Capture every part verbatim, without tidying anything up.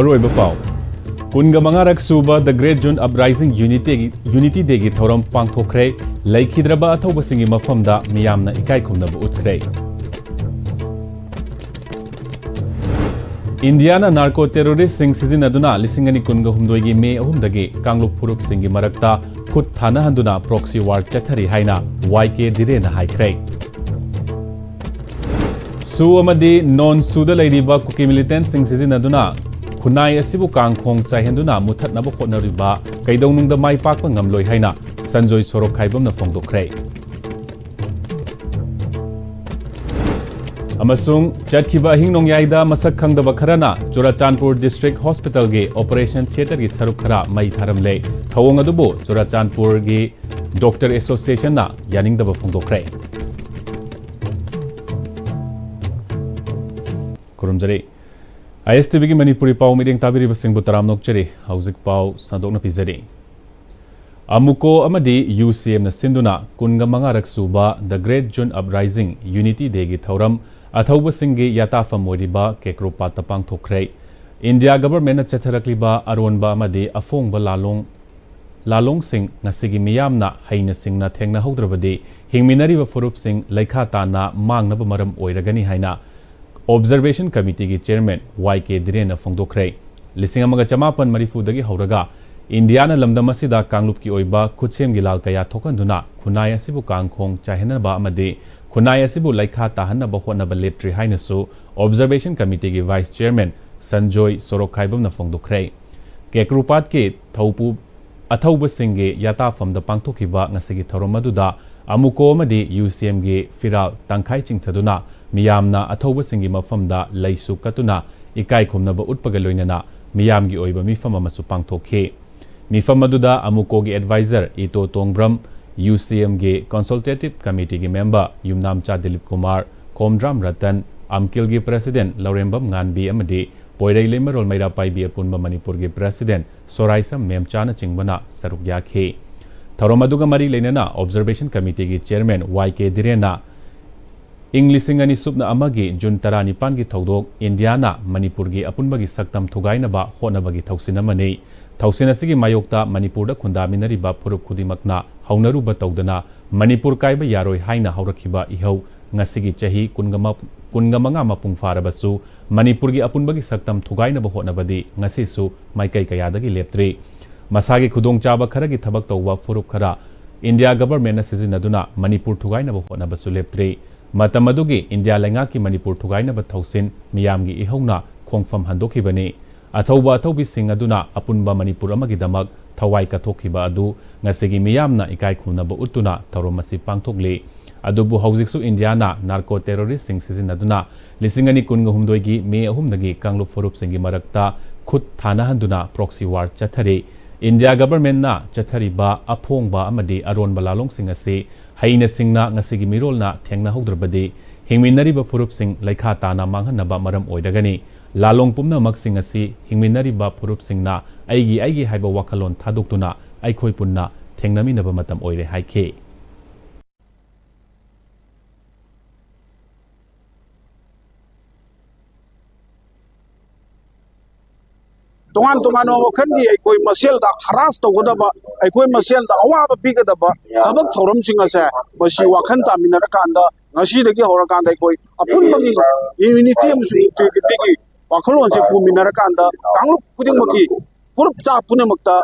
ꯑꯔꯣꯏꯕ ꯄꯥꯎ꯫ ꯀꯨꯟꯒ ꯃꯉꯥꯔꯛ ꯁꯨꯕ The Great June Uprising Unity Day-ꯒꯤ, Unity Day-ꯒꯤ ꯊꯧꯔꯝ ꯄꯥꯡꯊꯣꯛꯈ꯭ꯔꯦ꯫ ꯂꯩꯈꯤꯗ꯭ꯔꯕ ꯑꯊꯧꯕꯁꯤꯡꯒꯤ ꯃꯐꯝꯗ ꯃꯤꯌꯥꯝꯅ ꯏꯀꯥꯏ ꯈꯨꯝꯅꯕ ꯎꯠꯈ꯭ꯔꯦ꯫ ꯏꯟꯗꯤꯌꯥꯅ narco terrorist-ꯁꯤꯡ ꯁꯤꯖꯤꯟꯅꯗꯨꯅ ꯂꯤꯁꯤꯡ ꯑꯅꯤ ꯀꯨꯟꯒ ꯍꯨꯝꯗꯣꯏꯒꯤ ꯃꯦ ꯑꯍꯨꯝꯗꯒꯤ ꯀꯥꯡꯂꯨꯞ ꯐꯨꯔꯨꯞꯁꯤꯡꯒꯤ ꯃꯔꯛꯇ ꯈꯨꯠ ꯊꯥꯅꯍꯟꯗꯨꯅ proxy war ꯆꯠꯊꯔꯤ ꯍꯥꯏꯅ ꯋꯥꯏ ꯀꯦ ꯙꯤꯔꯦꯟꯅ ꯍꯥꯏꯈ꯭ꯔꯦ꯫ ꯁꯨ ꯑꯃꯗꯤ ꯅꯣꯟ ꯁꯨꯗ ꯂꯩꯔꯤꯕ ꯀꯨꯀꯤ militant-ꯁꯤꯡ ꯁꯤꯖꯤꯟꯅꯗꯨꯅ ꯈꯨꯟꯅꯥꯏ ꯑꯁꯤꯕꯨ ꯀꯥꯡꯈꯣꯡ ꯆꯥꯏꯍꯟꯗꯨꯅ ꯃꯨꯊꯠꯅꯕ ꯍꯣꯠꯅꯔꯤꯕ ꯀꯩꯗꯧꯅꯨꯡꯗ ꯃꯥꯏ ꯄꯥꯛꯄ ꯉꯝꯂꯣꯏ ꯍꯥꯏꯅ ꯁꯟꯖꯣꯏ ꯁꯣꯔꯣꯛꯈꯥꯏꯕꯝꯅ ꯐꯣꯡꯗꯣꯛꯈ꯭ꯔꯦ꯫ ꯑꯃꯁꯨꯡ ꯆꯠꯈꯤꯕ ꯑꯍꯤꯡ ꯅꯣꯡꯌꯥꯏꯗ ꯃꯁꯛ ꯈꯪꯗꯕ ꯈꯔꯅ ꯆꯨꯔꯥꯆꯥꯟꯄꯨꯔ District Hospital-ꯒꯤ operation theatre-ꯒꯤ ꯁꯔꯨꯛ ꯈꯔ ꯃꯩ ꯊꯥꯔꯝꯂꯦ꯫ ꯊꯧꯑꯣꯡ ꯑꯗꯨꯕꯨ ꯆꯨꯔꯥꯆꯥꯟꯄꯨꯔꯒꯤ Doctor Association-ꯅ ꯌꯥꯅꯤꯡꯗꯕ ꯐꯣꯡꯗꯣꯛꯈ꯭ꯔꯦ꯫ ꯈꯨꯔꯨꯝꯖꯔꯤ꯫ ꯑꯥꯏ ꯑꯦꯁ ꯇꯤ ꯚꯤꯒꯤ ꯃꯅꯤꯄꯨꯔꯤ ꯄꯥꯎ ꯃꯤꯠꯌꯦꯡ ꯇꯥꯕꯤꯔꯤꯕꯁꯤꯡꯕꯨ ꯇꯔꯥꯝꯅ ꯑꯣꯛꯆꯔꯤ꯫ ꯍꯧꯖꯤꯛ ꯄꯥꯎ ꯁꯟꯗꯣꯛꯅ ꯄꯤꯖꯔꯤ꯫ ꯑꯃꯨꯀꯣ ꯑꯃꯗꯤ ꯌꯨ ꯁꯤ ꯑꯦꯝꯅ ꯁꯤꯟꯗꯨꯅ ꯀꯨꯟꯒ ꯃꯉꯥꯔꯛ ꯁꯨꯕ The Great June Uprising Unity Day-ꯒꯤ ꯊꯧꯔꯝ ꯑꯊꯧꯕꯁꯤꯡꯒꯤ ꯌꯥꯇꯥꯐꯝ ꯑꯣꯏꯔꯤꯕ ꯀꯦꯀ꯭ꯔꯣꯄꯥꯠꯇ ꯄꯥꯡꯊꯣꯛꯈ꯭ꯔꯦ꯫ ꯏꯟꯗꯤꯌꯥ government-ꯅ ꯆꯠꯊꯔꯛꯂꯤꯕ ꯑꯔꯣꯟꯕ ꯑꯃꯗꯤ ꯑꯐꯣꯡꯕ ꯂꯥꯂꯣꯡ ꯂꯥꯂꯣꯡꯁꯤꯡ ꯉꯁꯤꯒꯤ ꯃꯤꯌꯥꯝꯅ ꯍꯩꯅ ꯁꯤꯡꯅ ꯊꯦꯡꯅꯍꯧꯗ꯭ꯔꯕꯗꯤ ꯍꯤꯡꯃꯤꯟꯅꯔꯤꯕ ꯐꯨꯔꯨꯞꯁꯤꯡ ꯂꯩꯈꯥ ꯇꯥꯅ ꯃꯥꯡꯅꯕ ꯃꯔꯝ ꯑꯣꯏꯔꯒꯅꯤ ꯍꯥꯏꯅ Observation Committee-ꯒꯤ chairman ꯋꯥꯏ ꯀꯦ ꯙꯤꯔꯦꯟꯅ ꯐꯣꯡꯗꯣꯛꯈ꯭ꯔꯦ꯫ ꯂꯤꯁꯤꯡ ꯑꯃꯒ ꯆꯃꯥꯄꯟ ꯃꯔꯤꯐꯨꯗꯒꯤ ꯍꯧꯔꯒ ꯏꯟꯗꯤꯌꯥꯅ ꯂꯝꯗꯝ ꯑꯁꯤꯗ ꯀꯥꯡꯂꯨꯞꯀꯤ ꯑꯣꯏꯕ ꯈꯨꯠꯁꯦꯝꯒꯤ ꯂꯥꯜ ꯀꯌꯥ ꯊꯣꯛꯍꯟꯗꯨꯅ ꯈꯨꯟꯅꯥꯏ ꯑꯁꯤꯕꯨ ꯀꯥꯡꯈꯣꯡ ꯆꯥꯏꯍꯟꯅꯕ ꯑꯃꯗꯤ ꯈꯨꯟꯅꯥꯏ ꯑꯁꯤꯕꯨ ꯂꯩꯈꯥ ꯇꯥꯍꯟꯅꯕ ꯍꯣꯠꯅꯕ ꯂꯦꯞꯇ꯭ꯔꯤ ꯍꯥꯏꯅꯁꯨ Observation Committee-ꯒꯤ vice chairman ꯁꯟꯖꯣꯏ ꯁꯣꯔꯣꯛꯈꯥꯏꯕꯝꯅ ꯐꯣꯡꯗꯣꯛꯈ꯭ꯔꯦ꯫ ꯀꯦꯀ꯭ꯔꯨꯄꯥꯠꯀꯤ ꯊꯧꯄꯨ ꯑꯊꯧꯕꯁꯤꯡꯒꯤ ꯌꯥꯇꯥꯐꯝꯗ ꯄꯥꯡꯊꯣꯛꯈꯤꯕ ꯉꯁꯤꯒꯤ ꯊꯧꯔꯝ ꯑꯗꯨꯗ ꯑꯃꯨꯀꯣ ꯑꯃꯗꯤ ꯌꯨ ꯁꯤ ꯑꯦꯝꯒꯤ ꯐꯤꯔꯥꯜ ꯇꯪꯈꯥꯏ ꯆꯤꯡꯊꯗꯨꯅ ꯃꯤꯌꯥꯝꯅ ꯑꯊꯧꯕꯁꯤꯡꯒꯤ ꯃꯐꯝꯗ ꯂꯩꯁꯨ ꯀꯠꯇꯨꯅ ꯏꯀꯥꯏ ꯈꯨꯝꯅꯕ ꯎꯠꯄꯒ ꯂꯣꯏꯅꯅ ꯃꯤꯌꯥꯝꯒꯤ ꯑꯣꯏꯕ ꯃꯤꯐꯝ ꯑꯃꯁꯨ ꯄꯥꯡꯊꯣꯛꯈꯤ꯫ ꯃꯤꯐꯝ ꯑꯗꯨꯗ ꯑꯃꯨꯀꯣꯒꯤ advisor ꯏꯇꯣ ꯇꯣꯡꯕ꯭ꯔꯝ, ꯌꯨ ꯁꯤ ꯑꯦꯝꯒꯤ Consultative Committee-ꯒꯤ member ꯌꯨꯝꯅꯥꯝꯆꯥ Dilip Kumar, Khomdram Ratan, ꯑꯝꯀꯤꯜꯒꯤ president ꯂꯧꯔꯦꯝꯕꯝ ꯉꯥꯟꯕꯤ ꯑꯃꯗꯤ ꯄꯣꯏꯔꯩ ꯂꯩꯃꯔꯣꯜ ꯃꯩꯔꯥ ꯄꯥꯏꯕꯤ ꯑꯄꯨꯟꯕ ꯃꯅꯤꯄꯨꯔꯒꯤ president ꯁꯣꯔꯥꯏꯁꯝ ꯃꯦꯝꯆꯥꯅꯆꯤꯡꯕꯅ ꯁꯔꯨꯛ ꯌꯥꯈꯤ꯫ ꯊꯧꯔꯝ ꯑꯗꯨꯒ ꯃꯔꯤ ꯂꯩꯅꯅ Observation Committee-ꯒꯤ chairman ꯋꯥꯏ ꯀꯦ ꯙꯤꯔꯦꯟꯅ ꯏꯪ ꯂꯤꯁꯤꯡ ꯑꯅꯤ ꯁꯨꯞꯅ ꯑꯃꯒꯤ ꯖꯨꯟ ꯇꯔꯥꯅꯤꯄꯥꯟꯒꯤ ꯊꯧꯗꯣꯛ ꯏꯟꯗꯤꯌꯥꯅ ꯃꯅꯤꯄꯨꯔꯒꯤ ꯑꯄꯨꯟꯕꯒꯤ ꯁꯛꯇꯝ ꯊꯨꯒꯥꯏꯅꯕ ꯍꯣꯠꯅꯕꯒꯤ ꯊꯧꯁꯤꯟ ꯑꯃꯅꯤ꯫ ꯊꯧꯁꯤꯟ ꯑꯁꯤꯒꯤ ꯃꯥꯌꯣꯛꯇ ꯃꯅꯤꯄꯨꯔꯗ ꯈꯨꯟꯗꯥꯃꯤꯟꯅꯔꯤꯕ ꯐꯨꯔꯨꯞ ꯈꯨꯗꯤꯡꯃꯛꯅ ꯍꯧꯅꯔꯨꯕ ꯇꯧꯗꯅ ꯃꯅꯤꯄꯨꯔ ꯀꯥꯏꯕ ꯌꯥꯔꯣꯏ ꯍꯥꯏꯅ ꯍꯧꯔꯛꯈꯤꯕ ꯏꯍꯧ ꯉꯁꯤꯒꯤ ꯆꯍꯤ ꯀꯨꯟꯒ ꯃ-, ꯀꯨꯟꯒ ꯃꯉꯥ ꯃꯄꯨꯡ ꯐꯥꯔꯕꯁꯨ ꯃꯅꯤꯄꯨꯔꯒꯤ ꯑꯄꯨꯟꯕꯒꯤ ꯁꯛꯇꯝ ꯊꯨꯒꯥꯏꯅꯕ ꯍꯣꯠꯅꯕꯗꯤ ꯉꯁꯤꯁꯨ ꯃꯥꯏꯀꯩ ꯀꯌꯥꯗꯒꯤ ꯂꯦꯞꯇ꯭ꯔꯤ꯫ ꯃꯁꯥꯒꯤ ꯈꯨꯗꯣꯡꯆꯥꯕ ꯈꯔꯒꯤ ꯊꯕꯛ ꯇꯧꯕ ꯐꯨꯔꯨꯞ ꯈꯔ ꯏꯟꯗꯤꯌꯥ ꯒꯕꯔꯃꯦꯟꯅ ꯁꯤꯖꯤꯟꯅꯗꯨꯅ ꯃꯅꯤꯄꯨꯔ ꯊꯨꯒꯥꯏꯅꯕ ꯍꯣꯠꯅꯕꯁꯨ ꯂꯦꯞꯇ꯭ꯔꯤ꯫ ꯃꯇꯝ ꯑꯗꯨꯒꯤ ꯏꯟꯗꯤꯌꯥ ꯂꯩꯉꯥꯛꯀꯤ ꯃꯅꯤꯄꯨꯔ ꯊꯨꯒꯥꯏꯅꯕ ꯊꯧꯁꯤꯟ ꯃꯤꯌꯥꯝꯒꯤ ꯏꯍꯧꯅ ꯈꯣꯡꯐꯝ ꯍꯟꯗꯣꯛꯈꯤꯕꯅꯤ꯫ ꯑꯊꯧꯕ ꯑꯊꯧꯕꯤꯁꯤꯡ ꯑꯗꯨꯅ ꯑꯄꯨꯟꯕ ꯃꯅꯤꯄꯨꯔ ꯑꯃꯒꯤꯗꯃꯛ ꯊꯋꯥꯏ ꯀꯠꯊꯣꯛꯈꯤꯕ ꯑꯗꯨ ꯉꯁꯤꯒꯤ ꯃꯤꯌꯥꯝꯅ ꯏꯀꯥꯏ ꯈꯨꯝꯅꯕ ꯎꯠꯇꯨꯅ ꯊꯧꯔꯝ ꯑꯁꯤ ꯄꯥꯡꯊꯣꯛꯂꯤ꯫ ꯑꯗꯨꯕꯨ ꯍꯧꯖꯤꯛꯁꯨ ꯏꯟꯗꯤꯌꯥꯅ ꯅꯥꯔꯀꯣ ꯇꯦꯔꯣꯔꯤꯁ꯭ꯠꯁꯤꯡ ꯁꯤꯖꯤꯟꯅꯗꯨꯅ ꯂꯤꯁꯤꯡ ꯑꯅꯤ ꯀꯨꯟꯒ ꯍꯨꯝꯗꯣꯏꯒꯤ ꯃꯦ ꯑꯍꯨꯝꯗꯒꯤ ꯀꯥꯡꯂꯨꯞ ꯐꯨꯔꯨꯞꯁꯤꯡꯒꯤ ꯃꯔꯛꯇ ꯈꯨꯠ ꯊꯥꯅꯍꯟꯗꯨꯅ proxy war ꯆꯠꯊꯔꯤ꯫ ꯏꯟꯗꯤꯌꯥ ꯒꯕꯔꯃꯦꯟꯅ ꯆꯠꯊꯔꯤꯕ ꯑꯐꯣꯡꯕ ꯑꯃꯗꯤ ꯑꯔꯣꯟꯕ ꯂꯥꯂꯣꯡꯁꯤꯡ ꯑꯁꯤ ꯍꯩꯅ ꯁꯤꯡꯅ ꯉꯁꯤꯒꯤ ꯃꯤꯔꯣꯜꯅ ꯊꯦꯡꯅꯍꯧꯗ꯭ꯔꯕꯗꯤ ꯍꯤꯡꯃꯤꯟꯅꯔꯤꯕ ꯐꯨꯔꯨꯞꯁꯤꯡ ꯂꯩꯈꯥ ꯇꯥꯅ ꯃꯥꯡꯍꯟꯅꯕ ꯃꯔꯝ ꯑꯣꯏꯔꯒꯅꯤ꯫ ꯂꯥꯂꯣꯡ ꯄꯨꯝꯅꯃꯛꯁꯤꯡ ꯑꯁꯤ ꯍꯤꯡꯃꯤꯟꯅꯔꯤꯕ ꯐꯨꯔꯨꯞꯁꯤꯡꯅ ꯑꯩꯒꯤ ꯑꯩꯒꯤ ꯍꯥꯏꯕ ꯋꯥꯈꯜꯂꯣꯟ ꯊꯥꯗꯣꯛꯇꯨꯅ ꯑꯩꯈꯣꯏ ꯄꯨꯟꯅ ꯊꯦꯡꯅꯃꯤꯟꯅꯕ ꯃꯇꯝ ꯑꯣꯏꯔꯦ ꯍꯥꯏꯈꯤ꯫ ꯇꯣꯉꯥꯟ ꯇꯣꯉꯥꯟꯕ ꯋꯥꯈꯜꯒꯤ ꯑꯩꯈꯣꯏ ꯃꯁꯦꯜꯗ ꯍꯔꯥꯁ ꯇꯧꯒꯗꯕ, ꯑꯩꯈꯣꯏ ꯃꯁꯦꯜꯗ ꯑꯋꯥꯕ ꯄꯤꯒꯗꯕ ꯊꯕꯛ ꯊꯧꯔꯝꯁꯤꯡ ꯑꯁꯦ ꯃꯁꯤ ꯋꯥꯈꯜ ꯇꯥꯃꯤꯟꯅꯔꯀꯥꯟꯗ ꯉꯁꯤꯗꯒꯤ ꯍꯧꯔꯀꯥꯟꯗ ꯑꯩꯈꯣꯏ ꯑꯄꯨꯟꯕꯒꯤ ꯌꯨꯅꯤꯇꯤ ꯑꯃꯁꯨꯡ ꯏꯟꯇꯤꯒ꯭ꯔꯤꯇꯤꯒꯤ ꯋꯥꯈꯜꯂꯣꯟꯁꯦ ꯄꯨꯃꯤꯟꯅꯔꯀꯥꯟꯗ ꯀꯥꯡꯂꯨꯞ ꯈꯨꯗꯤꯡꯃꯛꯀꯤ ꯐꯨꯔꯨꯞ ꯆꯥ ꯄꯨꯝꯅꯃꯛꯇ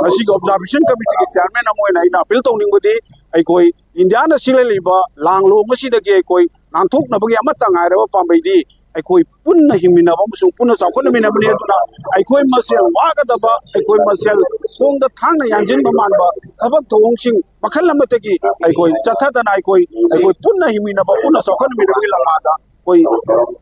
ꯉꯁꯤꯒꯤ ꯑꯣꯕꯖꯥꯔꯕꯦꯁꯟ ꯀꯃꯤꯇꯤꯒꯤ ꯆꯤꯌꯥꯔꯃꯦꯟ ꯑꯃ ꯑꯣꯏꯅ ꯑꯩꯅ ꯑꯄꯤꯜ ꯇꯧꯅꯤꯡꯕꯗꯤ ꯑꯩꯈꯣꯏ ꯏꯟꯗꯤꯌꯥꯅ ꯁꯤꯜꯂꯛꯂꯤꯕ ꯂꯥꯡꯂꯣꯡ ꯑꯁꯤꯗꯒꯤ ꯑꯩꯈꯣꯏ ꯅꯥꯟꯊꯣꯛꯅꯕꯒꯤ ꯑꯃꯠꯇ ꯉꯥꯏꯔꯕ ꯄꯥꯝꯕꯩꯗꯤ ꯑꯩꯈꯣꯏ ꯄꯨꯟꯅ ꯍꯤꯡꯃꯤꯟꯅꯕ ꯑꯃꯁꯨꯡ ꯄꯨꯟꯅ ꯆꯥꯎꯈꯠꯃꯤꯟꯅꯕꯅꯤ꯫ ꯑꯗꯨꯅ ꯑꯩꯈꯣꯏ ꯃꯁꯦꯜ ꯋꯥꯒꯗꯕ, ꯑꯩꯈꯣꯏ ꯃꯁꯦꯜ ꯈꯣꯡꯗ ꯊꯥꯡꯅ ꯌꯥꯟꯁꯤꯟꯕ ꯃꯥꯟꯕ ꯊꯕꯛ ꯊꯧꯑꯣꯡꯁꯤꯡ ꯃꯈꯜ ꯑꯃꯠꯇꯒꯤ ꯑꯩꯈꯣꯏ ꯆꯠꯊꯗꯅ ꯑꯩꯈꯣꯏ, ꯑꯩꯈꯣꯏ ꯄꯨꯟꯅ ꯍꯤꯡꯃꯤꯟꯅꯕ, ꯄꯨꯟꯅ ꯆꯥꯎꯈꯠꯃꯤꯟꯅꯕꯒꯤ ꯂꯝꯕꯥꯗ ꯑꯩꯈꯣꯏ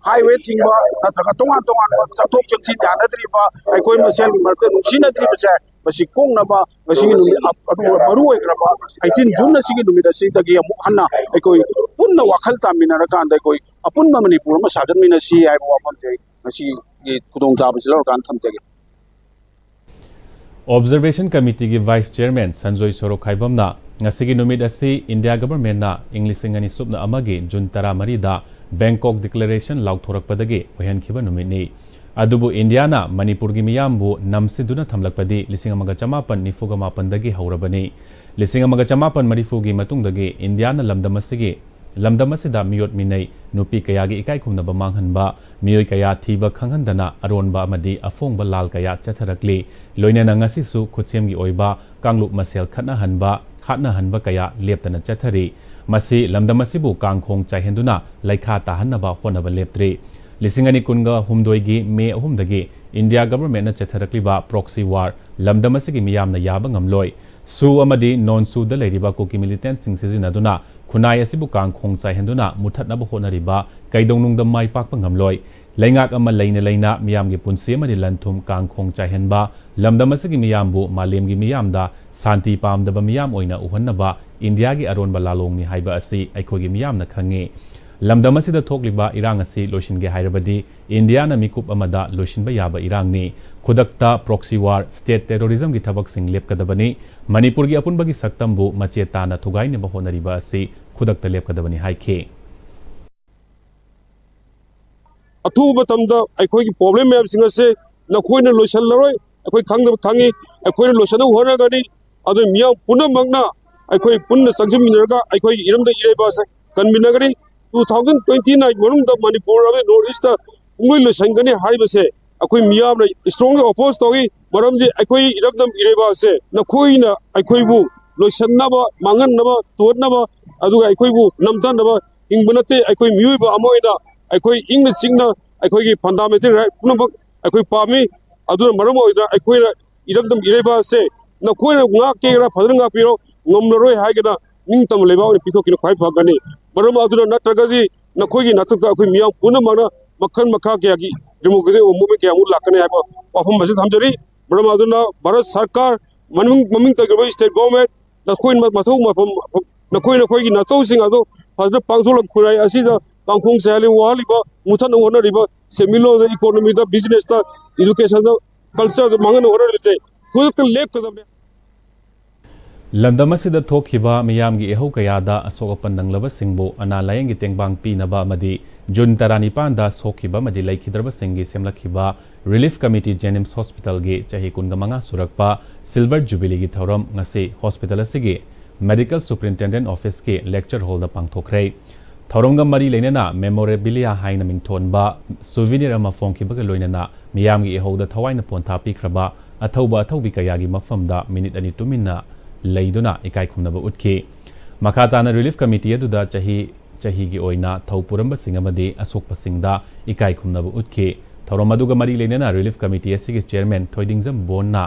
ꯍꯥꯏꯋꯦ ꯊꯤꯡꯕ ꯅꯠꯇ꯭ꯔꯒ ꯇꯣꯉꯥꯟ ꯇꯣꯉꯥꯟꯕ ꯆꯠꯊꯣꯛ ꯆꯠꯁꯤꯟ ꯌꯥꯅꯗ꯭ꯔꯤꯕ, ꯑꯩꯈꯣꯏ ꯃꯁꯦꯜꯒꯤ ꯃꯔꯛꯇ ꯅꯨꯡꯁꯤꯅꯗ꯭ꯔꯤꯕꯁꯦ ꯃꯁꯤ ꯀꯣꯛꯅꯕ ꯉꯁꯤꯒꯤ ꯅꯨꯃꯤꯠ ꯑ-, ꯑꯗꯨꯒ ꯃꯔꯨ ꯑꯣꯏꯈ꯭ꯔꯕ eighteen June ꯑꯁꯤꯒꯤ ꯅꯨꯃꯤꯠ ꯑꯁꯤꯗꯒꯤ ꯑꯃꯨꯛ ꯍꯟꯅ ꯑꯩꯈꯣꯏ ꯄꯨꯟꯅ ꯋꯥꯈꯜ ꯇꯥꯃꯤꯟꯅꯔꯀꯥꯟꯗ ꯑꯩꯈꯣꯏ ꯑꯄꯨꯟꯕ ꯃꯅꯤꯄꯨꯔ ꯑꯃ ꯁꯥꯒꯠꯃꯤꯟꯅꯁꯤ ꯍꯥꯏꯕ ꯋꯥꯐꯝꯁꯦ ꯑꯩ ꯉꯁꯤꯒꯤ ꯈꯨꯗꯣꯡꯆꯥꯕꯁꯤ ꯂꯧꯔꯀꯥꯟꯗ ꯊꯝꯖꯒꯦ꯫ Observation Committeeꯒꯤ Vice Chairman ꯁꯟꯖꯣꯏ ꯁꯣꯔꯣꯛꯈꯥꯏꯕꯝꯅ ꯉꯁꯤꯒꯤ ꯅꯨꯃꯤꯠ ꯑꯁꯤ India Governmentꯅ ꯏꯪ ꯂꯤꯁꯤꯡ ꯑꯅꯤ ꯁꯨꯞꯅ ꯑꯃꯒꯤ June ꯇꯔꯥꯃꯔꯤꯗ Bangkok Declaration ꯂꯥꯎꯊꯣꯔꯛꯄꯗꯒꯤ ꯑꯣꯏꯍꯟꯈꯤꯕ ꯅꯨꯃꯤꯠꯅꯤ꯫ ꯑꯗꯨꯕꯨ ꯏꯟꯗꯤꯌꯥꯅ ꯃꯅꯤꯄꯨꯔꯒꯤ ꯃꯤꯌꯥꯝꯕꯨ ꯅꯝꯁꯤꯟꯗꯨꯅ ꯊꯝꯂꯛꯄꯗꯤ ꯂꯤꯁꯤꯡ ꯑꯃꯒ ꯆꯃꯥꯄꯟ ꯅꯤꯐꯨꯒ ꯃꯥꯄꯟꯗꯒꯤ ꯍꯧꯔꯕꯅꯤ꯫ ꯂꯤꯁꯤꯡ ꯑꯃꯒ ꯆꯃꯥꯄꯟ ꯃꯔꯤꯐꯨꯒꯤ ꯃꯇꯨꯡꯗꯒꯤ ꯏꯟꯗꯤꯌꯥꯅ ꯂꯝꯗꯝ ꯑꯁꯤꯒꯤ ꯂꯝꯗꯝ ꯑꯁꯤꯗ ꯃꯤꯑꯣꯠ ꯃꯤꯅꯩ, ꯅꯨꯄꯤ ꯀꯌꯥꯒꯤ ꯏꯀꯥꯏ ꯈꯨꯝꯅꯕ ꯃꯥꯡꯍꯟꯕ, ꯃꯤꯑꯣꯏ ꯀꯌꯥ ꯊꯤꯕ ꯈꯪꯍꯟꯗꯅ ꯑꯔꯣꯟꯕ ꯑꯃꯗꯤ ꯑꯐꯣꯡꯕ ꯂꯥꯜ ꯀꯌꯥ ꯆꯠꯊꯔꯛꯂꯤ꯫ ꯂꯣꯏꯅꯅ ꯉꯁꯤꯁꯨ ꯈꯨꯠꯁꯦꯝꯒꯤ ꯑꯣꯏꯕ ꯀꯥꯡꯂꯨꯞ ꯃꯁꯦꯜ ꯈꯠꯅꯍꯟꯕ, ꯍꯥꯠꯅꯍꯟꯕ ꯀꯌꯥ ꯂꯦꯞꯇꯅ ꯆꯠꯊꯔꯤ꯫ ꯃꯁꯤ ꯂꯝꯗꯝ ꯑꯁꯤꯕꯨ ꯀꯥꯡꯈꯣꯡ ꯆꯥꯏꯍꯟꯗꯨꯅ ꯂꯩꯈꯥ ꯇꯥꯍꯟꯅꯕ ꯍꯣꯠꯅꯕ ꯂꯦꯞꯇ꯭ꯔꯤ꯫ ꯂꯤꯁꯤꯡ ꯑꯅꯤ ꯀꯨꯟꯒ ꯍꯨꯝꯗꯣꯏꯒꯤ May ꯑꯍꯨꯝꯗꯒꯤ India Governmentꯅ ꯆꯠꯊꯔꯛꯂꯤꯕ proxy war ꯂꯝꯗꯝ ꯑꯁꯤꯒꯤ ꯃꯤꯌꯥꯝꯅ ꯌꯥꯕ ꯉꯝꯂꯣꯏ꯫ SoO ꯑꯃꯗꯤ non-SoOꯗ ꯂꯩꯔꯤꯕ ꯀꯨꯀꯤ militantꯁꯤꯡ ꯁꯤꯖꯤꯟꯅꯗꯨꯅ ꯈꯨꯟꯅꯥꯏ ꯑꯁꯤꯕꯨ ꯀꯥꯡꯈꯣꯡ ꯆꯥꯏꯍꯟꯗꯨꯅ ꯃꯨꯊꯠꯅꯕ ꯍꯣꯠꯅꯔꯤꯕ ꯀꯩꯗꯧꯅꯨꯡꯗ ꯃꯥꯏ ꯄꯥꯛꯄ ꯉꯝꯂꯣꯏ꯫ ꯂꯩꯉꯥꯛ ꯑꯃ ꯂꯩꯅ ꯂꯩꯅ ꯃꯤꯌꯥꯝꯒꯤ ꯄꯨꯟꯁꯤ ꯑꯃꯗꯤ ꯂꯟ-ꯊꯨꯝ ꯀꯥꯡꯈꯣꯡ ꯆꯥꯏꯍꯟꯕ, ꯂꯝꯗꯝ ꯑꯁꯤꯒꯤ ꯃꯤꯌꯥꯝꯕꯨ ꯃꯥꯂꯦꯝꯒꯤ ꯃꯤꯌꯥꯝꯗ ꯁꯥꯟꯇꯤ ꯄꯥꯝꯗꯕ ꯃꯤꯌꯥꯝ ꯑꯣꯏꯅ ꯎꯍꯟꯅꯕ ꯏꯟꯗꯤꯌꯥꯒꯤ ꯑꯔꯣꯟꯕ ꯂꯥꯂꯣꯡꯅꯤ ꯍꯥꯏꯕ ꯑꯁꯤ ꯑꯩꯈꯣꯏꯒꯤ ꯃꯤꯌꯥꯝꯅ ꯈꯪꯉꯤ꯫ ꯂꯝꯗꯝ ꯑꯁꯤꯗ ꯊꯣꯛꯂꯤꯕ ꯏꯔꯥꯡ ꯑꯁꯤ ꯂꯣꯏꯁꯤꯟꯒꯦ ꯍꯥꯏꯔꯕꯗꯤ ꯏꯟꯗꯤꯌꯥꯅ ꯃꯤꯀꯨꯞ ꯑꯃꯗ ꯂꯣꯏꯁꯤꯟꯕ ꯌꯥꯕ ꯏꯔꯥꯡꯅꯤ꯫ ꯈꯨꯗꯛꯇ proxy war, state terrorismꯒꯤ ꯊꯕꯛꯁꯤꯡ ꯂꯦꯞꯀꯗꯕꯅꯤ꯫ ꯃꯅꯤꯄꯨꯔꯒꯤ ꯑꯄꯨꯟꯕꯒꯤ ꯁꯛꯇꯝꯕꯨ ꯃꯆꯦꯠ ꯇꯥꯅ ꯊꯨꯒꯥꯏꯅꯕ ꯍꯣꯠꯅꯔꯤꯕ ꯑꯁꯤ ꯈꯨꯗꯛꯇ ꯂꯦꯞꯀꯗꯕꯅꯤ ꯍꯥꯏꯈꯤ꯫ ꯑꯊꯨꯕ ꯃꯇꯝꯗ ꯑꯩꯈꯣꯏꯒꯤ problem ꯃꯌꯥꯝꯁꯤꯡ ꯑꯁꯦ ꯅꯈꯣꯏꯅ ꯂꯣꯏꯁꯤꯜꯂꯔꯣꯏ, ꯑꯩꯈꯣꯏ ꯈꯪꯗꯕ ꯈꯪꯉꯤ, ꯑꯩꯈꯣꯏꯅ ꯂꯣꯏꯁꯤꯟꯅꯕ ꯍꯣꯠꯅꯒꯅꯤ꯫ ꯑꯗꯨ ꯃꯤꯌꯥꯝ ꯄꯨꯝꯅꯃꯛꯅ ꯑꯩꯈꯣꯏ ꯄꯨꯟꯅ ꯆꯪꯁꯤꯟꯃꯤꯟꯅꯔꯒ ꯑꯩꯈꯣꯏꯒꯤ ꯏꯔꯝꯗꯝ ꯏꯔꯩꯕꯥꯛ ꯑꯁꯦ ꯀꯟꯃꯤꯟꯅꯒꯅꯤ꯫ Two thousand twenty nine ꯃꯅꯨꯡꯗ ꯃꯅꯤꯄꯨꯔ ꯑꯃꯗꯤ North Eastꯇ ꯄꯨꯡꯂꯣꯏ ꯂꯣꯏꯁꯤꯟꯒꯅꯤ ꯍꯥꯏꯕꯁꯦ ꯑꯩꯈꯣꯏ ꯃꯤꯌꯥꯝꯅ strongly oppose ꯇꯧꯏ꯫ ꯃꯔꯝꯗꯤ ꯑꯩꯈꯣꯏ ꯏꯔꯝꯗꯝ ꯏꯔꯩꯕꯥꯛ ꯑꯁꯦ ꯅꯈꯣꯏꯅ ꯑꯩꯈꯣꯏꯕꯨ ꯂꯣꯏꯁꯤꯟꯅꯕ, ꯃꯥꯡꯍꯟꯅꯕ, ꯇꯣꯠꯅꯕ, ꯑꯗꯨꯒ ꯑꯩꯈꯣꯏꯕꯨ ꯅꯝꯊꯅꯕ ꯍꯤꯡꯕ ꯅꯠꯇꯦ꯫ ꯑꯩꯈꯣꯏ ꯃꯤꯑꯣꯏꯕ ꯑꯃ ꯑꯣꯏꯅ ꯑꯩꯈꯣꯏ ꯏꯪꯅ ꯆꯤꯛꯅ ꯑꯩꯈꯣꯏꯒꯤ fundamental right ꯄꯨꯝꯅꯃꯛ ꯑꯩꯈꯣꯏ ꯄꯥꯝꯃꯤ꯫ ꯑꯗꯨꯅ ꯃꯔꯝ ꯑꯣꯏꯗꯨꯅ ꯑꯩꯈꯣꯏꯅ ꯏꯔꯝꯗꯝ ꯏꯔꯩꯕꯥꯛ ꯑꯁꯦ ꯅꯈꯣꯏꯅ ꯉꯥꯛꯀꯦꯔꯥ ꯐꯖꯅ ꯉꯥꯛꯄꯤꯔꯣ, ꯉꯝꯂꯔꯣꯏ ꯍꯥꯏꯒꯅ ꯅꯤꯡꯇꯝꯕ ꯂꯩꯕꯥꯛ ꯑꯣꯏꯅ ꯄꯤꯊꯣꯛꯈꯤꯕꯅ ꯈ꯭ꯋꯥꯏ ꯐꯒꯅꯤ꯫ ꯃꯔꯝ ꯑꯗꯨꯅ ꯅꯠꯇ꯭ꯔꯒꯗꯤ ꯅꯈꯣꯏꯒꯤ ꯅꯥꯊꯛꯇ ꯑꯩꯈꯣꯏ ꯃꯤꯌꯥꯝ ꯄꯨꯝꯅꯃꯛꯅ ꯃꯈꯜ ꯃꯈꯥ ꯀꯌꯥꯒꯤ democratic movement ꯀꯌꯥꯃꯨꯛ ꯂꯥꯛꯀꯅꯤ ꯍꯥꯏꯕ ꯋꯥꯐꯝ ꯑꯁꯤ ꯊꯝꯖꯔꯤ꯫ ꯃꯔꯝ ꯑꯗꯨꯅ ꯚꯥꯔꯠ ꯁꯔꯀꯥꯔ ꯃꯃꯤꯡ, ꯃꯃꯤꯡ ꯇꯧꯈꯤꯕ state government, ꯅꯈꯣꯏ ꯃꯊꯧ ꯃꯐꯝ, ꯅꯈꯣꯏ ꯅꯈꯣꯏꯒꯤ ꯅꯊꯧꯁꯤꯡ ꯑꯗꯨ ꯐꯖꯅ ꯄꯥꯡꯊꯣꯛꯂꯒ ꯈꯨꯟꯅꯥꯏ ꯑꯁꯤꯗ ꯀꯥꯡꯈꯣꯡ ꯆꯥꯏꯍꯜꯂꯤ, ꯋꯥꯍꯜꯂꯤꯕ, ꯃꯨꯊꯠꯅꯕ ꯍꯣꯠꯅꯔꯤꯕ, ꯁꯦꯟꯃꯤꯠꯂꯣꯟꯗ, economyꯗ, businessꯇ, educationꯗ, cultureꯗ ꯃꯥꯡꯍꯟꯅꯕ ꯍꯣꯠꯅꯔꯤꯕꯁꯦ ꯈꯨꯗꯛꯇ ꯂꯦꯞꯀꯗꯕꯅꯦ꯫ ꯂꯝꯗꯝ ꯑꯁꯤꯗ ꯊꯣꯛꯈꯤꯕ ꯃꯤꯌꯥꯝꯒꯤ ꯏꯍꯧ ꯀꯌꯥꯗ ꯑꯁꯣꯛ ꯑꯄꯟ ꯅꯪꯂꯕꯁꯤꯡꯕꯨ ꯑꯅꯥ ꯂꯥꯌꯦꯡꯒꯤ ꯇꯦꯡꯕꯥꯡ ꯄꯤꯅꯕ ꯑꯃꯗꯤ ꯖꯨꯟ ꯇꯔꯥꯅꯤꯄꯥꯟꯗ ꯁꯣꯛꯈꯤꯕ ꯑꯃꯗꯤ ꯂꯩꯈꯤꯗ꯭ꯔꯕꯁꯤꯡꯒꯤ ꯁꯦꯝꯂꯛꯈꯤꯕ ꯔꯤꯂꯤꯐ ꯀꯃꯤꯇꯤ ꯖꯦꯅꯤꯝꯁ ꯍꯣꯁꯄꯤꯇꯥꯜꯒꯤ ꯆꯍꯤ ꯀꯨꯟꯒ ꯃꯉꯥ ꯁꯨꯔꯛꯄ ꯁꯤꯜꯚꯔ ꯖꯨꯕꯤꯂꯤꯒꯤ ꯊꯧꯔꯝ ꯉꯁꯤ ꯍꯣꯁꯄꯤꯇꯥꯜ ꯑꯁꯤꯒꯤ ꯃꯦꯗꯤꯀꯦꯜ ꯁꯨꯄꯔꯤꯟꯇꯦꯟꯗꯦꯟꯠ ꯑꯣꯐꯤꯁꯀꯤ ꯂꯦꯛꯆꯔ ꯍꯣꯜꯗ ꯄꯥꯡꯊꯣꯛꯈ꯭ꯔꯦ꯫ ꯊꯧꯔꯝꯒ ꯃꯔꯤ ꯂꯩꯅꯅ ꯃꯦꯃꯣꯔꯦꯕꯤꯂꯤꯌꯥ ꯍꯥꯏꯅ ꯃꯤꯡꯊꯣꯟꯕ ꯁꯨꯚꯤꯅꯤꯔ ꯑꯃ ꯐꯣꯡꯈꯤꯕꯒ ꯂꯣꯏꯅꯅ ꯃꯤꯌꯥꯝꯒꯤ ꯏꯍꯧꯗ ꯊꯋꯥꯏꯅ ꯄꯣꯟꯊꯥ ꯄꯤꯈ꯭ꯔꯕ ꯑꯊꯧꯕ ꯑꯊꯧꯕꯤ ꯀꯌꯥꯒꯤ ꯃꯐꯝꯗ ꯃꯤꯅꯤꯠ ꯑꯅꯤ ꯇꯨꯃꯤꯟꯅ ꯂꯩꯗꯨꯅ ꯏꯀꯥꯏ ꯈꯨꯝꯅꯕ ꯎꯠꯈꯤ꯫ ꯃꯈꯥ ꯇꯥꯅ ꯔꯤꯂꯤꯐ ꯀꯃꯤꯇꯤ ꯑꯗꯨꯗ ꯆꯍꯤ ꯆꯍꯤꯒꯤ ꯑꯣꯏꯅ ꯊꯧ ꯄꯨꯔꯝꯕꯁꯤꯡ ꯑꯃꯗꯤ ꯑꯁꯣꯛꯄꯁꯤꯡꯗ ꯏꯀꯥꯏ ꯈꯨꯝꯅꯕ ꯎꯠꯈꯤ꯫ ꯊꯧꯔꯝ ꯑꯗꯨꯒ ꯃꯔꯤ ꯂꯩꯅꯅ ꯔꯤꯂꯤꯐ ꯀꯃꯤꯇꯤ ꯑꯁꯤꯒꯤ ꯆꯦꯌꯔꯃꯦꯟ ꯊꯣꯏꯗꯤꯡꯖꯝ ꯕꯣꯟꯅ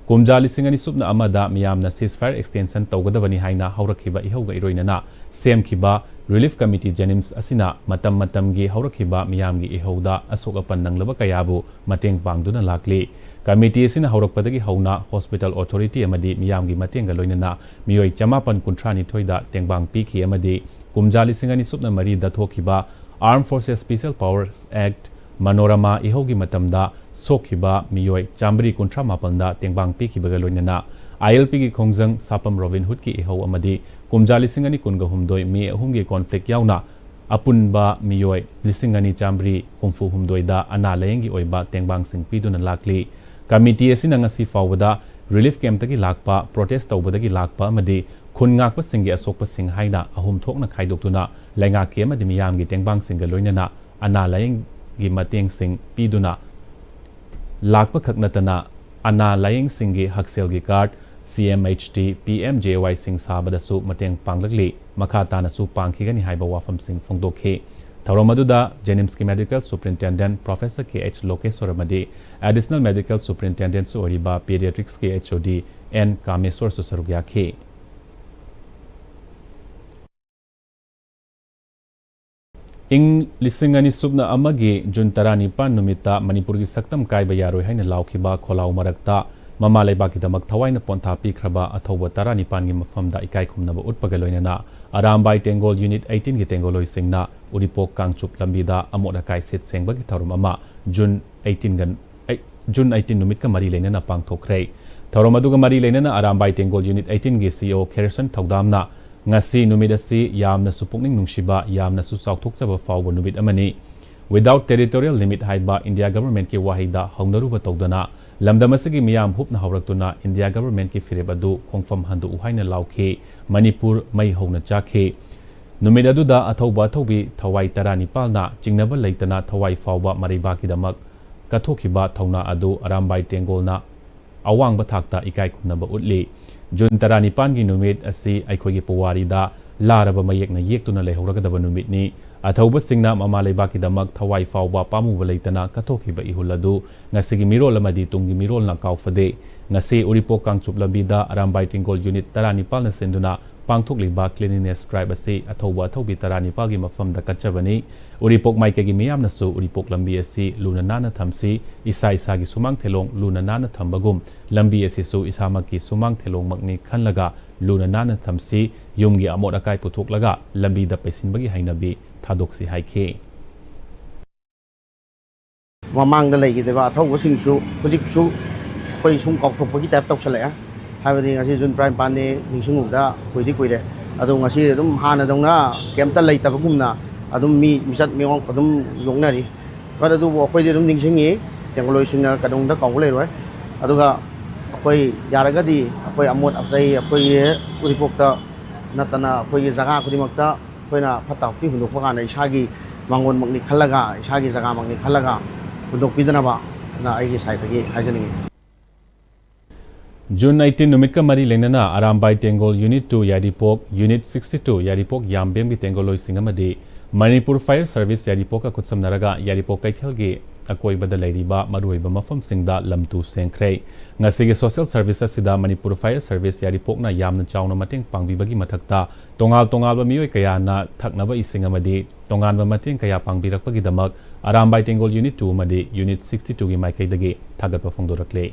ꯀꯨꯝꯖꯥ ꯂꯤꯁꯤꯡ ꯑꯅꯤ ꯁꯨꯞꯅ ꯑꯃꯗ ꯃꯤꯌꯥꯝꯅ ceasefire extension ꯇꯧꯒꯗꯕꯅꯤ ꯍꯥꯏꯅ ꯍꯧꯔꯛꯈꯤꯕ ꯏꯍꯧꯒ ꯏꯔꯣꯏꯅꯅ ꯁꯦꯝꯈꯤꯕ ꯔꯤꯂꯤꯐ ꯀꯃꯤꯇꯤ ꯖꯦꯅꯤꯝꯁ ꯑꯁꯤꯅ ꯃꯇꯝ ꯃꯇꯝꯒꯤ ꯍꯧꯔꯛꯈꯤꯕ ꯃꯤꯌꯥꯝꯒꯤ ꯏꯍꯧꯗ ꯑꯁꯣꯛ ꯑꯄꯟ ꯅꯪꯂꯕ ꯀꯌꯥꯕꯨ ꯃꯇꯦꯡ ꯄꯥꯡꯗꯨꯅ ꯂꯥꯛꯂꯤ꯫ ꯀꯃꯤꯇꯤ ꯑꯁꯤꯅ ꯍꯧꯔꯛꯄꯗꯒꯤ ꯍꯧꯅ ꯍꯣꯁꯄꯤꯇꯥꯜ ꯑꯣꯊꯣꯔꯤꯇꯤ ꯑꯃꯗꯤ ꯃꯤꯌꯥꯝꯒꯤ ꯃꯇꯦꯡꯒ ꯂꯣꯏꯅꯅ ꯃꯤꯑꯣꯏ ꯆꯃꯥꯄꯟ ꯀꯨꯟꯊ꯭ꯔꯥ ꯅꯤꯊꯣꯏꯗ ꯇꯦꯡꯕꯥꯡ ꯄꯤꯈꯤ ꯑꯃꯗꯤ ꯀꯨꯝꯖꯥ ꯂꯤꯁꯤꯡ ꯑꯅꯤ ꯁꯨꯞꯅ ꯃꯔꯤꯗ ꯊꯣꯛꯈꯤꯕ Armed Forces Special Powers Act Manorama ꯏꯍꯧꯒꯤ ꯃꯇꯝꯗ ꯁꯣꯛꯈꯤꯕ ꯃꯤꯑꯣꯏ ꯆꯥꯃꯔꯤ ꯀꯨꯟꯊ꯭ꯔꯥ ꯃꯥꯄꯟꯗ ꯇꯦꯡꯕꯥꯡ ꯄꯤꯈꯤꯕꯒ ꯂꯣꯏꯅꯅ ILPꯒꯤ ꯈꯣꯡꯖꯪ ꯁꯥꯄꯝ ꯔꯣꯕꯤꯟ ꯍꯨꯗꯀꯤ ꯏꯍꯧ ꯑꯃꯗꯤ ꯀꯨꯝꯖꯥ ꯂꯤꯁꯤꯡ ꯑꯅꯤ ꯀꯨꯟꯒ ꯍꯨꯝꯗꯣꯏ ꯃꯦ ꯑꯍꯨꯝꯒꯤ ꯀꯣꯟꯐ꯭ꯂꯤꯛ ꯌꯥꯎꯅ ꯑꯄꯨꯟꯕ ꯃꯤꯑꯣꯏ ꯂꯤꯁꯤꯡ ꯑꯅꯤ ꯆꯥꯃꯔꯤ ꯍꯨꯝꯐꯨ ꯍꯨꯝꯗꯣꯏꯗ ꯑꯅꯥ ꯂꯥꯌꯦꯡꯒꯤ ꯑꯣꯏꯕ ꯇꯦꯡꯕꯥꯡꯁꯤꯡ ꯄꯤꯗꯨꯅ ꯂꯥꯛꯂꯤ꯫ ꯀꯃꯤꯇꯤ ꯑꯁꯤꯅ ꯉꯁꯤ ꯐꯥꯎꯕꯗ ꯔꯤꯂꯤꯐ ꯀꯦꯝꯞꯇꯒꯤ ꯂꯥꯛꯄ, ꯄ꯭ꯔꯣꯇꯦꯁ ꯇꯧꯕꯗꯒꯤ ꯂꯥꯛꯄ ꯑꯃꯗꯤ ꯈꯨꯟ ꯉꯥꯛꯄꯁꯤꯡꯒꯤ ꯑꯁꯣꯛꯄꯁꯤꯡ ꯍꯥꯏꯅ ꯑꯍꯨꯝ ꯊꯣꯛꯅ ꯈꯥꯏꯗꯣꯛꯇꯨꯅ ꯂꯩꯉꯥꯛꯀꯤ ꯑꯃꯗꯤ ꯃꯤꯌꯥꯝꯒꯤ ꯇꯦꯡꯕꯥꯡꯁꯤꯡꯒ ꯂꯣꯏꯅꯅ ꯑꯅꯥ ꯂꯥꯌꯦꯡꯒꯤ ꯃꯇꯦꯡꯁꯤꯡ ꯄꯤꯗꯨꯅ ꯂꯥꯛꯄꯈꯛ ꯅꯠꯇꯅ ꯑꯅꯥ ꯂꯥꯌꯦꯡꯁꯤꯡꯒꯤ ꯍꯛꯁꯦꯜꯒꯤ ꯀꯥꯔꯗ, CMHT, PMJAYꯁꯤꯡ ꯁꯥꯕꯗꯁꯨ ꯃꯇꯦꯡ ꯄꯥꯡꯂꯛꯂꯤ꯫ ꯃꯈꯥ ꯇꯥꯅꯁꯨ ꯄꯥꯡꯈꯤꯒꯅꯤ ꯍꯥꯏꯕ ꯋꯥꯐꯝꯁꯤꯡ ꯐꯣꯡꯗꯣꯛꯈꯤ꯫ ꯊꯧꯔꯝ ꯑꯗꯨꯗ ꯖꯦꯅꯤꯝꯁꯀꯤ ꯃꯦꯗꯤꯀꯦꯜ ꯁꯨꯄꯔꯤꯟꯇꯦꯟꯗꯦꯟꯠ ꯄ꯭ꯔꯣꯐꯦꯁꯔ ꯀꯦ ꯑꯩꯆ ꯂꯣꯀꯦꯁꯣꯔ ꯑꯃꯗꯤ ꯑꯦꯗꯤꯁꯅꯦꯜ ꯃꯦꯗꯤꯀꯦꯜ ꯁꯨꯄꯔꯤꯟꯇꯦꯟꯗꯦꯟꯠꯁꯨ ꯑꯣꯏꯔꯤꯕ ꯄꯤꯗꯤꯌꯥꯇ꯭ꯔꯤꯛꯁꯀꯤ HOD ꯑꯦꯟ ꯀꯥꯃꯦꯁꯣꯔꯁꯨ ꯁꯔꯨꯛ ꯌꯥꯈꯤ꯫ ꯏꯪ ꯂꯤꯁꯤꯡ ꯑꯅꯤ ꯁꯨꯞꯅ ꯑꯃꯒꯤ ꯖꯨꯟ ꯇꯔꯥꯅꯤꯄꯥꯟ ꯅꯨꯃꯤꯠꯇ ꯃꯅꯤꯄꯨꯔꯒꯤ ꯁꯛꯇꯝ ꯀꯥꯏꯕ ꯌꯥꯔꯣꯏ ꯍꯥꯏꯅ ꯂꯥꯎꯈꯤꯕ ꯈꯣꯜꯂꯥꯎ ꯃꯔꯛꯇ ꯃꯃꯥ ꯂꯩꯕꯥꯛꯀꯤꯗꯃꯛ ꯊꯋꯥꯏꯅ ꯄꯣꯟꯊꯥ ꯄꯤꯈ꯭ꯔꯕ ꯑꯊꯧꯕ ꯇꯔꯥꯅꯤꯄꯥꯟꯒꯤ ꯃꯐꯝꯗ ꯏꯀꯥꯏ ꯈꯨꯝꯅꯕ ꯎꯠꯄꯒ ꯂꯣꯏꯅꯅ ꯑꯔꯥꯝꯕꯥꯏ ꯇꯦꯡꯒꯣꯜ ꯌꯨꯅꯤꯠ eighteenꯒꯤ ꯇꯦꯡꯒꯣꯜꯂꯣꯏꯁꯤꯡꯅ ꯎꯔꯤꯄꯣꯛ ꯀꯥꯡꯆꯨꯞ ꯂꯝꯕꯤꯗ ꯑꯃꯣꯠ ꯑꯀꯥꯏ ꯁꯤꯠ ꯁꯦꯡꯕꯒꯤ ꯊꯧꯔꯝ ꯑꯃ ꯖꯨꯟ eighteenꯒ, ꯑꯩ-, ꯖꯨꯟ ꯑꯩꯠꯇꯤꯟ ꯅꯨꯃꯤꯠꯀ ꯃꯔꯤ ꯂꯩꯅꯅ ꯄꯥꯡꯊꯣꯛꯈ꯭ꯔꯦ꯫ ꯊꯧꯔꯝ ꯑꯗꯨꯒ ꯃꯔꯤ ꯂꯩꯅꯅ ꯑꯔꯥꯝꯕꯥꯏ ꯇꯦꯡꯒꯣꯜ ꯌꯨꯅꯤꯠ ꯑꯩꯠꯇꯤꯟꯒꯤ ꯁꯤꯏꯑꯣ ꯈꯦꯔꯁꯟ ꯊꯧꯗꯥꯝꯅ ꯉꯁꯤ ꯅꯨꯃꯤꯠ ꯑꯁꯤ ꯌꯥꯝꯅꯁꯨ ꯄꯨꯛꯅꯤꯡ ꯅꯨꯡꯁꯤꯕ, ꯌꯥꯝꯅꯁꯨ ꯆꯥꯎꯊꯣꯛꯆꯕ ꯐꯥꯎꯕ ꯅꯨꯃꯤꯠ ꯑꯃꯅꯤ꯫ Without territorial limit ꯍꯥꯏꯕ ꯏꯟꯗꯤꯌꯥ ꯒꯚꯔꯟꯃꯦꯟꯠꯀꯤ ꯋꯥꯍꯩꯗ ꯍꯧꯅꯔꯨꯕ ꯇꯧꯗꯅ ꯂꯝꯗꯝ ꯑꯁꯤꯒꯤ ꯃꯤꯌꯥꯝ ꯍꯨꯞꯅ ꯍꯧꯔꯛꯇꯨꯅ ꯏꯟꯗꯤꯌꯥ ꯒꯚꯔꯟꯃꯦꯟꯠꯀꯤ ꯐꯤꯔꯦꯞ ꯑꯗꯨ ꯈꯣꯡꯐꯝ ꯍꯟꯗꯣꯛꯎ ꯍꯥꯏꯅ ꯂꯥꯎꯈꯤ꯫ ꯃꯅꯤꯄꯨꯔ ꯃꯩ ꯍꯧꯅ ꯆꯥꯛꯈꯤ꯫ ꯅꯨꯃꯤꯠ ꯑꯗꯨꯗ ꯑꯊꯧꯕ ꯑꯊꯧꯕꯤ ꯊꯋꯥꯏ ꯇꯔꯥꯅꯤꯄꯥꯜꯅ ꯆꯤꯡꯅꯕ ꯂꯩꯇꯅ ꯊꯋꯥꯏ ꯐꯥꯎꯕ ꯃꯔꯩꯕꯥꯛꯀꯤꯗꯃꯛ ꯀꯠꯊꯣꯛꯈꯤꯕ ꯊꯧꯅꯥ ꯑꯗꯨ ꯑꯔꯥꯝꯕꯥꯏ ꯇꯦꯡꯒꯣꯜꯅ ꯑꯋꯥꯡꯕ ꯊꯥꯛꯇ ꯏꯀꯥꯏ ꯈꯨꯝꯅꯕ ꯎꯠꯂꯤ꯫ ꯖꯨꯟ ꯇꯔꯥꯅꯤꯄꯥꯟꯒꯤ ꯅꯨꯃꯤꯠ ꯑꯁꯤ ꯑꯩꯈꯣꯏꯒꯤ ꯄꯨꯋꯥꯔꯤꯗ ꯂꯥꯔꯕ ꯃꯌꯦꯛꯅ ꯌꯦꯛꯇꯨꯅ ꯂꯩꯍꯧꯔꯒꯗꯕ ꯅꯨꯃꯤꯠꯅꯤ꯫ ꯑꯊꯧꯕꯁꯤꯡꯅ ꯃꯃꯥ ꯂꯩꯕꯥꯛꯀꯤꯗꯃꯛ ꯊꯋꯥꯏ ꯐꯥꯎꯕ ꯄꯥꯝꯃꯨꯕ ꯂꯩꯇꯅ ꯀꯠꯊꯣꯛꯈꯤꯕ ꯏꯍꯨꯜ ꯑꯗꯨ ꯉꯁꯤꯒꯤ ꯃꯤꯔꯣꯜ ꯑꯃꯗꯤ ꯇꯨꯡꯒꯤ ꯃꯤꯔꯣꯜꯅ ꯀꯥꯎꯐꯗꯦ꯫ ꯉꯁꯤ ꯎꯔꯤꯄꯣꯛ ꯀꯥꯡꯆꯨꯞ ꯂꯝꯕꯤꯗ ꯑꯔꯥꯝꯕꯥꯏ ꯇꯦꯡꯒꯣꯜ ꯌꯨꯅꯤꯠ ꯇꯔꯥꯅꯤꯄꯥꯜꯅ ꯁꯤꯟꯗꯨꯅ ꯄꯥꯡꯊꯣꯛꯂꯤꯕ cleanliness drive ꯑꯁꯤ ꯑꯊꯧꯕ ꯑꯊꯧꯕꯤ ꯇꯔꯥꯅꯤꯄꯥꯜꯒꯤ ꯃꯐꯝꯗ ꯀꯠꯆꯕꯅꯤ꯫ ꯎꯔꯤꯄꯣꯛ ꯃꯥꯏꯀꯩꯒꯤ ꯃꯤꯌꯥꯝꯅꯁꯨ ꯎꯔꯤꯄꯣꯛ ꯂꯝꯕꯤ ꯑꯁꯤ ꯂꯨꯅ ꯅꯥꯟꯅ ꯊꯝꯁꯤ, ꯏꯁꯥ ꯏꯁꯥꯒꯤ ꯁꯨꯃꯥꯡ ꯊꯦꯂꯣꯡ ꯂꯨꯅ ꯅꯥꯟꯅ ꯊꯝꯕꯒꯨꯝ ꯂꯝꯕꯤ ꯑꯁꯤꯁꯨ ꯏꯁꯥꯃꯛꯀꯤ ꯁꯨꯃꯥꯡ ꯊꯦꯂꯣꯡꯃꯛꯅꯤ ꯈꯜꯂꯒ ꯂꯨꯅ ꯅꯥꯟꯅ ꯊꯝꯁꯤ, ꯌꯨꯝꯒꯤ ꯑꯃꯣꯠ ꯑꯀꯥꯏ ꯄꯨꯊꯣꯛꯂꯒ ꯂꯝꯕꯤꯗ ꯄꯩꯁꯤꯟꯕꯒꯤ ꯍꯩꯅꯕꯤ ꯊꯥꯗꯣꯛꯁꯤ ꯍꯥꯏꯈꯤ꯫ ꯃꯃꯥꯡꯗ ꯂꯩꯈꯤꯗꯕ ꯑꯊꯧꯕꯁꯤꯡꯁꯨ ꯍꯧꯖꯤꯛꯁꯨ ꯑꯩꯈꯣꯏ ꯁꯨꯝ ꯀꯥꯎꯊꯣꯛꯄꯒꯤ ꯇꯥꯏꯞ ꯇꯧꯁꯜꯂꯛꯑꯦ꯫ ꯍꯥꯏꯕꯗꯤ ꯉꯁꯤ ꯖꯨꯟ ꯇꯔꯥꯅꯤꯄꯥꯜꯅꯤ, ꯅꯤꯡꯁꯤꯡꯉꯨꯕꯗ ꯀꯨꯏꯗꯤ ꯀꯨꯏꯔꯦ꯫ ꯑꯗꯣ ꯉꯁꯤ ꯑꯗꯨꯝ ꯍꯥꯟꯅꯗꯧꯅ ꯀꯩꯝꯇ ꯂꯩꯇꯕꯒꯨꯝꯅ ꯑꯗꯨꯝ ꯃꯤ ꯃꯤꯆꯠ ꯃꯤꯑꯣꯡ ꯑꯗꯨꯝ ꯌꯣꯛꯅꯔꯤ꯫ But ꯑꯗꯨꯕꯨ ꯑꯩꯈꯣꯏꯗꯤ ꯑꯗꯨꯝ ꯅꯤꯡꯁꯤꯡꯉꯤ, ꯇꯦꯡꯒꯣꯂꯣꯏꯁꯤꯡꯅ ꯀꯩꯗꯧꯅꯨꯡꯗ ꯀꯥꯎꯕ ꯂꯩꯔꯣꯏ꯫ ꯑꯗꯨꯒ ꯑꯩꯈꯣꯏ ꯌꯥꯔꯒꯗꯤ ꯑꯩꯈꯣꯏ ꯑꯃꯣꯠ ꯑꯆꯩ ꯑꯩꯈꯣꯏꯒꯤ ꯎꯔꯤꯄꯣꯛꯇ ꯅꯠꯇꯅ ꯑꯩꯈꯣꯏꯒꯤ ꯖꯒꯥ ꯈꯨꯗꯤꯡꯃꯛꯇ ꯑꯩꯈꯣꯏꯅ ꯐꯠꯇ ꯍꯥꯎꯊꯤ ꯍꯨꯟꯗꯣꯛꯄ ꯀꯥꯟꯗ ꯏꯁꯥꯒꯤ ꯃꯥꯡꯒꯣꯟꯃꯛꯅꯤ ꯈꯜꯂꯒ, ꯏꯁꯥꯒꯤ ꯖꯒꯥꯃꯛꯅꯤ ꯈꯜꯂꯒ ꯍꯨꯟꯗꯣꯛꯄꯤꯗꯅꯕꯅ ꯑꯩꯒꯤ ꯁꯥꯏꯠꯇꯒꯤ ꯍꯥꯏꯖꯅꯤꯡꯉꯤ꯫ ꯖꯨꯟ ꯑꯩꯠꯇꯤꯟ ꯅꯨꯃꯤꯠꯀ ꯃꯔꯤ ꯂꯩꯅꯅ ꯑꯔꯥꯝꯕꯥꯏ ꯇꯦꯡꯒꯣꯜ ꯌꯨꯅꯤꯠ ꯇꯨ ꯌꯥꯏꯔꯤꯄꯣꯛ, ꯌꯨꯅꯤꯠ ꯁꯤꯛꯁꯇꯤ ꯇꯨ ꯌꯥꯏꯔꯤꯄꯣꯛ ꯌꯥꯝꯕꯦꯝꯒꯤ ꯇꯦꯡꯒꯣꯜꯂꯣꯏꯁꯤꯡ ꯑꯃꯗꯤ ꯃꯅꯤꯄꯨꯔ ꯐꯥꯌꯔ ꯁꯔꯚꯤꯁ ꯌꯥꯏꯔꯤꯄꯣꯛꯀ ꯈꯨꯠꯁꯝꯅꯔꯒ ꯌꯥꯏꯔꯤꯄꯣꯛ ꯀꯩꯊꯦꯜꯒꯤ ꯑꯀꯣꯏꯕꯗ ꯂꯩꯔꯤꯕ ꯃꯔꯨꯑꯣꯏꯕ ꯃꯐꯝꯁꯤꯡꯗ ꯂꯝ ꯇꯨ ꯁꯦꯡꯈ꯭ꯔꯦ꯫ ꯉꯁꯤꯒꯤ ꯁꯣꯁꯤꯌꯦꯜ ꯁꯔꯚꯤꯁ ꯑꯁꯤꯗ ꯃꯅꯤꯄꯨꯔ ꯐꯥꯌꯔ ꯁꯔꯚꯤꯁ ꯌꯥꯏꯔꯤꯄꯣꯛꯅ ꯌꯥꯝꯅ ꯆꯥꯎꯅ ꯃꯇꯦꯡ ꯄꯥꯡꯕꯤꯕꯒꯤ ꯃꯊꯛꯇ ꯇꯣꯉꯥꯜ ꯇꯣꯉꯥꯜꯕ ꯃꯤꯑꯣꯏ ꯀꯌꯥꯅ ꯊꯛꯅꯕ ꯏꯁꯤꯡ ꯑꯃꯗꯤ ꯇꯣꯉꯥꯟꯕ ꯃꯇꯦꯡ ꯀꯌꯥ ꯄꯥꯡꯕꯤꯔꯛꯄꯒꯤꯗꯃꯛ ꯑꯔꯥꯝꯕꯥꯏ ꯇꯦꯡꯒꯣꯜ ꯌꯨꯅꯤꯠ ꯇꯨ ꯑꯃꯗꯤ ꯌꯨꯅꯤꯠ ꯁꯤꯛꯁꯇꯤ ꯇꯨꯒꯤ ꯃꯥꯏꯀꯩꯗꯒꯤ ꯊꯥꯒꯠꯄ ꯐꯣꯡꯗꯣꯔꯛꯂꯦ꯫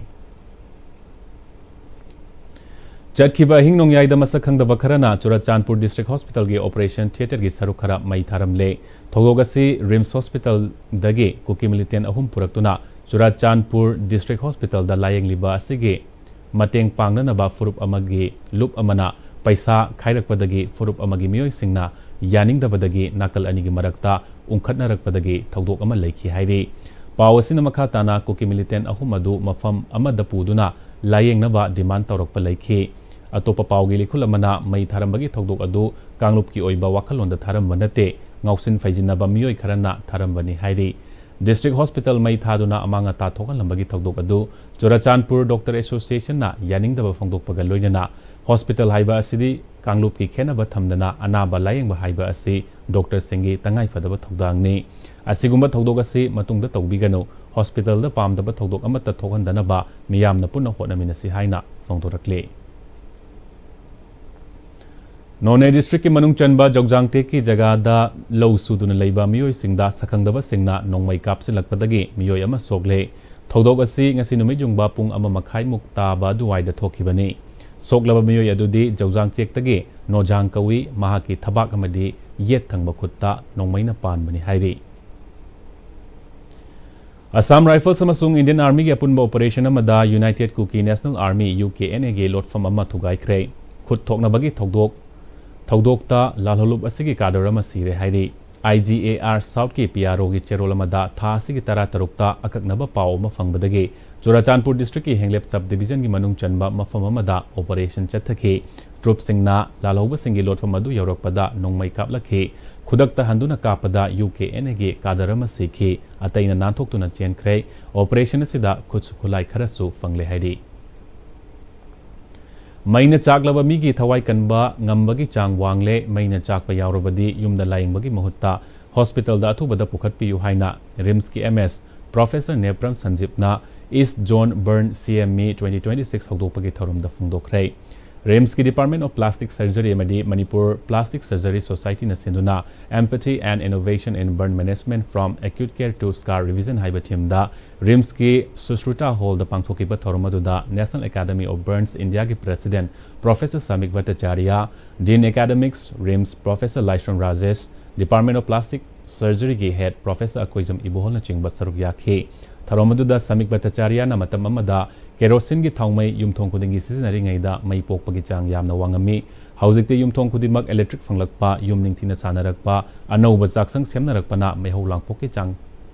ꯆꯠꯈꯤꯕ ꯑꯍꯤꯡ ꯅꯣꯡꯌꯥꯏꯗ ꯃꯁꯛ ꯈꯪꯗꯕ ꯈꯔꯅ ꯆꯨꯔꯆꯥꯟꯄꯨꯔ ꯗꯤꯁꯇ꯭ꯔꯤꯛ ꯍꯣꯁꯄꯤꯇꯥꯜꯒꯤ ꯑꯣꯄꯔꯦꯁꯟ ꯊꯤꯌꯦꯇꯔꯒꯤ ꯁꯔꯨꯛ ꯈꯔ ꯃꯩ ꯊꯥꯔꯝꯂꯦ꯫ ꯊꯧꯗꯣꯛ ꯑꯁꯤ ꯔꯤꯝꯁ ꯍꯣꯁꯄꯤꯇꯥꯜꯗꯒꯤ ꯀꯨꯀꯤ ꯃꯤꯂꯤꯇꯦꯟ ꯑꯍꯨꯝ ꯄꯨꯔꯛꯇꯨꯅ ꯆꯨꯔꯥꯆꯥꯟꯄꯨꯔ ꯗꯤꯁꯇ꯭ꯔꯤꯛ ꯍꯣꯁꯄꯤꯇꯥꯜꯗ ꯂꯥꯌꯦꯡꯂꯤꯕ ꯑꯁꯤꯒꯤ ꯃꯇꯦꯡ ꯄꯥꯡꯅꯅꯕ ꯐꯨꯔꯨꯞ ꯑꯃꯒꯤ ꯂꯨꯞ ꯑꯃꯅ ꯄꯩꯁꯥ ꯈꯥꯏꯔꯛꯄꯗꯒꯤ ꯐꯨꯔꯨꯞ ꯑꯃꯒꯤ ꯃꯤꯑꯣꯏꯁꯤꯡꯅ ꯌꯥꯅꯤꯡꯗꯕꯗꯒꯤ ꯅꯥꯀꯜ ꯑꯅꯤꯒꯤ ꯃꯔꯛꯇ ꯎꯪꯈꯠꯅꯔꯛꯄꯗꯒꯤ ꯊꯧꯗꯣꯛ ꯑꯃ ꯂꯩꯈꯤ ꯍꯥꯏꯔꯤ꯫ ꯄꯥꯎ ꯑꯁꯤꯅ ꯃꯈꯥ ꯇꯥꯅ ꯀꯨꯀꯤ ꯃꯤꯂꯤꯇꯦꯟ ꯑꯍꯨꯝ ꯑꯗꯨ ꯃꯐꯝ ꯑꯃꯗ ꯄꯨꯗꯨꯅ ꯂꯥꯌꯦꯡꯅꯕ ꯗꯤꯃꯥꯟ ꯇꯧꯔꯛꯄ ꯂꯩꯈꯤ꯫ ꯑꯇꯣꯞꯄ ꯄꯥꯎꯒꯤ ꯂꯤꯈꯨꯜ ꯑꯃꯅ ꯃꯩ ꯊꯥꯔꯝꯕꯒꯤ ꯊꯧꯗꯣꯛ ꯑꯗꯨ ꯀꯥꯡꯂꯨꯞꯀꯤ ꯑꯣꯏꯕ ꯋꯥꯈꯜꯂꯣꯟꯗ ꯊꯥꯔꯝꯕ ꯅꯠꯇꯦ, ꯉꯥꯎꯁꯤꯟ ꯐꯩꯖꯤꯟꯅꯕ ꯃꯤꯑꯣꯏ ꯈꯔꯅ ꯊꯥꯔꯝꯕꯅꯤ ꯍꯥꯏꯔꯤ꯫ ꯗꯤꯁꯇ꯭ꯔꯤꯛ ꯍꯣꯁꯄꯤꯇꯥꯜ ꯃꯩ ꯊꯥꯗꯨꯅ ꯑꯃꯥꯡ ꯑꯇꯥ ꯊꯣꯛꯍꯜꯂꯝꯕꯒꯤ ꯊꯧꯗꯣꯛ ꯑꯗꯨ ꯆꯨꯔꯥꯆꯥꯟꯄꯨꯔ ꯗꯣꯛꯇꯔ ꯑꯦꯁꯣꯁꯤꯌꯦꯁꯟꯅ ꯌꯥꯅꯤꯡꯗꯕ ꯐꯣꯡꯗꯣꯛꯄꯒ ꯂꯣꯏꯅꯅ ꯍꯣꯁꯄꯤꯇꯥꯜ ꯍꯥꯏꯕ ꯑꯁꯤꯗꯤ ꯀꯥꯡꯂꯨꯞꯀꯤ ꯈꯦꯠꯅꯕ ꯊꯝꯗꯅ ꯑꯅꯥꯕ ꯂꯥꯌꯦꯡꯕ ꯍꯥꯏꯕ ꯑꯁꯤ ꯗꯣꯛꯇꯔꯁꯤꯡꯒꯤ ꯇꯉꯥꯏꯐꯗꯕ ꯊꯧꯗꯥꯡꯅꯤ꯫ ꯑꯁꯤꯒꯨꯝꯕ ꯊꯧꯗꯣꯛ ꯑꯁꯤ ꯃꯇꯨꯡꯗ ꯇꯧꯕꯤꯒꯅꯨ, ꯍꯣꯁꯄꯤꯇꯥꯜꯗ ꯄꯥꯝꯗꯕ ꯊꯧꯗꯣꯛ ꯑꯃꯠꯇ ꯊꯣꯛꯍꯟꯗꯅꯕ ꯃꯤꯌꯥꯝꯅ ꯄꯨꯟꯅ ꯍꯣꯠꯅꯃꯤꯟꯅꯁꯤ ꯍꯥꯏꯅ ꯐꯣꯡꯗꯣꯔꯛꯂꯤ꯫ ꯅꯣꯅꯦ ꯗꯤꯁꯇ꯭ꯔꯤꯛꯀꯤ ꯃꯅꯨꯡ ꯆꯟꯕ ꯖꯧꯖꯥꯡ ꯇꯦꯛꯀꯤ ꯖꯒꯥꯗ ꯂꯧ ꯁꯨꯗꯨꯅ ꯂꯩꯕ ꯃꯤꯑꯣꯏꯁꯤꯡꯗ ꯁꯛꯈꯪꯗꯕꯁꯤꯡꯅ ꯅꯣꯡꯃꯩ ꯀꯥꯞꯁꯤꯜꯂꯛꯄꯗꯒꯤ ꯃꯤꯑꯣꯏ ꯑꯃ ꯁꯣꯛꯂꯦ꯫ ꯊꯧꯗꯣꯛ ꯑꯁꯤ ꯉꯁꯤ ꯅꯨꯃꯤꯠ ꯌꯨꯡꯕ ꯄꯨꯡ ꯑꯃ ꯃꯈꯥꯏꯃꯨꯛ ꯇꯥꯕ ꯑꯗꯨꯋꯥꯏꯗ ꯊꯣꯛꯈꯤꯕꯅꯤ꯫ ꯁꯣꯛꯂꯕ ꯃꯤꯑꯣꯏ ꯑꯗꯨꯗꯤ ꯖꯧꯖꯥꯡ ꯆꯦꯛꯇꯒꯤ ꯅꯣꯖꯥꯡ ꯀꯧꯏ, ꯃꯍꯥꯛꯀꯤ ꯊꯕꯥꯛ ꯑꯃꯗꯤ ꯌꯦꯠ ꯊꯪꯕ ꯈꯨꯠꯇ ꯅꯣꯡꯃꯩꯅ ꯄꯥꯟꯕꯅꯤ ꯍꯥꯏꯔꯤ꯫ ꯑꯁꯥꯝ ꯔꯥꯏꯐꯜꯁ ꯑꯃꯁꯨꯡ ꯏꯟꯗꯤꯌꯟ ꯑꯥꯔꯃꯤꯒꯤ ꯑꯄꯨꯟꯕ ꯑꯣꯄꯔꯦꯁꯟ ꯑꯃꯗ united Kuki national army, U K N ꯑꯦꯒꯤ ꯂꯣꯠꯐꯝ ꯑꯃ ꯊꯨꯒꯥꯏꯈ꯭ꯔꯦ꯫ ꯈꯨꯠ ꯊꯣꯛꯅꯕꯒꯤ ꯊꯧꯗꯣꯛ ꯊꯧꯗꯣꯛꯇ ꯂꯥꯜꯍꯧꯂꯨꯞ ꯑꯁꯤꯒꯤ ꯀꯥꯗꯔ ꯑꯃ ꯁꯤꯔꯦ ꯍꯥꯏꯔꯤ꯫ ꯑꯥꯏ ꯖꯤ ꯑꯦ ꯑꯥꯔ ꯁꯥꯎꯠꯀꯤ ꯄꯤ ꯑꯥꯔ ꯑꯣꯒꯤ ꯆꯦꯔꯣꯜ ꯑꯃꯗ ꯊꯥ ꯑꯁꯤꯒꯤ ꯇꯔꯥꯇꯔꯨꯛꯇ ꯑꯀꯛꯅꯕ ꯄꯥꯎ ꯑꯃ ꯐꯪꯕꯗꯒꯤ ꯆꯨꯔꯥꯆꯥꯟꯄꯨꯔ ꯗꯤꯁꯇ꯭ꯔꯤꯛꯀꯤ ꯍꯦꯡꯂꯦꯞ ꯁꯕ ꯗꯤꯕꯤꯖꯟꯒꯤ ꯃꯅꯨꯡ ꯆꯟꯕ ꯃꯐꯝ ꯑꯃꯗ ꯑꯣꯄꯔꯦꯁꯟ ꯆꯠꯊꯈꯤ꯫ ꯇ꯭ꯔꯨꯞꯁꯤꯡꯅ ꯂꯥꯜꯍꯧꯕꯁꯤꯡꯒꯤ ꯂꯣꯠꯐꯝ ꯑꯗꯨ ꯌꯧꯔꯛꯄꯗ ꯅꯣꯡꯃꯩ ꯀꯥꯞꯂꯛꯈꯤ꯫ ꯈꯨꯗꯛꯇ ꯍꯟꯗꯨꯅ ꯀꯥꯞꯄꯗ ꯌꯨ ꯀꯦ ꯑꯦꯟ ꯑꯦꯒꯤ ꯀꯥꯗꯔ ꯑꯃ ꯁꯤꯈꯤ꯫ ꯑꯇꯩꯅ ꯅꯥꯟꯊꯣꯛꯇꯨꯅ ꯆꯦꯟꯈ꯭ꯔꯦ꯫ ꯑꯣꯄꯔꯦꯁꯟ ꯑꯁꯤꯗ ꯈꯨꯠꯁꯨ ꯈꯨꯠꯂꯥꯏ ꯈꯔꯁꯨ ꯐꯪꯂꯦ ꯍꯥꯏꯔꯤ꯫ ꯃꯩꯅ ꯆꯥꯛꯂꯕ ꯃꯤꯒꯤ ꯊꯋꯥꯏ ꯀꯟꯕ ꯉꯝꯕꯒꯤ ꯆꯥꯡ ꯋꯥꯡꯂꯦ꯫ ꯃꯩꯅ ꯆꯥꯛꯄ ꯌꯥꯎꯔꯕꯗꯤ ꯌꯨꯝꯗ ꯂꯥꯌꯦꯡꯕꯒꯤ ꯃꯍꯨꯠꯇ ꯍꯣꯁꯄꯤꯇꯥꯜꯗ ꯑꯊꯨꯕꯗ ꯄꯨꯈꯠꯄꯤꯌꯨ ꯍꯥꯏꯅ ꯔꯤꯝꯁꯀꯤ ꯑꯦꯝ ꯑꯦꯁ ꯄ꯭ꯔꯣꯐꯦꯁꯔ ꯅꯦꯄ꯭ꯔꯝ ꯁꯟꯖꯤꯞꯅ ꯏꯁ ꯖꯣꯟ ꯕꯔꯟ ꯁꯤ ꯑꯦꯝ ꯃꯤ ꯇ꯭ꯋꯦꯟꯇꯤ ꯇ꯭ꯋꯦꯟꯇꯤ ꯁꯤꯛꯁ ꯍꯧꯗꯣꯛꯄꯒꯤ ꯊꯧꯔꯝꯗ ꯐꯣꯡꯗꯣꯛꯈ꯭ꯔꯦ꯫ ꯔꯤꯝꯁꯀꯤ ꯗꯤꯄꯥꯔꯠꯃꯦꯟ ꯑꯣꯐ ꯄ꯭ꯂꯥꯁꯇꯤꯛ ꯁꯔꯖꯔꯤ ꯑꯃꯗꯤ ꯃꯅꯤꯄꯨꯔ ꯄ꯭ꯂꯥꯁꯇꯤꯛ ꯁꯔꯖꯔꯤ ꯁꯣꯁꯥꯏꯇꯤꯅ ꯁꯤꯟꯗꯨꯅ Empathy and Innovation in Burn Management, From Acute Care to Scar Revision ꯍꯥꯏꯕ ꯊꯤꯝꯗ ꯔꯤꯝꯁꯀꯤ ꯁꯨꯁ꯭ꯔꯨꯇꯥ ꯍꯣꯜꯗ ꯄꯥꯡꯊꯣꯛꯈꯤꯕ ꯊꯧꯔꯝ ꯑꯗꯨꯗ National Academy of Burns Indiaꯒꯤ president professor Samik Bhattacharya, dean academics, RIMS, professor Laishram Rajesh, department of plastic ꯁꯔꯖꯔꯤꯒꯤ ꯍꯦꯗ ꯄ꯭ꯔꯣꯐꯦꯁꯔ ꯑꯀꯣꯏꯖꯝ ꯏꯕꯣꯍꯜꯅꯆꯤꯡꯕ ꯁꯔꯨꯛ ꯌꯥꯈꯤ꯫ ꯊꯧꯔꯝ ꯑꯗꯨꯗ ꯁꯃꯤꯛ ꯚꯠꯇꯥꯆꯥꯔꯌꯥꯅ ꯃꯇꯝ ꯑꯃꯗ ꯀꯦꯔꯣꯁꯤꯟꯒꯤ ꯊꯥꯎꯃꯩ ꯌꯨꯝꯊꯣꯡ ꯈꯨꯗꯤꯡꯒꯤ ꯁꯤꯖꯤꯟꯅꯔꯤꯉꯩꯗ ꯃꯩ ꯄꯣꯛꯄꯒꯤ ꯆꯥꯡ ꯌꯥꯝꯅ ꯋꯥꯡꯉꯝꯃꯤ꯫ ꯍꯧꯖꯤꯛꯇꯤ ꯌꯨꯝꯊꯣꯡ ꯈꯨꯗꯤꯡꯃꯛ ꯏꯂꯦꯛꯇ꯭ꯔꯤꯛ ꯐꯪꯂꯛꯄ, ꯌꯨꯝ ꯅꯤꯡꯊꯤꯅ ꯁꯥꯟꯅꯔꯛꯄ, ꯑꯅꯧꯕ ꯆꯥꯛꯁꯪ ꯁꯦꯝꯅꯔꯛꯄꯅ ꯃꯩꯍꯧ ꯂꯥꯡꯄꯣꯛꯀꯤ ꯆꯥꯡ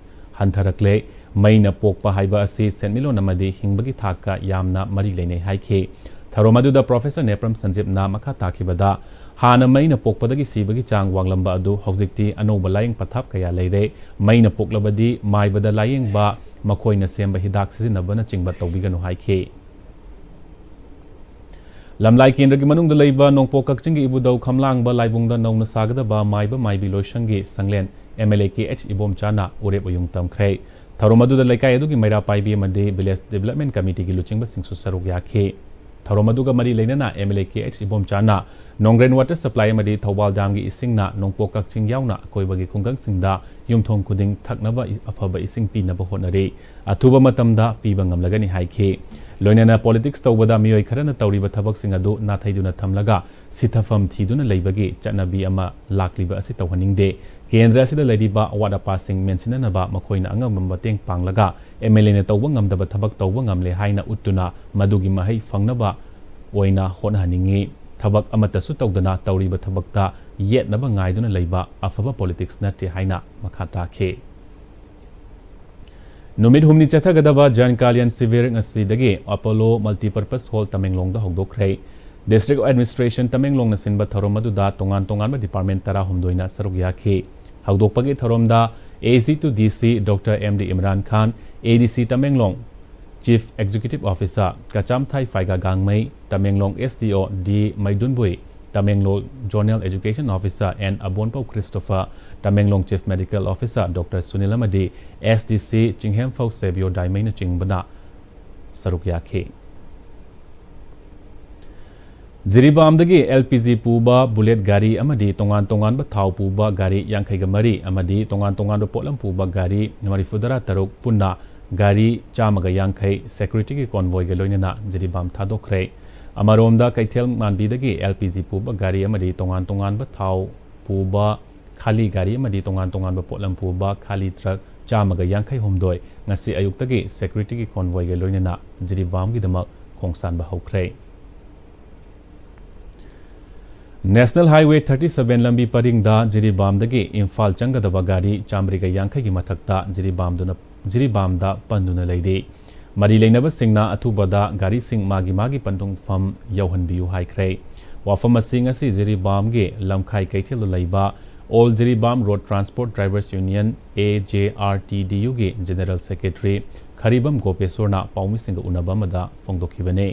ꯍꯟꯊꯔꯛꯂꯦ꯫ ꯃꯩꯅ ꯄꯣꯛꯄ ꯍꯥꯏꯕ ꯑꯁꯤ ꯁꯦꯟꯃꯤꯠꯂꯣꯟ ꯑꯃꯗꯤ ꯍꯤꯡꯕꯒꯤ ꯊꯥꯛꯀ ꯌꯥꯝꯅ ꯃꯔꯤ ꯂꯩꯅꯩ ꯍꯥꯏꯈꯤ꯫ ꯊꯧꯔꯝ ꯑꯗꯨꯗ ꯄ꯭ꯔꯣꯐꯦꯁꯔ ꯅꯦꯄ꯭ꯔꯝ ꯁꯟꯖꯤꯞꯅ ꯃꯈꯥ ꯇꯥꯈꯤꯕꯗ, ꯍꯥꯟꯅ ꯃꯩꯅ ꯄꯣꯛꯄꯗꯒꯤ ꯁꯤꯕꯒꯤ ꯆꯥꯡ ꯋꯥꯡꯂꯝꯕ ꯑꯗꯨ ꯍꯧꯖꯤꯛꯇꯤ ꯑꯅꯧꯕ ꯂꯥꯌꯦꯡ ꯄꯊꯥꯞ ꯀꯌꯥ ꯂꯩꯔꯦ꯫ ꯃꯩꯅ ꯄꯣꯛꯂꯕꯗꯤ ꯃꯥꯏꯕꯗ ꯂꯥꯌꯦꯡꯕ, ꯃꯈꯣꯏꯅ ꯁꯦꯝꯕ ꯍꯤꯗꯥꯛ ꯁꯤꯖꯤꯟꯅꯕꯅꯆꯤꯡꯕ ꯇꯧꯕꯤꯒꯅꯨ ꯍꯥꯏꯈꯤ꯫ ꯂꯝꯂꯥꯏ ꯀꯦꯟꯗ꯭ꯔꯒꯤ ꯃꯅꯨꯡꯗ ꯂꯩꯕ ꯅꯣꯡꯄꯣꯛ ꯀꯛꯆꯤꯡꯒꯤ ꯏꯕꯨꯙꯧ ꯈꯝꯂꯥꯡꯕ ꯂꯥꯏꯕꯨꯡꯗ ꯅꯧꯅ ꯁꯥꯒꯗꯕ ꯃꯥꯏꯕ ꯃꯥꯏꯕꯤ ꯂꯣꯏꯁꯪꯒꯤ ꯁꯪꯂꯦꯟ M L A K H ꯏꯕꯣꯝꯆꯥꯅ ꯎꯔꯦꯞ ꯎꯌꯨꯡ ꯇꯝꯈ꯭ꯔꯦ꯫ ꯊꯧꯔꯝ ꯑꯗꯨꯗ ꯂꯩꯀꯥꯏ ꯑꯗꯨꯒꯤ ꯃꯩꯔꯥ ꯄꯥꯏꯕꯤ ꯑꯃꯗꯤ ꯚꯤꯂꯦꯖ ꯗꯤꯕꯂꯞꯃꯦꯟ ꯀꯃꯤꯇꯤꯒꯤ ꯂꯨꯆꯤꯡꯕꯁꯤꯡꯁꯨ ꯁꯔꯨꯛ ꯌꯥꯈꯤ꯫ ꯊꯧꯔꯝ ꯑꯗꯨꯒ ꯃꯔꯤ ꯂꯩꯅꯅ M L A K H ꯏꯕꯣꯝꯆꯥꯅ ꯅꯣꯡꯒ꯭ꯔꯦꯟ ꯋꯥꯇꯔ ꯁꯄ꯭ꯂꯥꯏ ꯑꯃꯗꯤ ꯊꯧꯕꯥꯜ ꯗꯥꯝꯒꯤ ꯏꯁꯤꯡꯅ ꯅꯣꯡꯄꯣꯛ ꯀꯛꯆꯤꯡ ꯌꯥꯎꯅ ꯑꯀꯣꯏꯕꯒꯤ ꯈꯨꯡꯒꯪꯁꯤꯡꯗ ꯌꯨꯝꯊꯣꯡ ꯈꯨꯗꯤꯡ ꯊꯛꯅꯕ ꯏ-, ꯑꯐꯕ ꯏꯁꯤꯡ ꯄꯤꯅꯕ ꯍꯣꯠꯅꯔꯤ꯫ ꯑꯊꯨꯕ ꯃꯇꯝꯗ ꯄꯤꯕ ꯉꯝꯂꯒꯅꯤ ꯍꯥꯏꯈꯤ꯫ ꯂꯣꯏꯅꯅ ꯄꯣꯂꯤꯇꯤꯛꯁ ꯇꯧꯕꯗ ꯃꯤꯑꯣꯏ ꯈꯔꯅ ꯇꯧꯔꯤꯕ ꯊꯕꯛꯁꯤꯡ ꯑꯗꯨ ꯅꯥꯊꯩꯗꯨꯅ ꯊꯝꯂꯒ ꯁꯤꯊꯐꯝ ꯊꯤꯗꯨꯅ ꯂꯩꯕꯒꯤ ꯆꯠꯅꯕꯤ ꯑꯃ ꯂꯥꯛꯂꯤꯕ ꯑꯁꯤ ꯇꯧꯍꯟꯅꯤꯡꯗꯦ꯫ ꯀꯦꯟꯗ꯭ꯔ ꯑꯁꯤꯗ ꯂꯩꯔꯤꯕ ꯑꯋꯥꯠ ꯑꯄꯥꯁꯤꯡ ꯃꯦꯟꯁꯤꯟꯅꯅꯕ ꯃꯈꯣꯏꯅ ꯑꯉꯝꯕ ꯃꯇꯦꯡ ꯄꯥꯡꯂꯒ ꯑꯦꯝ ꯑꯦꯜ ꯑꯦꯅ ꯇꯧꯕ ꯉꯝꯗꯕ ꯊꯕꯛ ꯇꯧꯕ ꯉꯝꯂꯦ ꯍꯥꯏꯅ ꯎꯠꯇꯨꯅ ꯃꯗꯨꯒꯤ ꯃꯍꯩ ꯐꯪꯅꯕ ꯑꯣꯏꯅ ꯍꯣꯠꯅꯍꯟꯅꯤꯡꯏ꯫ ꯊꯕꯛ ꯑꯃꯠꯇꯁꯨ ꯇꯧꯗꯅ ꯇꯧꯔꯤꯕ ꯊꯕꯛꯇ ꯌꯦꯠꯅꯕ ꯉꯥꯏꯗꯨꯅ ꯂꯩꯕ ꯑꯐꯕ ꯄꯣꯂꯤꯇꯤꯛꯁ ꯅꯠꯇꯦ ꯍꯥꯏꯅ ꯃꯈꯥ ꯇꯥꯈꯤ꯫ ꯅꯨꯃꯤꯠ ꯍꯨꯝꯅꯤ ꯆꯠꯊꯒꯗꯕ ꯖꯟ ꯀꯥꯂꯤꯌꯥꯟ ꯁꯤꯕꯤꯔ ꯉꯁꯤꯗꯒꯤ ꯑꯄꯣꯂꯣ ꯃꯜꯇꯤꯄꯔꯄꯁ ꯍꯣꯜ ꯇꯃꯦꯡꯂꯣꯡꯗ ꯍꯧꯗꯣꯛꯈ꯭ꯔꯦ꯫ ꯗꯤꯁꯇ꯭ꯔꯤꯛ ꯑꯦꯗꯃꯤꯅꯤꯁꯇ꯭ꯔꯦꯁꯟ ꯇꯃꯦꯡꯂꯣꯡꯅ ꯁꯤꯟꯕ ꯊꯧꯔꯝ ꯑꯗꯨꯗ ꯇꯣꯉꯥꯟ ꯇꯣꯉꯥꯟꯕ ꯗꯤꯄꯥꯔꯠꯃꯦꯟ ꯇꯔꯥꯍꯨꯝꯗꯣꯏꯅ ꯁꯔꯨꯛ ꯌꯥꯈꯤ꯫ ꯍꯧꯗꯣꯛꯄꯒꯤ ꯊꯧꯔꯝꯗ ꯑꯦ ꯁꯤ ꯇꯨ ꯗꯤ ꯁꯤ doctor M D Imran Khan, A D C Tamenglong, chief executive officer Kachamthai Phaiga Gangmei, Tamenglong S D O D Meidunbui, Tamenglong zonal education officer N Abonpou Christopher, Tamenglong chief medical officer doctor Sunil ꯑꯃꯗꯤ S D C Chinghemphou Sebiyo ꯗꯥꯏꯃꯩꯅꯆꯤꯡꯕꯅ ꯁꯔꯨꯛ ꯌꯥꯈꯤ꯫ ꯖꯤꯔꯤꯕꯥꯝꯗꯒꯤ ꯑꯦꯜ ꯄꯤ ꯖꯤ ꯄꯨꯕ bullet ꯒꯥꯔꯤ ꯑꯃꯗꯤ ꯇꯣꯉꯥꯟ ꯇꯣꯉꯥꯟꯕ ꯊꯥꯎ ꯄꯨꯕ ꯒꯥꯔꯤ ꯌꯥꯡꯈꯩꯒ ꯃꯔꯤ ꯑꯃꯗꯤ ꯇꯣꯉꯥꯟ ꯇꯣꯉꯥꯟꯕ ꯄꯣꯠꯂꯝ ꯄꯨꯕ ꯒꯥꯔꯤ ꯃꯔꯤꯐꯨꯇꯔꯥ ꯇꯔꯨꯛ, ꯄꯨꯟꯅ ꯒꯥꯔꯤ ꯆꯥꯝꯃꯒ ꯌꯥꯡꯈꯩ ꯁꯦꯀ꯭ꯌꯨꯔꯤꯇꯤꯒꯤ ꯀꯣꯟꯚꯣꯏꯒ ꯂꯣꯏꯅꯅ ꯖꯤꯔꯤꯕꯥꯝ ꯊꯥꯗꯣꯛꯈ꯭ꯔꯦ꯫ ꯑꯃꯔꯣꯝꯗ, ꯀꯩꯊꯦꯜ ꯃꯥꯟꯕꯤꯗꯒꯤ ꯑꯦꯜ ꯄꯤ ꯖꯤ ꯄꯨꯕ ꯒꯥꯔꯤ ꯑꯃꯗꯤ ꯇꯣꯉꯥꯟ ꯇꯣꯉꯥꯟꯕ ꯊꯥꯎ ꯄꯨꯕ ꯈꯥꯂꯤ ꯒꯥꯔꯤ ꯑꯃꯗꯤ ꯇꯣꯉꯥꯟ ꯇꯣꯉꯥꯟꯕ ꯄꯣꯠꯂꯝ ꯄꯨꯕ ꯈꯥꯂꯤ ꯇ꯭ꯔꯛ ꯆꯥꯝꯃꯒ ꯌꯥꯡꯈꯩ ꯍꯨꯝꯗꯣꯏ ꯉꯁꯤ ꯑꯌꯨꯛꯇꯒꯤ ꯁꯦꯀ꯭ꯌꯨꯔꯤꯇꯤꯒꯤ ꯀꯣꯟꯚꯣꯏꯒ ꯂꯣꯏꯅꯅ ꯖꯤꯔꯤꯕꯥꯝꯒꯤꯗꯃꯛ ꯈꯣꯡꯁꯥꯟꯕ ꯍꯧꯈ꯭ꯔꯦ꯫ ꯅꯦꯁꯅꯦꯜ ꯍꯥꯏꯋꯦ ꯊꯥꯔꯇꯤ ꯁꯚꯦꯟ ꯂꯝꯕꯤ ꯄꯔꯤꯡꯗ ꯖꯤꯔꯤꯕꯥꯝꯗꯒꯤ ꯏꯝꯐꯥꯜ ꯆꯪꯒꯗꯕ ꯒꯥꯔꯤ ꯆꯥꯝꯃꯔꯤꯒ ꯌꯥꯡꯈꯩꯒꯤ ꯃꯊꯛꯇ ꯖꯤꯔꯤꯕꯥꯝꯗꯨꯅ, ꯖꯤꯔꯤꯕꯥꯝꯗ ꯄꯟꯗꯨꯅ ꯂꯩꯔꯤ꯫ ꯃꯔꯤ ꯂꯩꯅꯕꯁꯤꯡꯅ ꯑꯊꯨꯕꯗ ꯒꯥꯔꯤꯁꯤꯡ ꯃꯥꯒꯤ ꯃꯥꯒꯤ ꯄꯟꯊꯨꯡꯐꯝ ꯌꯧꯍꯟꯕꯤꯌꯨ ꯍꯥꯏꯈ꯭ꯔꯦ꯫ ꯋꯥꯐꯝ ꯑꯁꯤ ꯉꯁꯤ ꯖꯤꯔꯤꯕꯥꯝꯒꯤ ꯂꯝꯈꯥꯏ ꯀꯩꯊꯦꯜꯗ ꯂꯩꯕ All Jiribam Road Transport Drivers Union, A J R T D U ꯒꯤ ꯖꯦꯅꯦꯔꯦꯜ ꯁꯦꯀ꯭ꯔꯦꯇꯔꯤ ꯈꯔꯤꯕꯝ ꯒꯣꯄꯦꯁꯣꯔꯅ ꯄꯥꯎꯃꯤꯁꯤꯡꯒ ꯎꯅꯕ ꯑꯃꯗ ꯐꯣꯡꯗꯣꯛꯈꯤꯕꯅꯤ꯫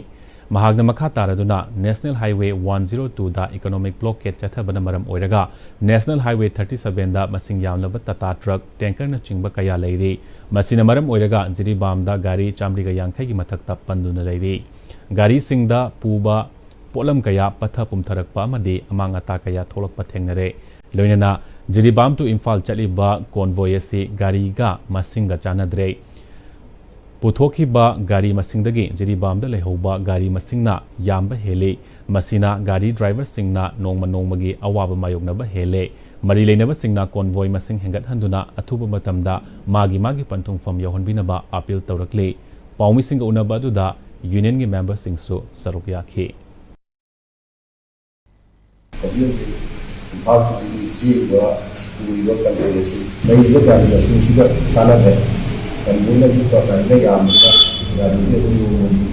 ꯃꯍꯥꯛꯅ ꯃꯈꯥ ꯇꯥꯔꯗꯨꯅ ꯅꯦꯁꯅꯦꯜ ꯍꯥꯏꯋꯦ ꯋꯥꯟ ꯖꯤꯔꯣ ꯇꯨꯗ ꯏꯀꯣꯅꯣꯃꯤꯛ ꯕ꯭ꯂꯣꯀꯦꯠ ꯆꯠꯊꯕꯅ ꯃꯔꯝ ꯑꯣꯏꯔꯒ ꯅꯦꯁꯅꯦꯜ ꯍꯥꯏꯋꯦ ꯊꯥꯔꯇꯤ ꯁꯚꯦꯟꯗ ꯃꯁꯤꯡ ꯌꯥꯝꯂꯕ ꯇꯥꯇꯥ ꯇ꯭ꯔꯛ, ꯇꯦꯡꯀꯔꯅꯆꯤꯡꯕ ꯀꯌꯥ ꯂꯩꯔꯤ꯫ ꯃꯁꯤꯅ ꯃꯔꯝ ꯑꯣꯏꯔꯒ ꯖꯤꯔꯤꯕꯥꯝꯗ ꯒꯥꯔꯤ ꯆꯥꯝꯃꯔꯤꯒ ꯌꯥꯡꯈꯩꯒꯤ ꯃꯊꯛꯇ ꯄꯟꯗꯨꯅ ꯂꯩꯔꯤ꯫ ꯒꯥꯔꯤꯁꯤꯡꯗ ꯄꯨꯕ ꯄꯣꯠꯂꯝ ꯀꯌꯥ ꯄꯠꯊ ꯄꯨꯝꯊꯔꯛꯄ ꯑꯃꯗꯤ ꯑꯃꯥꯡ ꯑꯇꯥ ꯀꯌꯥ ꯊꯣꯛꯂꯛꯄ ꯊꯦꯡꯅꯔꯦ꯫ ꯂꯣꯏꯅꯅ ꯖꯤꯔꯤꯕꯥꯝ to ꯏꯝꯐꯥꯜ ꯆꯠꯂꯤꯕ ꯀꯣꯟꯚꯣꯏ ꯑꯁꯤ ꯒꯥꯔꯤꯒ ꯃꯁꯤꯡꯒ ꯆꯥꯟꯅꯗ꯭ꯔꯦ꯫ ꯄꯨꯊꯣꯛꯈꯤꯕ ꯒꯥꯔꯤ ꯃꯁꯤꯡꯗꯒꯤ ꯖꯤꯔꯤꯕꯥꯝꯗ ꯂꯩꯍꯧꯕ ꯒꯥꯔꯤ ꯃꯁꯤꯡꯅ ꯌꯥꯝꯕ ꯍꯦꯜꯂꯤ꯫ ꯃꯁꯤꯅ ꯒꯥꯔꯤ ꯗ꯭ꯔꯥꯏꯚꯔꯁꯤꯡꯅ ꯅꯣꯡꯃ ꯅꯣꯡꯃꯒꯤ ꯑꯋꯥꯕ ꯃꯥꯌꯣꯛꯅꯕ ꯍꯦꯜꯂꯦ꯫ ꯃꯔꯤ ꯂꯩꯅꯕꯁꯤꯡꯅ ꯀꯣꯟꯚꯣꯏ ꯃꯁꯤꯡ ꯍꯦꯟꯒꯠꯍꯟꯗꯨꯅ ꯑꯊꯨꯕ ꯃꯇꯝꯗ ꯃꯥꯒꯤ ꯃꯥꯒꯤ ꯄꯟꯊꯨꯡꯐꯝ ꯌꯧꯍꯟꯕꯤꯅꯕ ꯑꯥꯄꯤꯜ ꯇꯧꯔꯛꯂꯤ꯫ ꯄꯥꯎꯃꯤꯁꯤꯡꯒ ꯎꯅꯕ ꯑꯗꯨꯗ ꯌꯨꯅꯤꯌꯟꯒꯤ ꯃꯦꯝꯕꯔꯁꯤꯡꯁꯨ ꯁꯔꯨꯛ ꯌꯥꯈꯤ꯫ ꯍꯧꯖꯤꯛ ꯍꯧꯖꯤꯛ ꯏꯝꯐꯥꯜ ꯍꯧꯖꯤꯛꯀꯤ ꯆꯦꯜꯂꯤꯕ, ꯄꯨꯔꯤꯕ ꯀꯟꯚꯣꯏ ꯑꯁꯤ ꯂꯩꯔꯤꯕ ꯒꯥꯔꯤ ꯃꯁꯤꯡꯁꯤꯒ ꯆꯥꯟꯅꯗ꯭ꯔꯦ꯫ ꯀꯟꯚꯣꯏꯅ ꯂꯤꯛꯄ, ꯒꯥꯔꯤꯅ ꯌꯥꯝꯕꯅꯤꯅ ꯒꯥꯔꯤꯁꯦ ꯑꯗꯨꯝ ꯅꯣꯡꯃꯒꯤ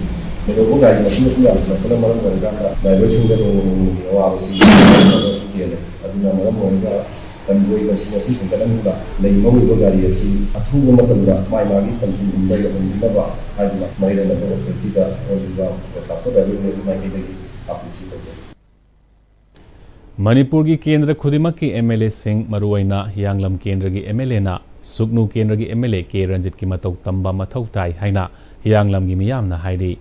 ꯂꯩꯍꯧꯕ ꯒꯥꯔꯤ ꯃꯁꯤꯡꯅꯁꯨ ꯌꯥꯝꯁꯤꯜꯂꯛꯄꯅ ꯃꯔꯝ ꯑꯣꯏꯔꯀꯥꯟꯗ ꯗ꯭ꯔꯥꯏꯚꯔꯁꯤꯡꯗ ꯅꯣꯡꯃ ꯅꯣꯡꯃꯒꯤ ꯑꯋꯥꯕꯁꯤ ꯍꯦꯟꯅꯁꯨ ꯍꯦꯜꯂꯦ꯫ ꯑꯗꯨꯅ ꯃꯔꯝ ꯑꯣꯏꯔꯒ ꯀꯟꯚꯣꯏ ꯃꯁꯤꯡ ꯑꯁꯤ ꯍꯦꯟꯒꯠꯍꯟꯗꯨꯅ ꯂꯩꯃꯧꯔꯤꯕ ꯒꯥꯔꯤ ꯑꯁꯤ ꯑꯊꯨꯕ ꯃꯇꯝꯗ ꯃꯥꯏ ꯃꯥꯒꯤ ꯄꯟꯊꯨꯡꯐꯝꯗ ꯌꯧꯍꯟꯕꯤꯅꯕ ꯍꯥꯏꯗꯨꯅ ꯃꯔꯤ ꯂꯩꯅꯕ ꯑꯣꯊꯣꯔꯤꯇꯤꯗ ꯍꯧꯖꯤꯛ ꯇ꯭ꯔꯥꯟꯁꯄꯣꯔꯠ ꯗ꯭ꯔꯥꯏꯚꯔ ꯌꯨꯅꯤꯌꯟꯒꯤ ꯃꯥꯏꯀꯩꯗꯒꯤ ꯑꯥꯄꯤꯜꯁꯤ ꯇꯧꯖꯔꯤ꯫ ꯃꯅꯤꯄꯨꯔꯒꯤ ꯀꯦꯟꯗ꯭ꯔ ꯈꯨꯗꯤꯡꯃꯛꯀꯤ ꯑꯦꯝ ꯑꯦꯜ ꯑꯦꯁꯤꯡ, ꯃꯔꯨꯑꯣꯏꯅ ꯍꯤꯌꯥꯡꯂꯝ ꯀꯦꯟꯗ꯭ꯔꯒꯤ ꯑꯦꯝ ꯑꯦꯜ ꯑꯦꯅ ꯁꯨꯛꯅꯨ ꯀꯦꯟꯗ꯭ꯔꯒꯤ ꯑꯦꯝ ꯑꯦꯜ ꯑꯦ ꯀꯦ ꯔꯟꯖꯤꯠꯀꯤ ꯃꯇꯧ ꯇꯝꯕ ꯃꯊꯧ ꯇꯥꯏ ꯍꯥꯏꯅ ꯍꯤꯌꯥꯡꯂꯝꯒꯤ ꯃꯤꯌꯥꯝꯅ ꯍꯥꯏꯔꯤ꯫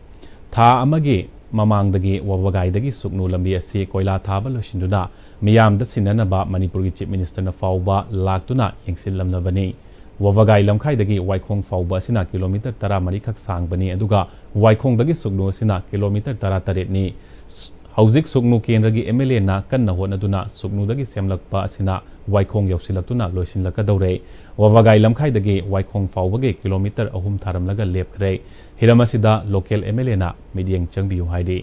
ꯊꯥ ꯑꯃꯒꯤ ꯃꯃꯥꯡꯗꯒꯤ ꯋꯥꯕꯒꯥꯏꯗꯒꯤ ꯁꯨꯛꯅꯨ ꯂꯝꯕꯤ ꯑꯁꯤ ꯀꯣꯏꯂꯥ ꯊꯥꯕ ꯂꯣꯏꯁꯤꯟꯗꯨꯅ ꯃꯤꯌꯥꯝꯗ ꯁꯤꯟꯅꯅꯕ ꯃꯅꯤꯄꯨꯔꯒꯤ ꯆꯤꯐ ꯃꯤꯅꯤꯁꯇꯔꯅ ꯐꯥꯎꯕ ꯂꯥꯛꯇꯨꯅ ꯌꯦꯡꯁꯤꯜꯂꯝꯂꯕꯅꯤ꯫ ꯋꯥꯕꯒꯥꯏ ꯂꯝꯈꯥꯏꯗꯒꯤ ꯋꯥꯏꯈꯣꯡ ꯐꯥꯎꯕ ꯑꯁꯤꯅ ꯀꯤꯂꯣꯃꯤꯇꯔ ꯇꯔꯥꯃꯔꯤ ꯈꯛ ꯁꯥꯡꯕꯅꯤ, ꯑꯗꯨꯒ ꯋꯥꯏꯈꯣꯡꯗꯒꯤ ꯁꯨꯛꯅꯨ ꯑꯁꯤꯅ ꯀꯤꯂꯣꯃꯤꯇꯔ ꯇꯔꯥꯇꯔꯦꯠꯅꯤ꯫ ꯍꯧꯖꯤꯛ ꯁꯨꯛꯅꯨ ꯀꯦꯟꯗ꯭ꯔꯒꯤ ꯑꯦꯝ ꯑꯦꯜ ꯑꯦꯅ ꯀꯟꯅ ꯍꯣꯠꯅꯗꯨꯅ ꯁꯨꯛꯅꯨꯗꯒꯤ ꯁꯦꯝꯂꯛꯄ ꯑꯁꯤꯅ ꯋꯥꯏꯈꯣꯡ ꯌꯧꯁꯤꯜꯂꯛꯇꯨꯅ ꯂꯣꯏꯁꯤꯜꯂꯛꯀꯗꯧꯔꯦ꯫ ꯋꯥꯕꯒꯥꯏ ꯂꯝꯈꯥꯏꯗꯒꯤ ꯋꯥꯏꯈꯣꯡ ꯐꯥꯎꯕꯒꯤ ꯀꯤꯂꯣꯃꯤꯇꯔ ꯑꯍꯨꯝ ꯊꯥꯔꯝꯂꯒ ꯂꯦꯞꯈ꯭ꯔꯦ꯫ ꯍꯤꯔꯝ ꯑꯁꯤꯗ ꯂꯣꯀꯦꯜ ꯑꯦꯝ ꯑꯦꯜ ꯑꯦꯅ ꯃꯤꯠꯌꯦꯡ ꯆꯪꯕꯤꯌꯨ ꯍꯥꯏꯔꯤ꯫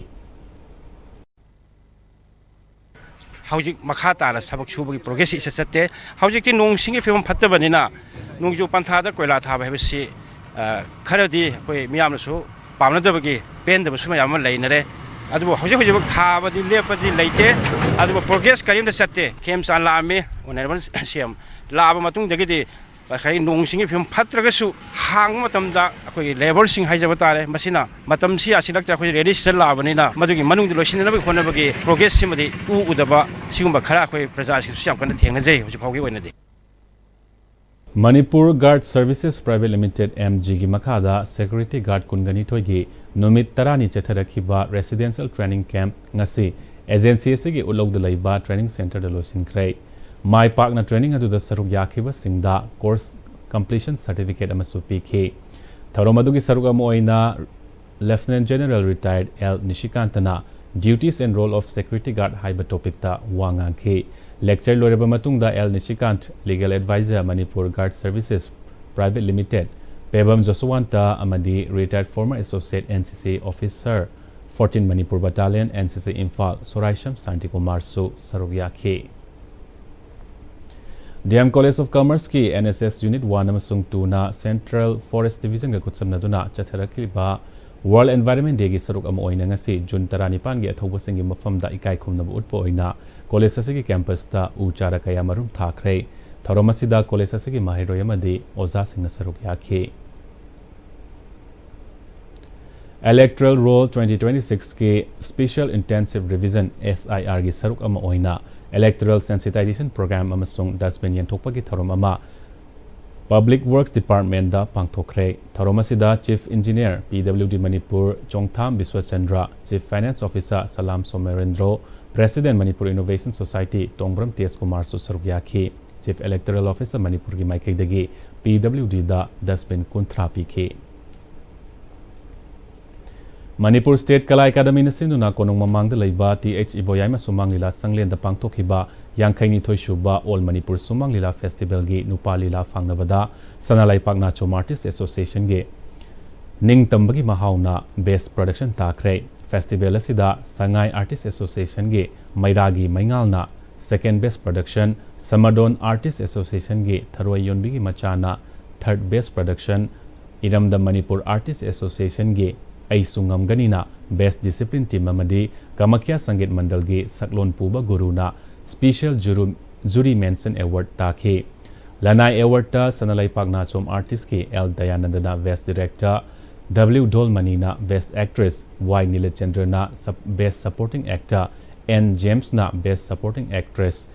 ꯍꯧꯖꯤꯛ ꯃꯈꯥ ꯇꯥꯅ ꯊꯕꯛ ꯁꯨꯕꯒꯤ ꯄ꯭ꯔꯣꯒ꯭ꯔꯦꯁꯁꯤ ꯏꯆꯠ ꯆꯠꯇꯦ꯫ ꯍꯧꯖꯤꯛꯇꯤ ꯅꯣꯡ ꯏꯁꯤꯡꯒꯤ ꯐꯤꯕꯝ ꯐꯠꯇꯕꯅꯤꯅ ꯅꯣꯡꯖꯨ ꯄꯟꯊꯥꯗ ꯀꯣꯏꯂꯥ ꯊꯥꯕ ꯍꯥꯏꯕꯁꯤ, ꯑ, ꯈꯔꯗꯤ ꯑꯩꯈꯣꯏ ꯃꯤꯌꯥꯝꯅꯁꯨ ꯄꯥꯝꯅꯗꯕꯒꯤ, ꯄꯦꯟꯗꯕꯁꯨ ꯃꯌꯥꯝ ꯑꯃ ꯂꯩꯅꯔꯦ꯫ ꯑꯗꯨꯕꯨ ꯍꯧꯖꯤꯛ ꯍꯧꯖꯤꯛꯃꯛ ꯊꯥꯕꯗꯤ ꯂꯦꯞꯄꯗꯤ ꯂꯩꯇꯦ꯫ ꯑꯗꯨꯕꯨ ꯄ꯭ꯔꯣꯒ꯭ꯔꯦꯁ ꯀꯔꯤꯝꯇ ꯆꯠꯇꯦ꯫ ꯈꯦꯝꯆꯥꯟ ꯂꯥꯛꯑꯝꯃꯤ, ꯑꯣꯅꯔꯦꯕꯜ ꯁꯤ ꯑꯦꯝ ꯂꯥꯛꯑꯕ ꯃꯇꯨꯡꯗꯒꯤꯗꯤ ꯉꯁꯥꯏꯒꯤ ꯅꯣꯡ ꯏꯁꯤꯡꯒꯤ ꯐꯤꯕꯝ ꯐꯠꯇ꯭ꯔꯒꯁꯨ ꯍꯥꯡꯕ ꯃꯇꯝꯗ ꯑꯩꯈꯣꯏꯒꯤ ꯂꯦꯕꯔꯁꯤꯡ ꯍꯥꯏꯖꯕ ꯇꯥꯔꯦ, ꯃꯁꯤꯅ ꯃꯇꯝꯁꯤ ꯌꯥꯁꯤꯜꯂꯛꯇ꯭ꯔꯦ꯫ ꯑꯩꯈꯣꯏ ꯔꯦꯅꯤ ꯁꯤꯖꯟ ꯂꯥꯛꯑꯕꯅꯤꯅ ꯃꯗꯨꯒꯤ ꯃꯅꯨꯡꯗ ꯂꯣꯏꯁꯤꯟꯅꯅꯕꯒꯤ ꯍꯣꯠꯅꯕꯒꯤ ꯄ꯭ꯔꯣꯒ꯭ꯔꯦꯁꯁꯤꯃꯗꯤ ꯎ ꯎꯗꯕ ꯁꯤꯒꯨꯝꯕ ꯈꯔ ꯑꯩꯈꯣꯏ ꯄ꯭ꯔꯖꯥꯁꯤꯡꯁꯨ ꯌꯥꯝ ꯀꯟꯅ ꯊꯦꯡꯅꯖꯩ ꯍꯧꯖꯤꯛ ꯐꯥꯎꯒꯤ ꯑꯣꯏꯅꯗꯤ꯫ Manipur guard services private limited, M ꯖꯤꯒꯤ ꯃꯈꯥꯗ ꯁꯦꯀ꯭ꯌꯨꯔꯤꯇꯤ ꯒꯥꯔꯗ ꯀꯨꯟꯒ ꯅꯤꯊꯣꯏꯒꯤ ꯅꯨꯃꯤꯠ ꯇꯔꯥꯅꯤ ꯆꯠꯊꯔꯛꯈꯤꯕ ꯔꯦꯁꯤꯗꯦꯟꯁꯤꯌꯦꯜ ꯇ꯭ꯔꯦꯅꯤꯡ ꯀꯦꯝꯞ ꯉꯁꯤ ꯑꯦꯖꯦꯟꯁꯤ ꯑꯁꯤꯒꯤ ꯎꯠꯂꯧꯗ ꯂꯩꯕ ꯇ꯭ꯔꯦꯅꯤꯡ ꯁꯦꯟꯇꯔꯗ ꯂꯣꯏꯁꯤꯟꯈ꯭ꯔꯦ꯫ ꯃꯥꯏ ꯄꯥꯛꯅ ꯇ꯭ꯔꯦꯅꯤꯡ ꯑꯗꯨꯗ ꯁꯔꯨꯛ ꯌꯥꯈꯤꯕꯁꯤꯡꯗ ꯀꯣꯔꯁ ꯀꯝꯄ꯭ꯂꯤꯁꯟ ꯁꯔꯇꯤꯐꯤꯀꯦꯠ ꯑꯃꯁꯨ ꯄꯤꯈꯤ꯫ ꯊꯧꯔꯝ ꯑꯗꯨꯒꯤ ꯁꯔꯨꯛ ꯑꯃ ꯑꯣꯏꯅ Lieutenant General Retired ꯑꯦꯜ ꯅꯤꯁꯤꯀꯥꯟꯇꯅ Duties and Role of Security Guard ꯍꯥꯏꯕ ꯇꯣꯄꯤꯛꯇ ꯋꯥ ꯉꯥꯡꯈꯤ꯫ ꯂꯦꯛꯆꯔ ꯂꯣꯏꯔꯕ ꯃꯇꯨꯡꯗ L Nishikanta, legal adviser, Manipur guard services private limited, Pebam Joshwanta ꯑꯃꯗꯤ retired former associate N C C officer, fourteen Manipur battalion, N C C Imphal, Soraisam ꯁꯥꯟꯇꯤꯀꯨꯃꯥꯔꯁꯨ ꯁꯔꯨꯛ ꯌꯥꯈꯤ꯫ ꯗꯤ ꯑꯦꯝ ꯀꯣꯂꯦꯖ ꯑꯣꯐ ꯀꯃꯔꯁꯀꯤ N S S unit one ꯑꯃꯁꯨꯡ ꯇꯨꯅ ꯁꯦꯟꯇ꯭ꯔꯦꯜ ꯐꯣꯔꯦꯁ ꯗꯤꯕꯤꯖꯟꯒ ꯈꯨꯠꯁꯝꯅꯗꯨꯅ ꯆꯠꯊꯔꯛꯂꯤꯕ ꯋꯥꯔꯜꯗ ꯑꯦꯟꯚꯥꯏꯔꯟꯃꯦꯟ ꯗꯦꯒꯤ ꯁꯔꯨꯛ ꯑꯃ ꯑꯣꯏꯅ ꯉꯁꯤ ꯖꯨꯟ ꯇꯔꯥꯅꯤꯄꯥꯟꯒꯤ ꯑꯊꯧꯕꯁꯤꯡꯒꯤ ꯃꯐꯝꯗ ꯏꯀꯥꯏ ꯈꯨꯝꯅꯕ ꯎꯠꯄ ꯑꯣꯏꯅ ꯀꯣꯂꯦꯖ ꯑꯁꯤꯒꯤ ꯀꯦꯝꯄꯁꯇ ꯎ ꯆꯥꯔꯥ ꯀꯌꯥ ꯃꯔꯨꯝ ꯊꯥꯈ꯭ꯔꯦ꯫ ꯊꯧꯔꯝ ꯑꯁꯤꯗ ꯀꯣꯂꯦꯖ ꯑꯁꯤꯒꯤ ꯃꯍꯩꯔꯣꯏ ꯑꯃꯗꯤ ꯑꯣꯖꯥꯁꯤꯡꯅ ꯁꯔꯨꯛ ꯌꯥꯈꯤ꯫ Electoral Roll twenty twenty-six ꯀꯤ Special Intensive Revision, S I R ꯒꯤ ꯁꯔꯨꯛ ꯑꯃ ꯑꯣꯏꯅ Electoral Sensitization Program ꯑꯃꯁꯨꯡ dustbin ꯌꯦꯟꯊꯣꯛꯄꯒꯤ ꯊꯧꯔꯝ ꯑꯃ Public Works Department ꯗ ꯄꯥꯡꯊꯣꯛꯈ꯭ꯔꯦ꯫ ꯊꯧꯔꯝ ꯑꯁꯤꯗ Chief Engineer, P W D Manipur, ꯆꯣꯡꯊꯥꯝ ꯕꯤꯁ꯭ꯋꯆꯟꯗ꯭ꯔ, Chief Finance Officer ꯁꯂꯥꯝ ꯁꯣꯃꯦꯔꯦꯟꯗ꯭ꯔꯣ, President ꯃꯅꯤꯄꯨꯔ Innovation Society ꯇꯣꯡꯕ꯭ꯔꯝ ꯇꯦꯖ ꯀꯨꯃꯥꯔꯁꯨ ꯁꯔꯨꯛ ꯌꯥꯈꯤ꯫ Chief Electoral Officer ꯃꯅꯤꯄꯨꯔꯒꯤ ꯃꯥꯏꯀꯩꯗꯒꯤ P W D ꯗ dustbin ꯀꯨꯟꯊ꯭ꯔꯥ ꯄꯤꯈꯤ꯫ ꯃꯅꯤꯄꯨꯔ ꯁ꯭ꯇꯦꯠ ꯀꯂꯥ ꯑꯦꯀꯥꯗꯃꯤꯅ ꯁꯤꯟꯗꯨꯅ ꯀꯣꯅꯨꯡ ꯃꯃꯥꯡꯗ ꯂꯩꯕ ꯇꯤ ꯑꯩꯆ ꯏꯕꯣꯌꯥꯏꯃ ꯁꯨꯃꯥꯡ ꯂꯤꯂꯥ ꯁꯪꯂꯦꯟꯗ ꯄꯥꯡꯊꯣꯛꯈꯤꯕ ꯌꯥꯡꯈꯩꯅꯤꯊꯣꯏ ꯁꯨꯕ ꯑꯣꯜ ꯃꯅꯤꯄꯨꯔ ꯁꯨꯃꯥꯡ ꯂꯤꯂꯥ ꯐꯦꯁꯇꯤꯚꯦꯜꯒꯤ ꯅꯨꯄꯥ ꯂꯤꯂꯥ ꯐꯥꯡꯅꯕꯗ ꯁꯅꯥ ꯂꯩꯄꯥꯛ ꯅꯥꯆꯣꯝ ꯑꯥꯔꯇꯤꯁ ꯑꯦꯁꯣꯁꯤꯌꯦꯁꯟꯒꯤ ꯅꯤꯡꯇꯝꯕꯒꯤ ꯃꯍꯥꯎꯅ ꯕꯦꯁ ꯄ꯭ꯔꯗꯛꯁꯟ ꯇꯥꯈ꯭ꯔꯦ꯫ ꯐꯦꯁꯇꯤꯚꯦꯜ ꯑꯁꯤꯗ ꯁꯉꯥꯏ ꯑꯥꯔꯇꯤꯁ ꯑꯦꯁꯣꯁꯤꯌꯦꯁꯟꯒꯤ ꯃꯩꯔꯥꯒꯤ ꯃꯩꯉꯥꯜꯅ ꯁꯦꯀꯦꯟ ꯕꯦꯁ ꯄ꯭ꯔꯗꯛꯁꯟ, ꯁꯃꯥꯗꯣꯟ ꯑꯥꯔꯇꯤꯁ ꯑꯦꯁꯣꯁꯤꯌꯦꯁꯟꯒꯤ ꯊꯔꯣꯏ ꯌꯣꯟꯕꯤꯒꯤ ꯃꯆꯥꯅ ꯊꯔꯠ ꯕꯦꯁ ꯄ꯭ꯔꯗꯛꯁꯟ, ꯏꯔꯝꯗꯝ ꯃꯅꯤꯄꯨꯔ ꯑꯥꯔꯇꯤꯁ ꯑꯦꯁꯣꯁꯤꯌꯦꯁꯟꯒꯤ ꯑꯩꯁꯨ ꯉꯝꯒꯅꯤꯅ ꯕꯦꯁ ꯗꯤꯁꯤꯄ꯭ꯂꯤꯟ ꯇꯤꯝ ꯑꯃꯗꯤ ꯀꯃꯈ꯭ꯌꯥ ꯁꯪꯒꯤꯠ ꯃꯟꯗꯜꯒꯤ ꯁꯛꯂꯣꯟ ꯄꯨꯕ ꯒꯨꯔꯨꯅ special jury-, jury mention award ꯇꯥꯈꯤ꯫ ꯂꯅꯥꯏ ꯑꯦꯋꯥꯔꯗꯇ ꯁꯅꯥ ꯂꯩꯄꯥꯛ ꯅꯥꯆꯣꯝ ꯑꯥꯔꯇꯤꯁꯀꯤ ꯑꯦꯜ ꯗꯌꯥꯅꯟꯗꯅ ꯕꯦꯁ ꯗꯤꯔꯦꯛꯇꯔ, ꯗꯕ꯭ꯂꯤꯎ ꯙꯣꯜꯃꯅꯤꯅ ꯕꯦꯁ ꯑꯦꯛꯇ꯭ꯔꯦꯁ, ꯋꯥꯏ ꯅꯤꯂꯆꯟꯗ꯭ꯔꯅ ꯁꯞ-, ꯕꯦꯁ ꯁꯄꯣꯔꯇꯤꯡ ꯑꯦꯛꯇꯔ, ꯑꯦꯟ ꯖꯦꯝꯁꯅ best supporting actress,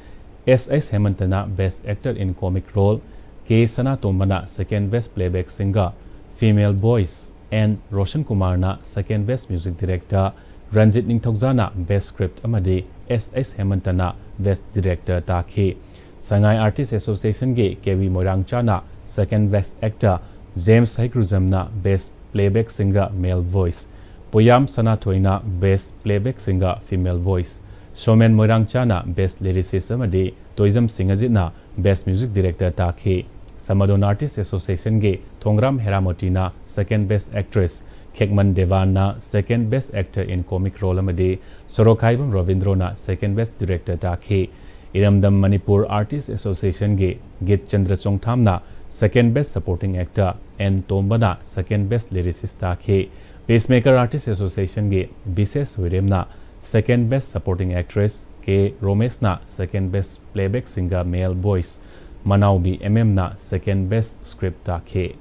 S H ꯍꯦꯃꯟꯇꯅ best actor in comic role, K ꯁꯅꯥꯇꯣꯝꯕꯅ second best playback singer female voice, N Roshan ꯀꯨꯃꯥꯔꯅ second best music director, Ranjit ꯅꯤꯡꯊꯧꯖꯥꯅ best script ꯑꯃꯗꯤ S H ꯍꯦꯃꯟꯇꯅ best director ꯇꯥꯈꯤ꯫ ꯁꯉꯥꯏ artist ꯑꯦꯁꯣꯁꯤꯌꯦꯁꯟꯒꯤ K B ꯃꯣꯏꯔꯥꯡꯆꯥꯅ second best actor, James ꯍꯩꯀ꯭ꯔꯨꯖꯝꯅ best playback singer male voice, Poyam ꯁꯅꯥꯊꯣꯏꯅ best playback singer female voice, Somen ꯃꯣꯏꯔꯥꯡꯆꯥꯅ ꯕꯦꯁ ꯂꯤꯔꯤꯁꯤꯁ ꯑꯃꯗꯤ ꯇꯣꯏꯖꯝ ꯁꯤꯡꯍꯖꯤꯠꯅ ꯕꯦꯁ ꯃ꯭ꯌꯨꯖꯤꯛ ꯗꯤꯔꯦꯛꯇꯔ ꯇꯥꯈꯤ꯫ ꯁꯃꯥꯗꯣꯟ ꯑꯥꯔꯇꯤꯁ ꯑꯦꯁꯣꯁꯤꯌꯦꯁꯟꯒꯤ ꯊꯣꯡꯒ꯭ꯔꯥꯝ ꯍꯦꯔꯥꯃꯣꯇꯤꯅ ꯁꯦꯀꯦꯟ ꯕꯦꯁ ꯑꯦꯛꯇ꯭ꯔꯦꯁ, ꯈꯦꯛꯃꯟ ꯗꯦꯕꯥꯟꯅ second best actor in comic role ꯑꯃꯗꯤ ꯁꯣꯔꯣꯛꯈꯥꯏꯕꯝ ꯔꯕꯤꯟꯗ꯭ꯔꯣꯅ ꯁꯦꯀꯦꯟ ꯕꯦꯁ ꯗꯤꯔꯦꯛꯇꯔ ꯇꯥꯈꯤ꯫ ꯏꯔꯝꯗꯝ ꯃꯅꯤꯄꯨꯔ ꯑꯥꯔꯇꯤꯁ ꯑꯦꯁꯣꯁꯤꯌꯦꯁꯟꯒꯤ ꯒꯤꯠ ꯆꯟꯗ꯭ꯔ ꯆꯣꯡꯊꯥꯝꯅ second best supporting actor, N ꯇꯣꯝꯕꯅ ꯁꯦꯀꯦꯟ ꯕꯦꯁ ꯂꯤꯔꯤꯁꯤꯁ ꯇꯥꯈꯤ꯫ ꯄꯤꯁꯃꯦꯀꯔ ꯑꯥꯔꯇꯤꯁ ꯑꯦꯁꯣꯁꯤꯌꯦꯁꯟꯒꯤ ꯕꯤꯁꯦꯁ ꯍꯨꯏꯔꯦꯝꯅ ꯁꯦꯀꯦꯟ ꯕꯦꯁ ꯁꯄꯣꯔꯇꯤꯡ ꯑꯦꯛꯇ꯭ꯔꯦꯁ, ꯀꯦ ꯔꯣꯃꯦꯁꯅ ꯁꯦꯀꯦꯟ best playback singer male voice, ꯃꯅꯥꯎꯕꯤ M ꯑꯦꯝꯅ ꯁꯦꯀꯦꯟ ꯕꯦꯁ ꯁ꯭ꯀ꯭ꯔꯤꯞ ꯇꯥꯈꯤ꯫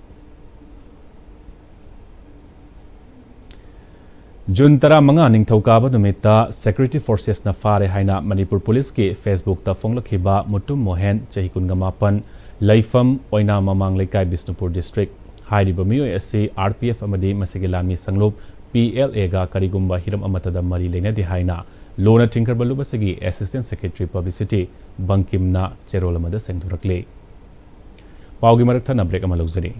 ꯖꯨꯟ ꯇꯔꯥꯃꯉꯥ ꯅꯤꯡꯊꯧꯀꯥꯕ ꯅꯨꯃꯤꯠꯇ ꯁꯦꯀ꯭ꯌꯨꯔꯤꯇꯤ ꯐꯣꯔꯁꯦꯁꯅ ꯐꯥꯔꯦ ꯍꯥꯏꯅ ꯃꯅꯤꯄꯨꯔ ꯄꯨꯂꯤꯁꯀꯤ ꯐꯦꯁꯕꯨꯛꯇ ꯐꯣꯡꯂꯛꯈꯤꯕ ꯃꯨꯇꯨꯝ ꯃꯣꯍꯦꯟ, ꯆꯍꯤ ꯀꯨꯟꯒ ꯃꯥꯄꯟ, ꯂꯩꯐꯝ ꯑꯣꯏꯅꯥ ꯃꯃꯥꯡ ꯂꯩꯀꯥꯏ, ꯕꯤꯁꯅꯨꯄꯨꯔ ꯗꯤꯁꯇ꯭ꯔꯤꯛ꯫ ꯍꯥꯏꯔꯤꯕ ꯃꯤꯑꯣꯏ ꯑꯁꯤ ꯑꯥꯔ ꯄꯤ ꯑꯦꯐ ꯑꯃꯗꯤ ꯃꯁꯤꯒꯤ ꯂꯥꯟꯃꯤ ꯁꯪꯂꯨꯞ ꯄꯤ ꯑꯦꯜ ꯑꯦꯒ ꯀꯔꯤꯒꯨꯝꯕ ꯍꯤꯔꯝ ꯑꯃꯠꯇꯗ ꯃꯔꯤ ꯂꯩꯅꯗꯦ ꯍꯥꯏꯅ ꯂꯨꯅ ꯊꯤꯡꯈ꯭ꯔꯕ ꯂꯨꯞ ꯑꯁꯤꯒꯤ ꯑꯦꯁꯤꯁꯇꯦꯟ ꯁꯦꯀ꯭ꯔꯦꯇꯔꯤ ꯄꯕ꯭ꯂꯤꯁꯤꯇꯤ ꯕꯪꯀꯤꯝꯅ ꯆꯦꯔꯣꯜ ꯑꯃꯗ ꯁꯦꯡꯗꯣꯔꯛꯂꯤ꯫ ꯄꯥꯎꯒꯤ ꯃꯔꯛ ꯊꯠꯅ ꯕ꯭ꯔꯦꯛ ꯑꯃ ꯂꯧꯖꯔꯤ꯫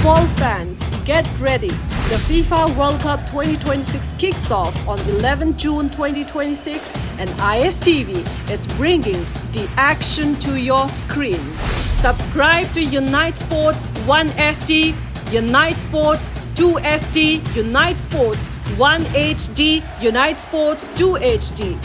All fans, get ready. The FIFA World Cup twenty twenty-six kicks off on eleventh June twenty twenty-six, and I S T V is bringing the action to your screen. Subscribe to Unite Sports one S D, Unite Sports two S D, Unite Sports one H D, Unite Sports two H D.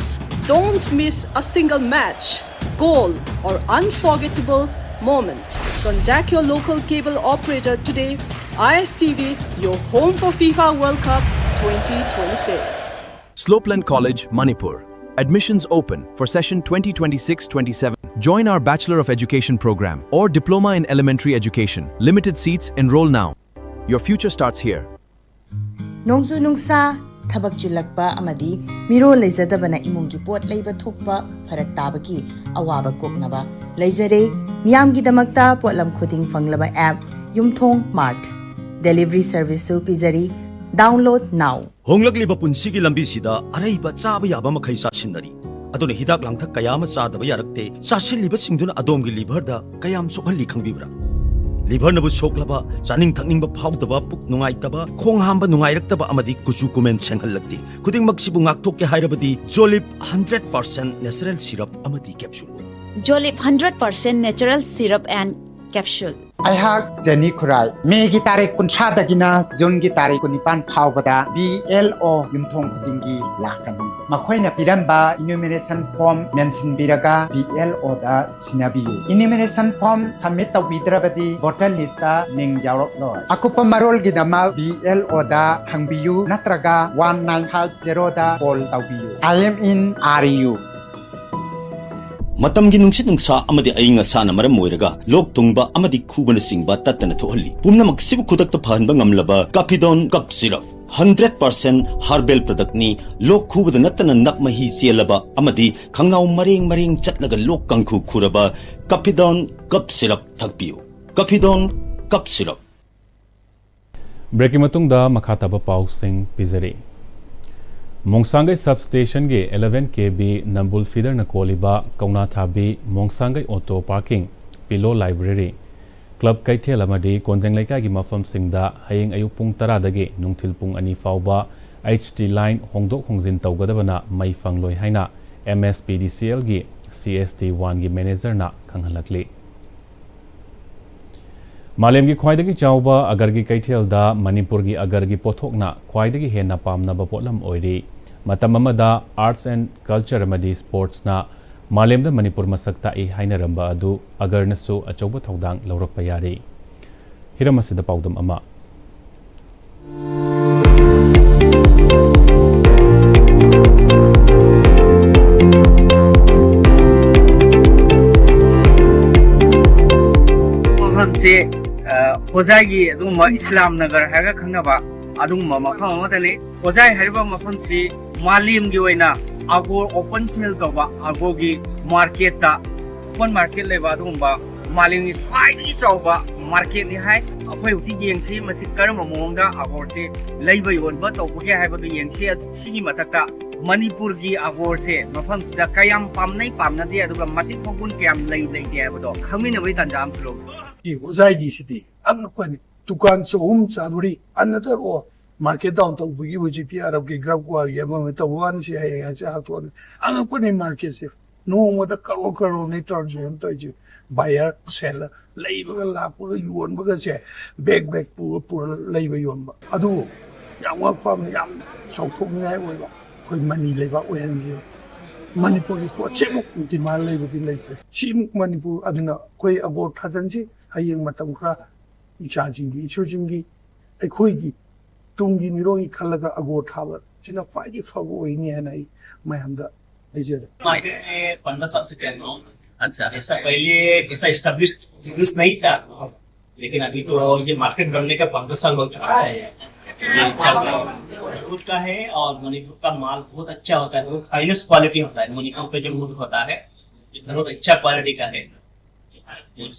Don't miss a single match, goal, or unforgettable moment. Contact your local cable operator today. I S T V, your home for FIFA World Cup twenty twenty-six. Slopeland College, Manipur. Admissions open for session twenty twenty-six twenty-seven. Join our Bachelor of Education program or Diploma in Elementary Education. Limited seats, enroll now. Your future starts here. ꯅꯣꯡꯖꯨ ꯅꯨꯡꯁꯥ, ꯊꯕꯛ ꯆꯤꯜꯂꯛꯄ ꯑꯃꯗꯤ ꯃꯤꯔꯣꯜ ꯂꯩꯖꯗꯕꯅ ꯏꯃꯨꯡꯒꯤ ꯄꯣꯠ ꯂꯩꯕ ꯊꯣꯛꯄ ꯐꯔꯛ ꯇꯥꯕꯒꯤ ꯑꯋꯥꯕ ꯀꯣꯛꯅꯕ ꯂꯩꯖꯔꯦ꯫ ꯃꯤꯌꯥꯝꯒꯤꯗꯃꯛꯇ ꯄꯣꯠꯂꯝ ꯈꯨꯗꯤꯡ ꯐꯪꯂꯕ app ꯌꯨꯝꯊꯣꯡ Mart. Delivery serviceꯁꯨ ꯄꯤꯖꯔꯤ꯫ Download now. ꯍꯣꯡꯂꯛꯂꯤꯕ ꯄꯨꯟꯁꯤꯒꯤ ꯂꯝꯕꯤꯁꯤꯗ ꯑꯔꯩꯕ ꯆꯥꯕ ꯌꯥꯕ ꯃꯈꯩ ꯆꯥꯁꯤꯟꯅꯔꯤ꯫ ꯑꯗꯨꯅ ꯍꯤꯗꯥꯛ ꯂꯥꯡꯊꯛ ꯀꯌꯥ ꯑꯃ ꯆꯥꯗꯕ ꯌꯥꯔꯛꯇꯦ꯫ ꯆꯥꯁꯤꯜꯂꯤꯕꯁꯤꯡꯗꯨꯅ ꯑꯗꯣꯝꯒꯤ liverꯗ ꯀꯌꯥꯝ ꯁꯣꯛꯍꯜꯂꯤ ꯈꯪꯕꯤꯕ꯭ꯔꯥ? Liverꯅꯕꯨ ꯁꯣꯛꯂꯕ, ꯆꯥꯅꯤꯡ ꯊꯛꯅꯤꯡꯕ ꯐꯥꯎꯗꯕ, ꯄꯨꯛ ꯅꯨꯡꯉꯥꯏꯇꯕ, ꯈꯣꯡ ꯍꯥꯝꯕ ꯅꯨꯡꯉꯥꯏꯔꯛꯇꯕ ꯑꯃꯗꯤ ꯀꯨꯆꯨ ꯀꯨꯃꯦꯟ ꯁꯦꯡꯍꯜꯂꯛꯇꯦ꯫ ꯈꯨꯗꯤꯡꯃꯛꯁꯤꯕꯨ ꯉꯥꯛꯊꯣꯛꯀꯦ ꯍꯥꯏꯔꯕꯗꯤ Jolib hundred percent natural syrup ꯑꯃꯗꯤ capsule꯫ Jolib hundred percent natural syrup and capsule. ꯑꯩꯍꯥꯛ ꯖꯦꯅꯤ ꯈꯨꯔꯥꯏ꯫ ꯃꯦꯒꯤ ꯇꯥꯔꯤꯛ ꯀꯨꯟꯊ꯭ꯔꯥꯗꯒꯤꯅ ꯖꯨꯟꯒꯤ ꯇꯥꯔꯤꯛ ꯀꯨꯟꯅꯤꯄꯥꯟ ꯐꯥꯎꯕꯗ BLO ꯌꯨꯝꯊꯣꯡ ꯈꯨꯗꯤꯡꯒꯤ ꯂꯥꯛꯀꯅꯤ꯫ ꯃꯈꯣꯏꯅ ꯄꯤꯔꯝꯕ enumeration form ꯃꯦꯟꯁꯤꯟꯕꯤꯔꯒ BLOꯗ ꯁꯤꯟꯅꯕꯤꯌꯨ꯫ Enumeration form submit ꯇꯧꯕꯤꯗ꯭ꯔꯕꯗꯤ voter listꯇ ꯃꯤꯡ ꯌꯥꯎꯔꯛꯂꯣꯏ꯫ ꯑꯀꯨꯞꯄ ꯃꯔꯣꯜꯒꯤꯗꯃꯛ BLOꯗ ꯍꯪꯕꯤꯌꯨ ꯅꯠꯇ꯭ꯔꯒ one nine five zeroꯗ call ꯇꯧꯕꯤꯌꯨ꯫ I am in RU. ꯃꯇꯝꯒꯤ ꯅꯨꯡꯁꯤꯠ ꯅꯨꯡꯁꯥ ꯑꯃꯗꯤ ꯑꯏꯪ ꯑꯁꯥꯅ ꯃꯔꯝ ꯑꯣꯏꯔꯒ ꯂꯣꯛ ꯊꯨꯡꯕ ꯑꯃꯗꯤ ꯈꯨꯕꯅꯆꯤꯡꯕ ꯇꯠꯇꯅ ꯊꯣꯛꯍꯜꯂꯤ꯫ ꯄꯨꯝꯅꯃꯛꯁꯤꯕꯨ ꯈꯨꯗꯛꯇ ꯐꯍꯟꯕ ꯉꯝꯂꯕ Kafidon Cough Syrup hundred percent herbal productꯅꯤ꯫ ꯂꯣꯛ ꯈꯨꯕꯗ ꯅꯠꯇꯅ ꯅꯞ ꯃꯍꯤ ꯆꯦꯜꯂꯕ ꯑꯃꯗꯤ ꯈꯪꯅꯥꯎ ꯃꯔꯦꯡ ꯃꯔꯦꯡ ꯆꯠꯂꯒ ꯂꯣꯛ ꯀꯥꯡꯈꯨ ꯈꯨꯔꯕ Kafidon Cough Syrup ꯊꯛꯄꯤꯌꯨ꯫ Kafidon Cough Syrup꯫ ꯕ꯭ꯔꯦꯛꯀꯤ ꯃꯇꯨꯡꯗ ꯃꯈꯥ ꯇꯥꯕ ꯄꯥꯎꯁꯤꯡ ꯄꯤꯖꯔꯤ꯫ ꯃꯣꯡꯁꯥꯡꯒꯩ ꯁꯕ ꯁ꯭ꯇꯦꯁꯟꯒꯤ eleven KV ꯅꯝꯕꯨꯜ ꯐꯤꯗꯔꯅ ꯀꯣꯜꯂꯤꯕ ꯀꯧꯅꯥꯊꯥꯕꯤ ꯃꯣꯡꯁꯥꯡꯒꯩ ꯑꯣꯇꯣ ꯄꯥꯔꯀꯤꯡ, ꯄꯤꯂꯣ ꯂꯥꯏꯕ꯭ꯔꯦꯔꯤ, ꯀ꯭ꯂꯕ ꯀꯩꯊꯦꯜ ꯑꯃꯗꯤ ꯀꯣꯟꯖꯦꯡ ꯂꯩꯀꯥꯏꯒꯤ ꯃꯐꯝꯁꯤꯡꯗ ꯍꯌꯦꯡ ꯑꯌꯨꯛ ꯄꯨꯡ ꯇꯔꯥꯗꯒꯤ ꯅꯨꯡꯊꯤꯜ ꯄꯨꯡ ꯑꯅꯤ ꯐꯥꯎꯕ H T line ꯍꯣꯡꯗꯣꯛ ꯍꯣꯡꯖꯤꯟ ꯇꯧꯒꯗꯕꯅ ꯃꯩ ꯐꯪꯂꯣꯏ ꯍꯥꯏꯅ M S P D C L ꯒꯤ C S T one ꯒꯤ manager ꯅ ꯈꯪꯍꯜꯂꯛꯂꯤ꯫ ꯃꯥꯂꯦꯝꯒꯤ ꯈ꯭ꯋꯥꯏꯗꯒꯤ ꯆꯥꯎꯕ ꯑꯒꯔꯒꯤ ꯀꯩꯊꯦꯜꯗ ꯃꯅꯤꯄꯨꯔꯒꯤ ꯑꯒꯔꯒꯤ ꯄꯣꯠꯊꯣꯛꯅ ꯈ꯭ꯋꯥꯏꯗꯒꯤ ꯍꯦꯟꯅ ꯄꯥꯝꯅꯕ ꯄꯣꯠꯂꯝ ꯑꯣꯏꯔꯤ꯫ ꯃꯇꯝ ꯑꯃꯗ arts and culture ꯑꯃꯗꯤ sports ꯅ ꯃꯥꯂꯦꯝꯗ ꯃꯅꯤꯄꯨꯔ ꯃꯁꯛ ꯇꯥꯛꯏ ꯍꯥꯏꯅꯔꯝꯕ ꯑꯗꯨ ꯑꯒꯔꯅꯁꯨ ꯑꯆꯧꯕ ꯊꯧꯗꯥꯡ ꯂꯧꯔꯛꯄ ꯌꯥꯔꯤ꯫ ꯍꯤꯔꯝ ꯑꯁꯤꯗ ꯄꯥꯎꯗꯝ ꯑꯃ꯫ ꯃꯐꯝꯁꯦ, ꯑ, ꯍꯣꯖꯥꯏꯒꯤ ꯑꯗꯨꯒꯨꯝꯕ ꯏꯁꯂꯥꯝ ꯅꯒꯔ ꯍꯥꯏꯔꯒ ꯈꯪꯅꯕ ꯑꯗꯨꯒꯨꯝꯕ ꯃꯐꯝ ꯑꯃꯗꯅꯤ꯫ ꯍꯣꯖꯥꯏ ꯍꯥꯏꯔꯤꯕ ꯃꯐꯝꯁꯤ ꯃꯥꯂꯦꯝꯒꯤ ꯑꯣꯏꯅ ꯑꯒꯣꯔ open sale ꯇꯧꯕ, ꯑꯒꯣꯔꯒꯤ market ꯇ, open market ꯂꯩꯕ ꯑꯗꯨꯒꯨꯝꯕ ꯃꯥꯂꯦꯝꯒꯤ ꯈ꯭ꯋꯥꯏꯗꯒꯤ ꯆꯥꯎꯕ market ꯅꯤ ꯍꯥꯏ꯫ ꯑꯩꯈꯣꯏ ꯍꯧꯖꯤꯛ ꯌꯦꯡꯁꯤ, ꯃꯁꯤ ꯀꯔꯝꯕ ꯃꯑꯣꯡꯗ ꯑꯒꯣꯔꯁꯤ ꯂꯩꯕ ꯌꯣꯟꯕ ꯇꯧꯕꯒꯦ ꯍꯥꯏꯕꯗꯨ ꯌꯦꯡꯁꯤ꯫ ꯁꯤꯒꯤ ꯃꯊꯛꯇ ꯃꯅꯤꯄꯨꯔꯒꯤ ꯑꯒꯣꯔꯁꯦ ꯃꯐꯝꯁꯤꯗ ꯀꯌꯥꯝ ꯄꯥꯝꯅꯩ ꯄꯥꯝꯅꯗꯦ, ꯑꯗꯨꯒ ꯃꯇꯤꯛ ꯃꯒꯨꯟ ꯀꯌꯥꯝ ꯂꯩ ꯂꯩꯇꯦ ꯍꯥꯏꯕꯗꯣ ꯈꯪꯃꯤꯟꯅꯕꯒꯤ ꯇꯥꯟꯖꯥ ꯑꯃꯁꯨ ꯂꯧꯖꯩ꯫ ꯁꯤ ꯍꯣꯖꯥꯏꯒꯤꯁꯤꯗꯤ ꯑꯉꯛꯄꯅꯤ꯫ ꯗꯨꯀꯥꯟꯁꯨ ꯑꯍꯨꯝ ꯆꯥꯕꯔꯤ ꯑꯟꯅꯗꯔ ꯑꯣ market down ꯇꯧꯕꯒꯤ ꯍꯧꯖꯤꯛꯇꯤ ꯑꯔꯕꯀꯤ ꯒ꯭ꯔꯕ ꯋꯥꯔꯒꯤ ꯑꯃ ꯑꯃ ꯇꯧꯕ ꯋꯥꯅꯤ꯫ ꯁꯤ ꯍꯌꯦꯡ ꯍꯪꯆꯤꯠ ꯍꯥꯡꯇꯣꯛꯑꯅꯤ꯫ ꯑꯉꯛꯄꯅꯤ market ꯁꯦ꯫ ꯅꯣꯡꯃꯗ ꯀꯔꯣꯔ ꯀꯔꯣꯔꯅꯤ transaction ꯇꯧꯔꯤꯁꯦ꯫ Buyer, seller, ꯂꯩꯕꯒ ꯂꯥꯛꯄꯒ ꯌꯣꯟꯕꯒꯁꯦ, bag bag ꯄꯨꯔ ꯄꯨꯔ ꯂꯩꯕ ꯌꯣꯟꯕ꯫ ꯑꯗꯨꯕꯨ ꯌꯥꯝ ꯉꯛꯄ ꯑꯃꯅ, ꯌꯥꯝ ꯆꯥꯎꯊꯣꯛꯅꯤꯡꯉꯥꯏ ꯑꯣꯏꯕ, ꯑꯩꯈꯣꯏ ꯃꯅꯤ ꯂꯩꯕꯥꯛ ꯑꯣꯏꯍꯟꯈꯤꯕ꯫ ꯃꯅꯤꯄꯨꯔꯒꯤ ꯄꯣꯠꯁꯦ ꯑꯃꯨꯛ demand ꯂꯩꯕꯗꯤ ꯂꯩꯇ꯭ꯔꯦ꯫ ꯁꯤꯃꯨꯛ ꯃꯅꯤꯄꯨꯔ, ꯑꯗꯨꯅ ꯑꯩꯈꯣꯏ ꯑꯒꯣꯔ ꯊꯥꯖꯟꯁꯤ꯫ ꯍꯌꯦꯡ ꯃꯇꯝ ꯈꯔ ꯏꯆꯥꯁꯤꯡꯒꯤ, ꯏꯁꯨꯁꯤꯡꯒꯤ, ꯑꯩꯈꯣꯏꯒꯤ ꯇꯨꯡꯒꯤ ꯃꯤꯔꯣꯜꯒꯤ ꯈꯜꯂꯒ ꯑꯒꯣꯔ ꯊꯥꯕ ꯁꯤꯅ ꯈ꯭ꯋꯥꯏꯗꯒꯤ ꯐꯕ ꯑꯣꯏꯅꯤ ꯍꯥꯏꯅ ꯑꯩ ꯃꯌꯥꯝꯗ ꯍꯥꯏꯖꯔꯤ꯫ मार्केट में पंद्रह साल से कर रहा हूँ। अच्छा। ऐसा पहले ऐसा एस्टेब्लिश्ड बिजनेस नहीं था, लेकिन अभी तो, और ये मार्केट बनने का पंद्रह साल हो चुका है। ये चल रहा है। मणिपुर का है और मणिपुर का माल बहुत अच्छा होता है, बहुत फाइनेस्ट क्वालिटी होता है। मणिपुर पे जो वुड होता है, बहुत अच्छा क्वालिटी का है।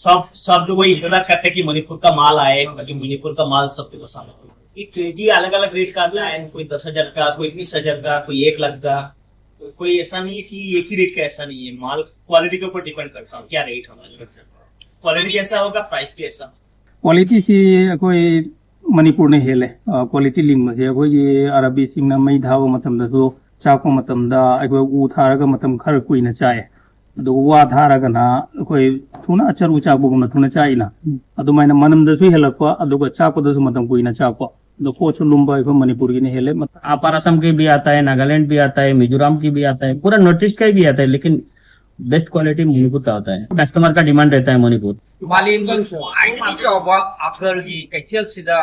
सब सब लोग वही इंतजार करते हैं कि मणिपुर का माल आए, क्योंकि मणिपुर का माल सबको पसंद है। ये केजी अलग अलग रेट का आता है, कोई दस हजार का, कोई बीस हजार का, कोई एक लाख का। कोई ऐसा नहीं है कि एक ही रेट का, ऐसा नहीं है। माल क्वालिटी के ऊपर डिपेंड करता है क्या रेट हमारे। क्वालिटी कैसा होगा, प्राइस कैसा? ꯀ꯭ꯋꯥꯂꯤꯇꯤꯁꯤ ꯑꯩꯈꯣꯏ ꯃꯅꯤꯄꯨꯔꯅ ꯍꯦꯜꯂꯦ꯫ ꯀ꯭ꯋꯥꯂꯤꯇꯤ ꯂꯤꯡꯕꯁꯦ ꯑꯩꯈꯣꯏꯒꯤ ꯑꯔꯥꯕꯤꯁꯤꯡꯅ ꯃꯩ ꯊꯥꯕ ꯃꯇꯝꯗꯁꯨ, ꯆꯥꯛꯄ ꯃꯇꯝꯗ ꯑꯩꯈꯣꯏ ꯎ ꯊꯥꯔꯒ ꯃꯇꯝ ꯈꯔ ꯀꯨꯏꯅ ꯆꯥꯛꯑꯦ꯫ ꯑꯗꯨꯒ ꯋꯥ ꯊꯥꯔꯒꯅ ꯑꯩꯈꯣꯏ ꯊꯨꯅ ꯆꯔꯨ ꯆꯥꯛꯄꯒꯨꯝꯅ ꯊꯨꯅ ꯆꯥꯛꯏꯅ, ꯑꯗꯨꯃꯥꯏꯅ ꯃꯅꯝꯗꯁꯨ ꯍꯦꯜꯂꯛꯄ, ꯑꯗꯨꯒ ꯆꯥꯛꯄꯗꯁꯨ ꯃꯇꯝ ꯀꯨꯏꯅ ꯆꯥꯛꯄ꯫ ꯑꯗꯣ ꯄꯣꯠꯁꯨ ꯂꯨꯝꯕ ꯑꯩꯈꯣꯏ ꯃꯅꯤꯄꯨꯔꯒꯤꯅ ꯍꯦꯜꯂꯦ꯫ अपर असम के भी आता है, नागालैंड भी आता है, मिजोरम की भी आता है, पूरा नॉर्थ ईस्ट का ही भी आता है, लेकिन बेस्ट क्वालिटी मणिपुर का होता है। कस्टमर का डिमांड रहता है मणिपुर। ꯃꯥꯂꯦꯝꯒꯤ ꯈ꯭ꯋꯥꯏꯗꯒꯤ ꯆꯥꯎꯕ ꯑꯒꯔꯒꯤ ꯀꯩꯊꯦꯜꯁꯤꯗ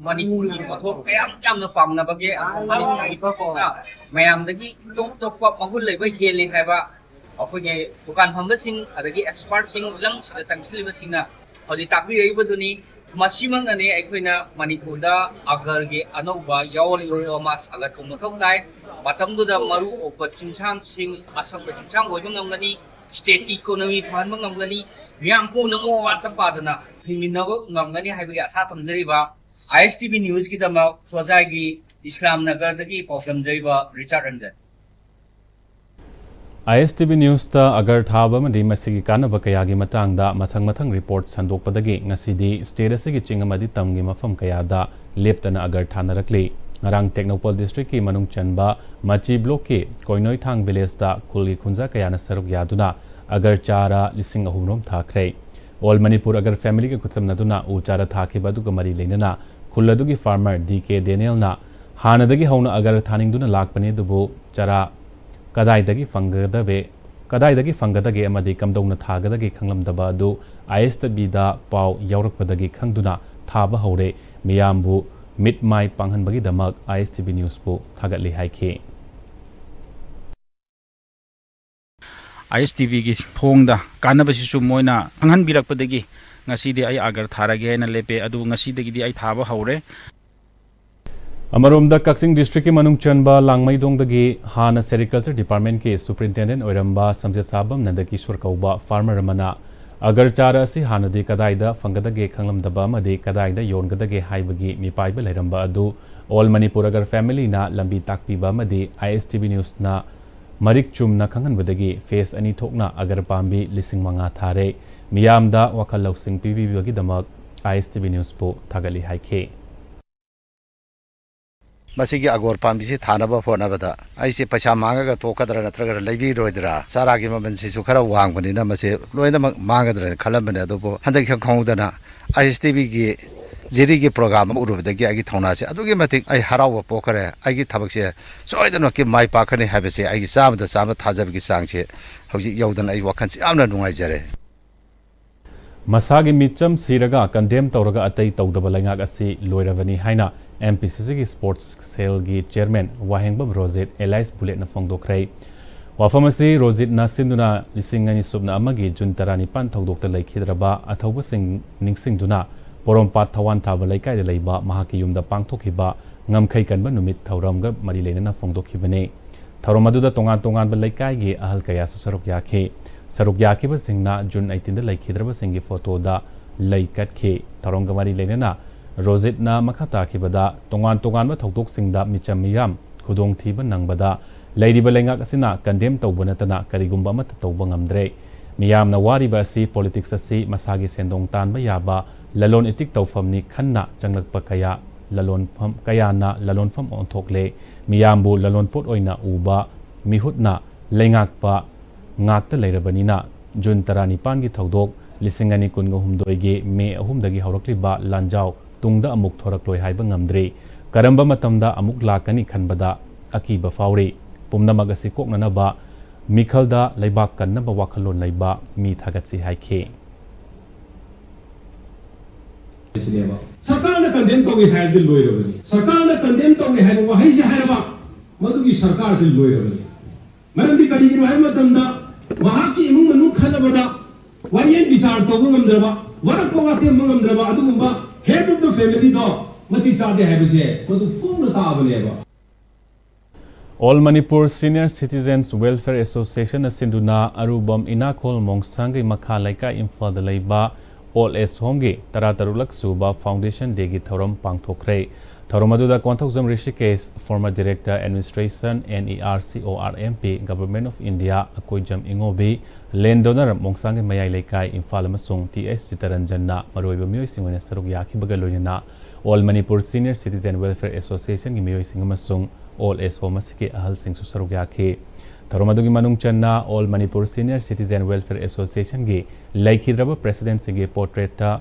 ꯃꯅꯤꯄꯨꯔꯒꯤ ꯄꯣꯠꯊꯣꯛ ꯃꯌꯥꯝ ꯌꯥꯝꯅ ꯄꯥꯝꯅꯕꯒꯤ ꯃꯅꯤꯄꯨꯔꯒꯤ ꯄꯣꯠꯊꯣꯛꯅ ꯃꯌꯥꯝꯗꯒꯤ ꯇꯣꯞ ꯇꯣꯞꯄ ꯃꯒꯨꯟ ꯂꯩꯕ ꯍꯦꯜꯂꯤ ꯍꯥꯏꯕ ꯑꯩꯈꯣꯏꯒꯤ ꯗꯨꯀꯥꯟ ꯐꯝꯕꯁꯤꯡ ꯑꯗꯒꯤ ꯑꯦꯛꯁꯄꯥꯔꯠꯁꯤꯡ ꯂꯝꯁꯤꯗ ꯆꯪꯁꯤꯜꯂꯤꯕꯁꯤꯡꯅ ꯍꯧꯖꯤꯛ ꯇꯥꯛꯄꯤꯔꯛꯏꯕꯗꯨꯅꯤ꯫ ꯃꯁꯤꯃꯛꯅꯅꯦ ꯑꯩꯈꯣꯏꯅ ꯃꯅꯤꯄꯨꯔꯗ ꯑꯒꯔꯒꯤ ꯑꯅꯧꯕ ꯌꯥꯎꯔꯤꯕ ꯔꯣ ꯃꯥꯁ ꯑꯒꯔ ꯊꯣꯡ ꯃꯊꯧ ꯇꯥꯏ꯫ ꯃꯇꯝꯗꯨꯗ ꯃꯔꯨ ꯑꯣꯏꯕ ꯆꯤꯡꯁꯥꯡꯁꯤꯡ ꯑꯁꯪꯕ ꯆꯤꯡꯁꯥꯡ ꯑꯣꯏꯕ ꯉꯝꯒꯅꯤ, ꯁ꯭ꯇꯦꯠꯀꯤ ꯏꯀꯣꯅꯣꯃꯤ ꯐꯍꯟꯕ ꯉꯝꯒꯅꯤ, ꯃꯤꯌꯥꯝ ꯄꯨꯝꯅꯃꯛ ꯑꯋꯥꯠꯇ ꯄꯥꯗꯅ ꯍꯤꯡꯃꯤꯟꯅꯕ ꯉꯝꯒꯅꯤ ꯍꯥꯏꯕꯒꯤ ꯑꯥꯁꯥ ꯊꯝꯖꯔꯤꯕ ꯑꯥꯏ ꯑꯦꯁ ꯇꯤ ꯚꯤ ꯅ꯭ꯌꯨꯁꯀꯤꯗꯃꯛ ꯁꯣꯖꯥꯏꯒꯤ ꯏꯁꯂꯥꯝ ꯅꯒꯔꯗꯒꯤ ꯄꯥꯎꯗꯝꯖꯔꯤꯕ ꯔꯤꯆꯥꯔꯗ ꯔꯟꯖꯟ꯫ ꯑꯥꯏ ꯑꯦꯁ ꯇꯤ ꯚꯤ ꯅ꯭ꯌꯨꯁꯇ ꯑꯒꯔ ꯊꯥꯕ ꯑꯃꯗꯤ ꯃꯁꯤꯒꯤ ꯀꯥꯟꯅꯕ ꯀꯌꯥꯒꯤ ꯃꯇꯥꯡꯗ ꯃꯊꯪ ꯃꯊꯪ ꯔꯤꯄꯣꯔꯠ ꯁꯟꯗꯣꯛꯄꯗꯒꯤ ꯉꯁꯤꯗꯤ ꯁ꯭ꯇꯦꯠ ꯑꯁꯤꯒꯤ ꯆꯤꯡ ꯑꯃꯗꯤ ꯇꯝꯒꯤ ꯃꯐꯝ ꯀꯌꯥꯗ ꯂꯦꯞꯇꯅ ꯑꯒꯔ ꯊꯥꯅꯔꯛꯂꯤ꯫ ꯉꯔꯥꯡ ꯇꯦꯡꯅꯧꯄꯜ ꯗꯤꯁꯇ꯭ꯔꯤꯛꯀꯤ ꯃꯅꯨꯡ ꯆꯟꯕ ꯃꯆꯤ ꯕ꯭ꯂꯣꯛꯀꯤ ꯀꯣꯏꯅꯣꯏꯊꯥꯡ ꯚꯤꯂꯦꯖꯇ ꯈꯨꯜꯒꯤ ꯈꯨꯟꯖꯥ ꯀꯌꯥꯅ ꯁꯔꯨꯛ ꯌꯥꯗꯨꯅ ꯑꯒꯔ ꯆꯥꯔꯥ ꯂꯤꯁꯤꯡ ꯑꯍꯨꯝ ꯔꯣꯝ ꯊꯥꯈ꯭ꯔꯦ꯫ ꯑꯣꯜ ꯃꯅꯤꯄꯨꯔ ꯑꯒꯔ ꯐꯦꯃꯤꯂꯤꯒ ꯈꯨꯠꯁꯝꯅꯗꯨꯅ ꯎ ꯆꯥꯔꯥ ꯊꯥꯈꯤꯕ ꯑꯗꯨꯒ ꯃꯔꯤ ꯂꯩꯅꯅ ꯈꯨꯜ ꯑꯗꯨꯒꯤ ꯐꯥꯔꯃꯔ ꯗꯤ ꯀꯦ ꯗꯦꯅꯤꯌꯦꯜꯅ ꯍꯥꯟꯅꯗꯒꯤ ꯍꯧꯅ ꯑꯒꯔ ꯊꯥꯅꯤꯡꯗꯨꯅ ꯂꯥꯛꯄꯅꯤ, ꯑꯗꯨꯕꯨ ꯆꯥꯔꯥ ꯀꯗꯥꯏꯗꯒꯤ ꯐꯪꯒꯗꯕꯦ ꯀꯗꯥꯏꯗꯒꯤ ꯐꯪꯒꯗꯒꯦ ꯑꯃꯗꯤ ꯀꯝꯗꯧꯅ ꯊꯥꯒꯗꯒꯦ ꯈꯪꯂꯝꯗꯕ ꯑꯗꯨ ꯑꯥꯏ ꯑꯦꯁ ꯇꯤ ꯚꯤꯗ ꯄꯥꯎ ꯌꯥꯎꯔꯛꯄꯗꯒꯤ ꯈꯪꯗꯨꯅ ꯊꯥꯕ ꯍꯧꯔꯦ꯫ ꯃꯤꯌꯥꯝꯕꯨ ꯃꯤꯠ ꯃꯥꯏ ꯄꯥꯡꯍꯟꯕꯒꯤꯗꯃꯛ ꯑꯥꯏ ꯑꯦꯁ ꯇꯤ ꯚꯤ ꯅ꯭ꯌꯨꯁꯄꯨ ꯊꯥꯒꯠꯂꯤ ꯍꯥꯏꯈꯤ꯫ ꯑꯥꯏ ꯑꯦꯁ ꯇꯤ ꯚꯤꯒꯤ ꯊꯣꯡꯗ ꯀꯥꯟꯅꯕꯁꯤꯁꯨ ꯃꯣꯏꯅ ꯈꯪꯍꯟꯕꯤꯔꯛꯄꯗꯒꯤ ꯉꯁꯤꯗꯤ ꯑꯩ ꯑꯒꯔ ꯊꯥꯔꯒꯦ ꯍꯥꯏꯅ ꯂꯦꯞꯄꯦ꯫ ꯑꯗꯨ ꯉꯁꯤꯗꯒꯤꯗꯤ ꯑꯩ ꯊꯥꯕ ꯍꯧꯔꯦ꯫ ꯑꯃꯔꯣꯝꯗ ꯀꯛꯆꯤꯡ ꯗꯤꯁꯇ꯭ꯔꯤꯛꯀꯤ ꯃꯅꯨꯡ ꯆꯟꯕ ꯂꯥꯡꯃꯩꯗꯣꯡꯗꯒꯤ ꯍꯥꯟꯅ ꯁꯦꯔꯤꯀꯜꯆꯔ ꯗꯤꯄꯥꯔꯠꯃꯦꯟꯠꯀꯤ ꯁꯨꯄꯔꯤꯟꯇꯦꯟꯗꯦꯟꯠ ꯑꯣꯏꯔꯝꯕ ꯁꯝꯖꯦꯠꯁꯥꯕꯝ ꯅꯟꯗꯀꯤꯁꯣꯔ ꯀꯧꯕ ꯐꯥꯔꯃꯔ ꯑꯃꯅ ꯑꯒꯔ ꯆꯥꯔ ꯑꯁꯤ ꯍꯥꯟꯅꯗꯤ ꯀꯗꯥꯏꯗ ꯐꯪꯒꯗꯒꯦ ꯈꯪꯂꯝꯗꯕ ꯑꯃꯗꯤ ꯀꯗꯥꯏꯗ ꯌꯣꯟꯒꯗꯒꯦ ꯍꯥꯏꯕꯒꯤ ꯃꯤꯄꯥꯏꯕ ꯂꯩꯔꯝꯕ ꯑꯗꯨ ꯑꯣꯜ ꯃꯅꯤꯄꯨꯔ ꯑꯒꯔ ꯐꯦꯃꯤꯂꯤꯅ ꯂꯝꯕꯤ ꯇꯥꯛꯄꯤꯕ ꯑꯃꯗꯤ ꯑꯥꯏ ꯑꯦꯁ ꯇꯤ ꯚꯤ ꯅ꯭ꯌꯨꯁꯅ ꯃꯔꯤꯛ ꯆꯨꯝꯅ ꯈꯪꯍꯟꯕꯗꯒꯤ ꯐꯦꯁ ꯑꯅꯤ ꯊꯣꯛꯅ ꯑꯒꯔ ꯄꯥꯝꯕꯤ ꯂꯤꯁꯤꯡ ꯃꯉꯥ ꯊꯥꯔꯦ꯫ ꯃꯤꯌꯥꯝꯗ ꯋꯥꯈꯜ ꯂꯧꯁꯤꯡ ꯄꯤꯕꯤꯕꯒꯤꯗꯃꯛ ꯑꯥꯏ ꯑꯦꯁ ꯇꯤ ꯚꯤ ꯅ꯭ꯌꯨꯁꯄꯨ ꯊꯥꯒꯠꯂꯤ ꯍꯥꯏꯈꯤ꯫ ꯃꯁꯤꯒꯤ ꯑꯒꯣꯔ ꯄꯥꯝꯕꯤꯁꯤ ꯊꯥꯅꯕ ꯍꯣꯠꯅꯕꯗ ꯑꯩꯁꯦ ꯄꯩꯁꯥ ꯃꯥꯡꯉꯒ ꯇꯣꯛꯀꯗ꯭ꯔꯥ ꯅꯠꯇ꯭ꯔꯒ ꯂꯩꯕꯤꯔꯣꯏꯗ꯭ꯔꯥ, ꯆꯥꯔꯥꯒꯤ ꯃꯃꯜꯁꯤꯁꯨ ꯈꯔ ꯋꯥꯡꯕꯅꯤꯅ ꯃꯁꯤ ꯂꯣꯏꯅꯃꯛ ꯃꯥꯡꯒꯗ꯭ꯔꯥꯅ ꯈꯜꯂꯝꯕꯅꯦ꯫ ꯑꯗꯨꯕꯨ ꯍꯟꯗꯛ ꯏꯈꯪ ꯈꯪꯍꯧꯗꯅ ꯑꯥꯏ ꯑꯦꯁ ꯇꯤ ꯚꯤꯒꯤ ꯖꯤꯔꯤꯒꯤ ꯄ꯭ꯔꯣꯒ꯭ꯔꯥꯝ ꯑꯃ ꯎꯔꯨꯕꯗꯒꯤ ꯑꯩꯒꯤ ꯊꯧꯅꯥꯁꯦ ꯑꯗꯨꯛꯀꯤ ꯃꯇꯤꯛ ꯑꯩ ꯍꯔꯥꯎꯕ ꯄꯣꯛꯈ꯭ꯔꯦ꯫ ꯑꯩꯒꯤ ꯊꯕꯛꯁꯦ ꯁꯣꯏꯗꯅꯃꯛꯀꯤ ꯃꯥꯏ ꯄꯥꯛꯀꯅꯤ ꯍꯥꯏꯕꯁꯦ ꯑꯩꯒꯤ ꯆꯥꯝꯃꯗ ꯆꯥꯝꯃ ꯊꯥꯖꯕꯒꯤ ꯆꯥꯡꯁꯦ ꯍꯧꯖꯤꯛ ꯌꯧꯗꯅ ꯑꯩ ꯋꯥꯈꯜꯁꯦ ꯌꯥꯝꯅ ꯅꯨꯡꯉꯥꯏꯖꯔꯦ꯫ ꯃꯁꯥꯒꯤ ꯃꯤꯆꯝ ꯁꯤꯔꯒ ꯀꯟꯗꯦꯝ ꯇꯧꯔꯒ ꯑꯇꯩ ꯇꯧꯗꯕ ꯂꯩꯉꯥꯛ ꯑꯁꯤ ꯂꯣꯏꯔꯕꯅꯤ ꯍꯥꯏꯅ ꯑꯦꯝ ꯄꯤ ꯁꯤ ꯁꯤꯒꯤ ꯁ꯭ꯄꯣꯔꯠꯁ ꯁꯦꯜꯒꯤ ꯆꯤꯌꯔꯃꯦꯟ ꯋꯥꯍꯦꯡꯕꯝ ꯔꯣꯖꯤꯠ ꯑꯦꯂꯥꯏꯁ ꯕꯨꯂꯦꯠꯅ ꯐꯣꯡꯗꯣꯛꯈ꯭ꯔꯦ꯫ ꯋꯥꯐꯝ ꯑꯁꯤ ꯔꯣꯖꯤꯠꯅ ꯁꯤꯟꯗꯨꯅ ꯂꯤꯁꯤꯡ ꯑꯅꯤ ꯁꯨꯞꯅ ꯑꯃꯒꯤ ꯖꯨꯟ ꯇꯔꯥꯅꯤꯄꯥꯟ ꯊꯧꯗꯣꯛꯇ ꯂꯩꯈꯤꯗ꯭ꯔꯕ ꯑꯊꯧꯕꯁꯤꯡ ꯅꯤꯡꯁꯤꯡꯗꯨꯅ ꯄꯣꯔꯣꯝꯄꯥꯠ ꯊꯋꯥꯟ ꯊꯥꯕ ꯂꯩꯀꯥꯏꯗ ꯂꯩꯕ ꯃꯍꯥꯛꯀꯤ ꯌꯨꯝꯗ ꯄꯥꯡꯊꯣꯛꯈꯤꯕ ꯉꯝꯈꯩ ꯀꯟꯕ ꯅꯨꯃꯤꯠ ꯊꯧꯔꯝꯒ ꯃꯔꯤ ꯂꯩꯅꯅ ꯐꯣꯡꯗꯣꯛꯈꯤꯕꯅꯤ꯫ ꯊꯧꯔꯝ ꯑꯗꯨꯗ ꯇꯣꯉꯥꯟ ꯇꯣꯉꯥꯟꯕ ꯂꯩꯀꯥꯏꯒꯤ ꯑꯍꯜ ꯀꯌꯥꯁꯨ ꯁꯔꯨꯛ ꯌꯥꯈꯤ꯫ ꯁꯔꯨꯛ ꯌꯥꯈꯤꯕꯁꯤꯡꯅ ꯖꯨꯟ ꯑꯩꯠꯇꯤꯟꯗ ꯂꯩꯈꯤꯗ꯭ꯔꯕꯁꯤꯡꯒꯤ ꯐꯣꯇꯣꯗ ꯂꯩ ꯀꯠꯈꯤ꯫ ꯊꯧꯔꯝꯒ ꯃꯔꯤ ꯂꯩꯅꯅ ꯔꯣꯖꯤꯠꯅ ꯃꯈꯥ ꯇꯥꯈꯤꯕꯗ, ꯇꯣꯉꯥꯟ ꯇꯣꯉꯥꯟꯕ ꯊꯧꯗꯣꯛꯁꯤꯡꯗ ꯃꯤꯆꯝ ꯃꯤꯌꯥꯝ ꯈꯨꯗꯣꯡꯊꯤꯕ ꯅꯪꯕꯗ ꯂꯩꯔꯤꯕ ꯂꯩꯉꯥꯛ ꯑꯁꯤꯅ ꯀꯟꯗꯦꯝ ꯇꯧꯕ ꯅꯠꯇꯅ ꯀꯔꯤꯒꯨꯝꯕ ꯑꯃꯠꯇ ꯇꯧꯕ ꯉꯝꯗ꯭ꯔꯦ꯫ ꯃꯤꯌꯥꯝꯅ ꯋꯥꯔꯤꯕ ꯑꯁꯤ ꯄꯣꯂꯤꯇꯤꯛꯁ ꯑꯁꯤ ꯃꯁꯥꯒꯤ ꯁꯦꯟꯗꯣꯡ ꯇꯥꯟꯕ ꯌꯥꯕ ꯂꯂꯣꯟ ꯏꯇꯤꯛ ꯇꯧꯐꯝꯅꯤ ꯈꯟꯅ ꯆꯪꯂꯛꯄ ꯀꯌꯥ ꯂꯂꯣꯟꯐꯝ ꯀꯌꯥꯅ ꯂꯂꯣꯟꯐꯝ ꯑꯣꯟꯊꯣꯛꯂꯦ꯫ ꯃꯤꯌꯥꯝꯕꯨ ꯂꯂꯣꯟꯄꯣꯠ ꯑꯣꯏꯅ ꯎꯕ ꯃꯤꯍꯨꯠꯅ ꯂꯩꯉꯥꯛꯄ ꯉꯥꯛꯇ ꯂꯩꯔꯕꯅꯤꯅ ꯖꯨꯟ ꯇꯔꯥꯅꯤꯄꯥꯟꯒꯤ ꯊꯧꯗꯣꯛ ꯂꯤꯁꯤꯡ ꯑꯅꯤ ꯀꯨꯟꯒ ꯍꯨꯝꯗꯣꯏꯒꯤ ꯃꯦ ꯑꯍꯨꯝꯗꯒꯤ ꯍꯧꯔꯛꯂꯤꯕ ꯂꯥꯟꯖꯥꯎ ꯇꯨꯡꯗ ꯑꯃꯨꯛ ꯊꯣꯔꯛꯂꯣꯏ ꯍꯥꯏꯕ ꯉꯝꯗ꯭ꯔꯤ꯫ ꯀꯔꯝꯕ ꯃꯇꯝꯗ ꯑꯃꯨꯛ ꯂꯥꯛꯀꯅꯤ ꯈꯟꯕꯗ ꯑꯀꯤꯕ ꯐꯥꯎꯔꯤ꯫ ꯄꯨꯝꯅꯃꯛ ꯑꯁꯤ ꯀꯣꯛꯅꯅꯕ ꯃꯤꯈꯜꯗ ꯂꯩꯕꯥꯛ ꯀꯟꯅꯕ ꯋꯥꯈꯜꯂꯣꯟ ꯂꯩꯕ ꯃꯤ ꯊꯥꯒꯠꯁꯤ ꯍꯥꯏꯈꯤ꯫ ꯁꯤꯅꯦꯕ꯫ ꯁꯔꯀꯥꯔꯅ ꯀꯟꯗꯦꯝ ꯇꯧꯏ ꯍꯥꯏꯔꯗꯤ ꯂꯣꯏꯔꯕꯅꯤ꯫ ꯁꯔꯀꯥꯔꯅ ꯀꯟꯗꯦꯝ ꯇꯧꯏ ꯍꯥꯏꯕ ꯋꯥꯍꯩꯁꯦ ꯍꯥꯏꯔꯕ ꯃꯗꯨꯒꯤ ꯁꯔꯀꯥꯔꯁꯤ ꯂꯣꯏꯔꯕꯅꯤ꯫ ꯃꯔꯝꯗꯤ ꯀꯔꯤꯒꯤꯅꯣ ꯍꯥꯏꯕ ꯃꯇꯝꯗ ꯃꯍꯥꯛꯀꯤ ꯏꯃꯨꯡ ꯃꯅꯨꯡ ꯈꯠꯅꯕꯗ ꯋꯥꯌꯦꯜ ꯕꯤꯆꯥꯔ ꯇꯧꯕ ꯉꯝꯗ꯭ꯔꯕ, ꯋꯥꯔꯛꯄ ꯋꯥꯇꯦꯝꯕ ꯉꯝꯗ꯭ꯔꯕ ꯑꯗꯨꯒꯨꯝꯕ head of the family ꯗꯣ ꯃꯇꯤꯛ ꯆꯥꯗꯦ ꯍꯥꯏꯕꯁꯦ ꯃꯗꯨ ꯐꯣꯡꯅ ꯇꯥꯕꯅꯦꯕ꯫ All Manipur Senior Citizens Welfare Association ꯅ ꯁꯤꯟꯗꯨꯅ ꯑꯔꯨꯕꯝ ꯏꯅꯥꯈꯣꯜ ꯃꯣꯡꯁꯥꯡꯒꯩ ꯃꯈꯥ ꯂꯩꯀꯥꯏ ꯏꯝꯐꯥꯜꯗ ꯂꯩꯕ ꯑꯣꯜ ꯑꯦꯖ ꯍꯣꯝꯒꯤ ꯇꯔꯥꯇꯔꯨꯛꯂꯛ ꯁꯨꯕ ꯐꯥꯎꯟꯗꯦꯁꯟ ꯗꯦꯒꯤ ꯊꯧꯔꯝ ꯄꯥꯡꯊꯣꯛꯈ꯭ꯔꯦ꯫ ꯊꯧꯔꯝ ꯑꯗꯨꯗ Konthoujam Rishikesh, former director administration, N E R C O R M P, Government of India, Akoijam ꯏꯉꯣꯕꯤ, land donor, ꯃꯣꯡꯁꯥꯡꯒꯩ ꯃꯌꯥꯏ ꯂꯩꯀꯥꯏ, ꯏꯝꯐꯥꯜ, ꯑꯃꯁꯨꯡ T H ꯆꯤꯇꯔꯟꯖꯟꯅ ꯃꯔꯨꯑꯣꯏꯕ ꯃꯤꯑꯣꯏꯁꯤꯡ ꯑꯣꯏꯅ ꯁꯔꯨꯛ ꯌꯥꯈꯤꯕꯒ ꯂꯣꯏꯅꯅ All Manipur Senior Citizen Welfare Associationꯒꯤ ꯃꯤꯑꯣꯏꯁꯤꯡ ꯑꯃꯁꯨꯡ old age home ꯑꯁꯤꯒꯤ ꯑꯍꯜꯁꯤꯡꯁꯨ ꯁꯔꯨꯛ ꯌꯥꯈꯤ꯫ ꯊꯧꯔꯝ ꯑꯗꯨꯒꯤ ꯃꯅꯨꯡ ꯆꯟꯅ All Manipur Senior Citizen Welfare Associationꯒꯤ ꯂꯩꯈꯤꯗ꯭ꯔꯕ presidentꯁꯤꯡꯒꯤ portraitꯇ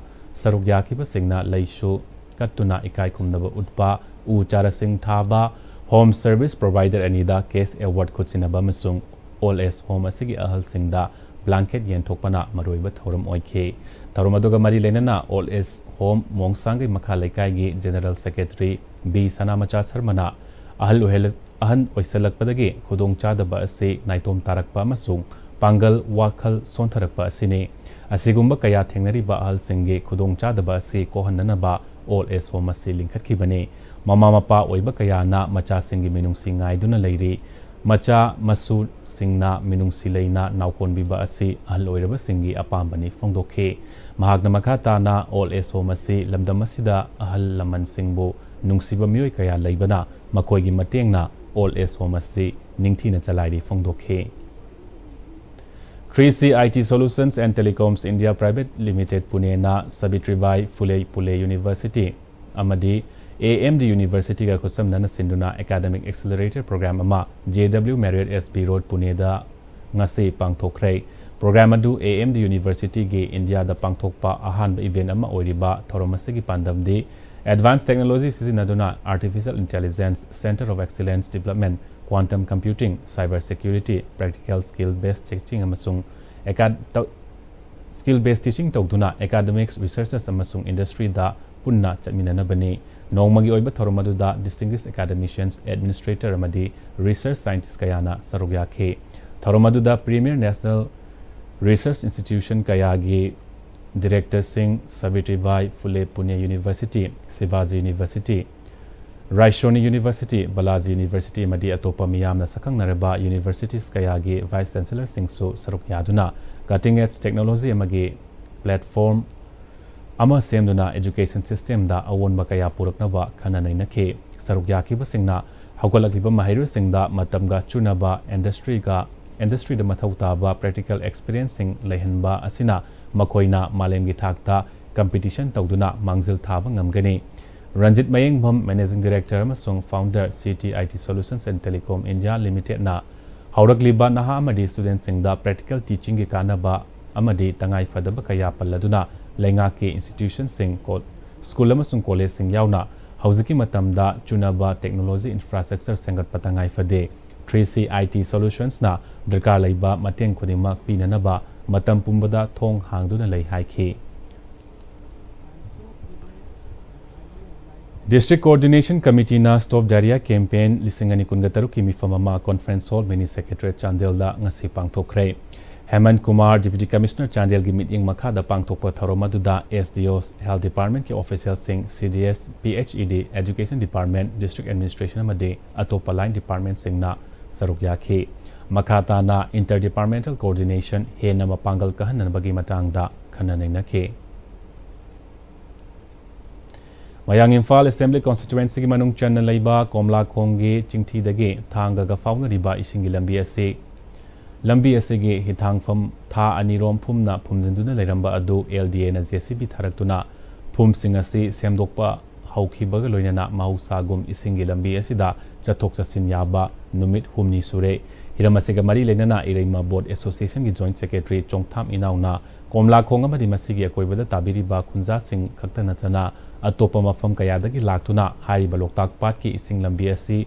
ꯁꯔꯨꯛ ꯌꯥꯈꯤꯕꯁꯤꯡꯅ ꯂꯩꯁꯨ ꯀꯠꯇꯨꯅ ꯏꯀꯥꯏ ꯈꯨꯝꯅꯕ ꯎꯠꯄ, ꯎ ꯆꯥꯔꯥꯁꯤꯡ ꯊꯥꯕ, home service provider ꯑꯅꯤꯗ cash award ꯈꯨꯠꯁꯤꯟꯅꯕ ꯑꯃꯁꯨꯡ old age home ꯑꯁꯤꯒꯤ ꯑꯍꯜꯁꯤꯡꯗ blanket ꯌꯦꯟꯊꯣꯛꯄꯅ ꯃꯔꯨꯑꯣꯏꯕ ꯊꯧꯔꯝ ꯑꯣꯏꯈꯤ꯫ ꯊꯧꯔꯝ ꯑꯗꯨꯒ ꯃꯔꯤ ꯂꯩꯅꯅ old age home ꯃꯣꯡꯁꯥꯡꯒꯩ ꯃꯈꯥ ꯂꯩꯀꯥꯏꯒꯤ General Secretary B ꯁꯅꯥꯃꯆꯥ ꯁꯔꯃꯅ ꯑꯍꯜ ꯑꯣꯏꯍꯜ-, ꯑꯍꯟ ꯑꯣꯏꯁꯜꯂꯛꯄꯗꯒꯤ ꯈꯨꯗꯣꯡꯆꯥꯗꯕ ꯑꯁꯤ ꯅꯥꯏꯇꯣꯝ ꯇꯥꯔꯛꯄ ꯑꯃꯁꯨꯡ ꯄꯥꯡꯒꯜ ꯋꯥꯈꯜ ꯁꯣꯟꯊꯔꯛꯄ ꯑꯁꯤꯅꯤ꯫ ꯑꯁꯤꯒꯨꯝꯕ ꯀꯌꯥ ꯊꯦꯡꯅꯔꯤꯕ ꯑꯍꯜꯁꯤꯡꯒꯤ ꯈꯨꯗꯣꯡꯆꯥꯗꯕ ꯑꯁꯤ ꯀꯣꯛꯍꯟꯅꯅꯕ old age home ꯑꯁꯤ ꯂꯤꯡꯈꯠꯈꯤꯕꯅꯤ꯫ ꯃꯃꯥ ꯃꯄꯥ ꯑꯣꯏꯕ ꯀꯌꯥꯅ ꯃꯆꯥꯁꯤꯡꯒꯤ ꯃꯤꯅꯨꯡꯁꯤ ꯉꯥꯏꯗꯨꯅ ꯂꯩꯔꯤ꯫ ꯃꯆꯥ ꯃꯁꯨꯁꯤꯡꯅ ꯃꯤꯅꯨꯡꯁꯤ ꯂꯩꯅ ꯅꯥꯎꯀꯣꯟꯕꯤꯕ ꯑꯁꯤ ꯑꯍꯜ ꯑꯣꯏꯔꯕꯁꯤꯡꯒꯤ ꯑꯄꯥꯝꯕꯅꯤ ꯐꯣꯡꯗꯣꯛꯈꯤ꯫ ꯃꯍꯥꯛꯅ ꯃꯈꯥ ꯇꯥꯅ old age home ꯑꯁꯤ ꯂꯝꯗꯝ ꯑꯁꯤꯗ ꯑꯍꯜ ꯂꯃꯟꯁꯤꯡꯕꯨ ꯅꯨꯡꯁꯤꯕ ꯃꯤꯑꯣꯏ ꯀꯌꯥ ꯂꯩꯕꯅ ꯃꯈꯣꯏꯒꯤ ꯃꯇꯦꯡꯅ old age home ꯑꯁꯤ ꯅꯤꯡꯊꯤꯅ ꯆꯂꯥꯏꯔꯤ ꯐꯣꯡꯗꯣꯛꯈꯤ꯫ Three C I T Solutions and Telecoms India Private Limited ꯄꯨꯅꯦꯅ ꯁꯥꯕꯤꯇ꯭ꯔꯤꯕꯥꯏ ꯐꯨꯂꯦ ꯄꯨꯂꯦ University ꯑꯃꯗꯤ A M D Universityꯒ ꯈꯨꯠꯁꯝꯅꯅ ꯁꯤꯟꯗꯨꯅ Academic Accelerator Program ꯑꯃ J W Marriott S B Road ꯄꯨꯅꯦꯗ ꯉꯁꯤ ꯄꯥꯡꯊꯣꯛꯈ꯭ꯔꯦ꯫ Program ꯑꯗꯨ A M D Universityꯒꯤ ꯏꯟꯗꯤꯌꯥꯗ ꯄꯥꯡꯊꯣꯛꯄ ꯑꯍꯥꯟꯕ event ꯑꯃ ꯑꯣꯏꯔꯤꯕ ꯊꯧꯔꯝ ꯑꯁꯤꯒꯤ ꯄꯥꯟꯗꯝꯗꯤ advanced technology ꯁꯤꯖꯤꯟꯅꯗꯨꯅ Artificial Intelligence, Center of Excellence Development, Quantum Computing, Cyber Security, Practical Skill Based Teaching ꯑꯃꯁꯨꯡ acad-, skill based teaching ꯇꯧꯗꯨꯅ academics, researches ꯑꯃꯁꯨꯡ industryꯗ ꯄꯨꯟꯅ ꯆꯠꯃꯤꯟꯅꯅꯕꯅꯤ꯫ ꯅꯣꯡꯃꯒꯤ ꯑꯣꯏꯕ ꯊꯧꯔꯝ ꯑꯗꯨꯗ distinguished academicians, administrator ꯑꯃꯗꯤ research scientist ꯀꯌꯥꯅ ꯁꯔꯨꯛ ꯌꯥꯈꯤ꯫ ꯊꯧꯔꯝ ꯑꯗꯨꯗ premier national research institution ꯀꯌꯥꯒꯤ directorꯁꯤꯡ, ꯁꯥꯕꯤꯇ꯭ꯔꯤꯕꯥꯏ ꯐꯨꯂꯦ Pune University, Shivaji University, ꯔꯥꯏꯁꯣꯅꯤ University, Balaji University ꯑꯃꯗꯤ ꯑꯇꯣꯞꯄ ꯃꯤꯌꯥꯝꯅ ꯁꯛꯈꯪꯅꯔꯕ universities ꯀꯌꯥꯒꯤ vice chancellorꯁꯤꯡꯁꯨ ꯁꯔꯨꯛ ꯌꯥꯗꯨꯅ cutting edge technology ꯑꯃꯒꯤ platform ꯑꯃ ꯁꯦꯝꯗꯨꯅ education systemꯗ ꯑꯑꯣꯟꯕ ꯀꯌꯥ ꯄꯨꯔꯛꯅꯕ ꯈꯟꯅ ꯅꯩꯅꯈꯤ꯫ ꯁꯔꯨꯛ ꯌꯥꯈꯤꯕꯁꯤꯡꯅ ꯍꯧꯒꯠꯂꯛꯂꯤꯕ ꯃꯍꯩꯔꯣꯏꯁꯤꯡꯗ ꯃꯇꯝꯒ ꯆꯨꯅꯕ industryꯒ, industryꯗ ꯃꯊꯧ ꯇꯥꯕ practical experienceꯁꯤꯡ ꯂꯩꯍꯟꯕ ꯑꯁꯤꯅ ꯃꯈꯣꯏꯅ ꯃꯥꯂꯦꯝꯒꯤ ꯊꯥꯛꯇ competition ꯇꯧꯗꯨꯅ ꯃꯥꯡꯖꯤꯜ ꯊꯥꯕ ꯉꯝꯒꯅꯤ꯫ ꯔꯟꯖꯤꯠ ꯃꯌꯦꯡꯕꯝ, Managing Director ꯑꯃꯁꯨꯡ Founder, C T I T Solutions and Telecom India Limitedꯅ ꯍꯧꯔꯛꯂꯤꯕ ꯅꯍꯥ ꯑꯃꯗꯤ studentꯁꯤꯡꯗ practical teachingꯒꯤ ꯀꯥꯟꯅꯕ ꯑꯃꯗꯤ ꯇꯉꯥꯏ ꯐꯗꯕ ꯀꯌꯥ ꯄꯜꯂꯗꯨꯅ, ꯂꯩꯉꯥꯛꯀꯤ institutionꯁꯤꯡ, ꯀꯣ-, school ꯑꯃꯁꯨꯡ collegeꯁꯤꯡ ꯌꯥꯎꯅ ꯍꯧꯖꯤꯛꯀꯤ ꯃꯇꯝꯗ ꯆꯨꯅꯕ technology infrastructure ꯁꯦꯝꯒꯠꯄ ꯇꯉꯥꯏ ꯐꯗꯦ꯫ Three C I T Solutionsꯅ ꯗꯔꯀꯥꯔ ꯂꯩꯕ ꯃꯇꯦꯡ ꯈꯨꯗꯤꯡꯃꯛ ꯄꯤꯅꯅꯕ ꯃꯇꯝ ꯄꯨꯝꯕꯗ ꯊꯣꯡ ꯍꯥꯡꯗꯨꯅ ꯂꯩ ꯍꯥꯏꯈꯤ꯫ District Coordination Committeeꯅ Stop Diarrhoea Campaign ꯂꯤꯁꯤꯡ ꯑꯅꯤ ꯀꯨꯟꯒ ꯇꯔꯨꯛꯀꯤ ꯃꯤꯐꯝ ꯑꯃ Conference Hall, Mini Secretariat, ꯆꯥꯟꯗꯦꯜꯗ ꯉꯁꯤ ꯄꯥꯡꯊꯣꯛꯈ꯭ꯔꯦ꯫ ꯍꯦꯃꯟ ꯀꯨꯃꯥꯔ, Deputy Commissioner ꯆꯥꯟꯗꯦꯜꯒꯤ ꯃꯤꯠꯌꯦꯡ ꯃꯈꯥꯗ ꯄꯥꯡꯊꯣꯛꯄ ꯊꯧꯔꯝ ꯑꯗꯨꯗ S D O, Health Departmentꯀꯤ officialꯁꯤꯡ, C D S, P H E D, Education Department, District Administration ꯑꯃꯗꯤ ꯑꯇꯣꯞꯄ line departmentꯁꯤꯡꯅ ꯁꯔꯨꯛ ꯌꯥꯈꯤ꯫ ꯃꯈꯥ ꯇꯥꯅ inter departmental coordination ꯍꯦꯟꯅ ꯃꯄꯥꯡꯒꯜ ꯀꯍꯟꯅꯕꯒꯤ ꯃꯇꯥꯡꯗ ꯈꯟꯅ ꯅꯩꯅꯈꯤ꯫ ꯃꯌꯥꯡ ꯏꯝꯐꯥꯜ Assembly Constituencyꯒꯤ ꯃꯅꯨꯡ ꯆꯟꯅ ꯂꯩꯕ ꯀꯣꯝꯂꯥꯈꯣꯡꯒꯤ ꯆꯤꯡꯊꯤꯗꯒꯤ ꯊꯥꯡꯒꯒ ꯐꯥꯎꯅꯔꯤꯕ ꯏꯁꯤꯡꯒꯤ ꯂꯝꯕꯤ ꯑꯁꯤ, ꯂꯝꯕꯤ ꯑꯁꯤꯒꯤ ꯍꯤꯊꯥꯡꯐꯝ ꯊꯥ ꯑꯅꯤꯔꯣꯝ ꯐꯨꯝꯅ ꯐꯨꯝꯖꯤꯟꯗꯨꯅ ꯂꯩꯔꯝꯕ ꯑꯗꯨ L D Aꯅ J C B ꯊꯥꯔꯛꯇꯨꯅ ꯐꯨꯝꯁꯤꯡ ꯑꯁꯤ ꯁꯦꯝꯗꯣꯛꯄ ꯍꯧꯈꯤꯕꯒ ꯂꯣꯏꯅꯅ ꯃꯍꯧꯁꯥꯒꯨꯝ ꯏꯁꯤꯡꯒꯤ ꯂꯝꯕꯤ ꯑꯁꯤꯗ ꯆꯠꯊꯣꯛ ꯆꯠꯁꯤꯟ ꯌꯥꯕ ꯅꯨꯃꯤꯠ ꯍꯨꯝꯅꯤ ꯁꯨꯔꯦ꯫ ꯍꯤꯔꯝ ꯑꯁꯤꯒ ꯃꯔꯤ ꯂꯩꯅꯅ ꯏꯔꯩꯃ Boat Associationꯒꯤ Joint Secretary ꯆꯣꯡꯊꯥꯝ ꯏꯅꯥꯎꯅ ꯀꯣꯝꯂꯥꯈꯣꯡ ꯑꯃꯗꯤ ꯃꯁꯤꯒꯤ ꯑꯀꯣꯏꯕꯗ ꯇꯥꯕꯤꯔꯤꯕ ꯈꯨꯟꯖꯥꯁꯤꯡ ꯈꯛꯇ ꯅꯠꯇꯅ ꯑꯇꯣꯞꯄ ꯃꯐꯝ ꯀꯌꯥꯗꯒꯤ ꯂꯥꯛꯇꯨꯅ ꯍꯥꯏꯔꯤꯕ ꯂꯣꯛꯇꯥꯛ ꯄꯥꯠꯀꯤ ꯏꯁꯤꯡ ꯂꯝꯕꯤ ꯑꯁꯤ,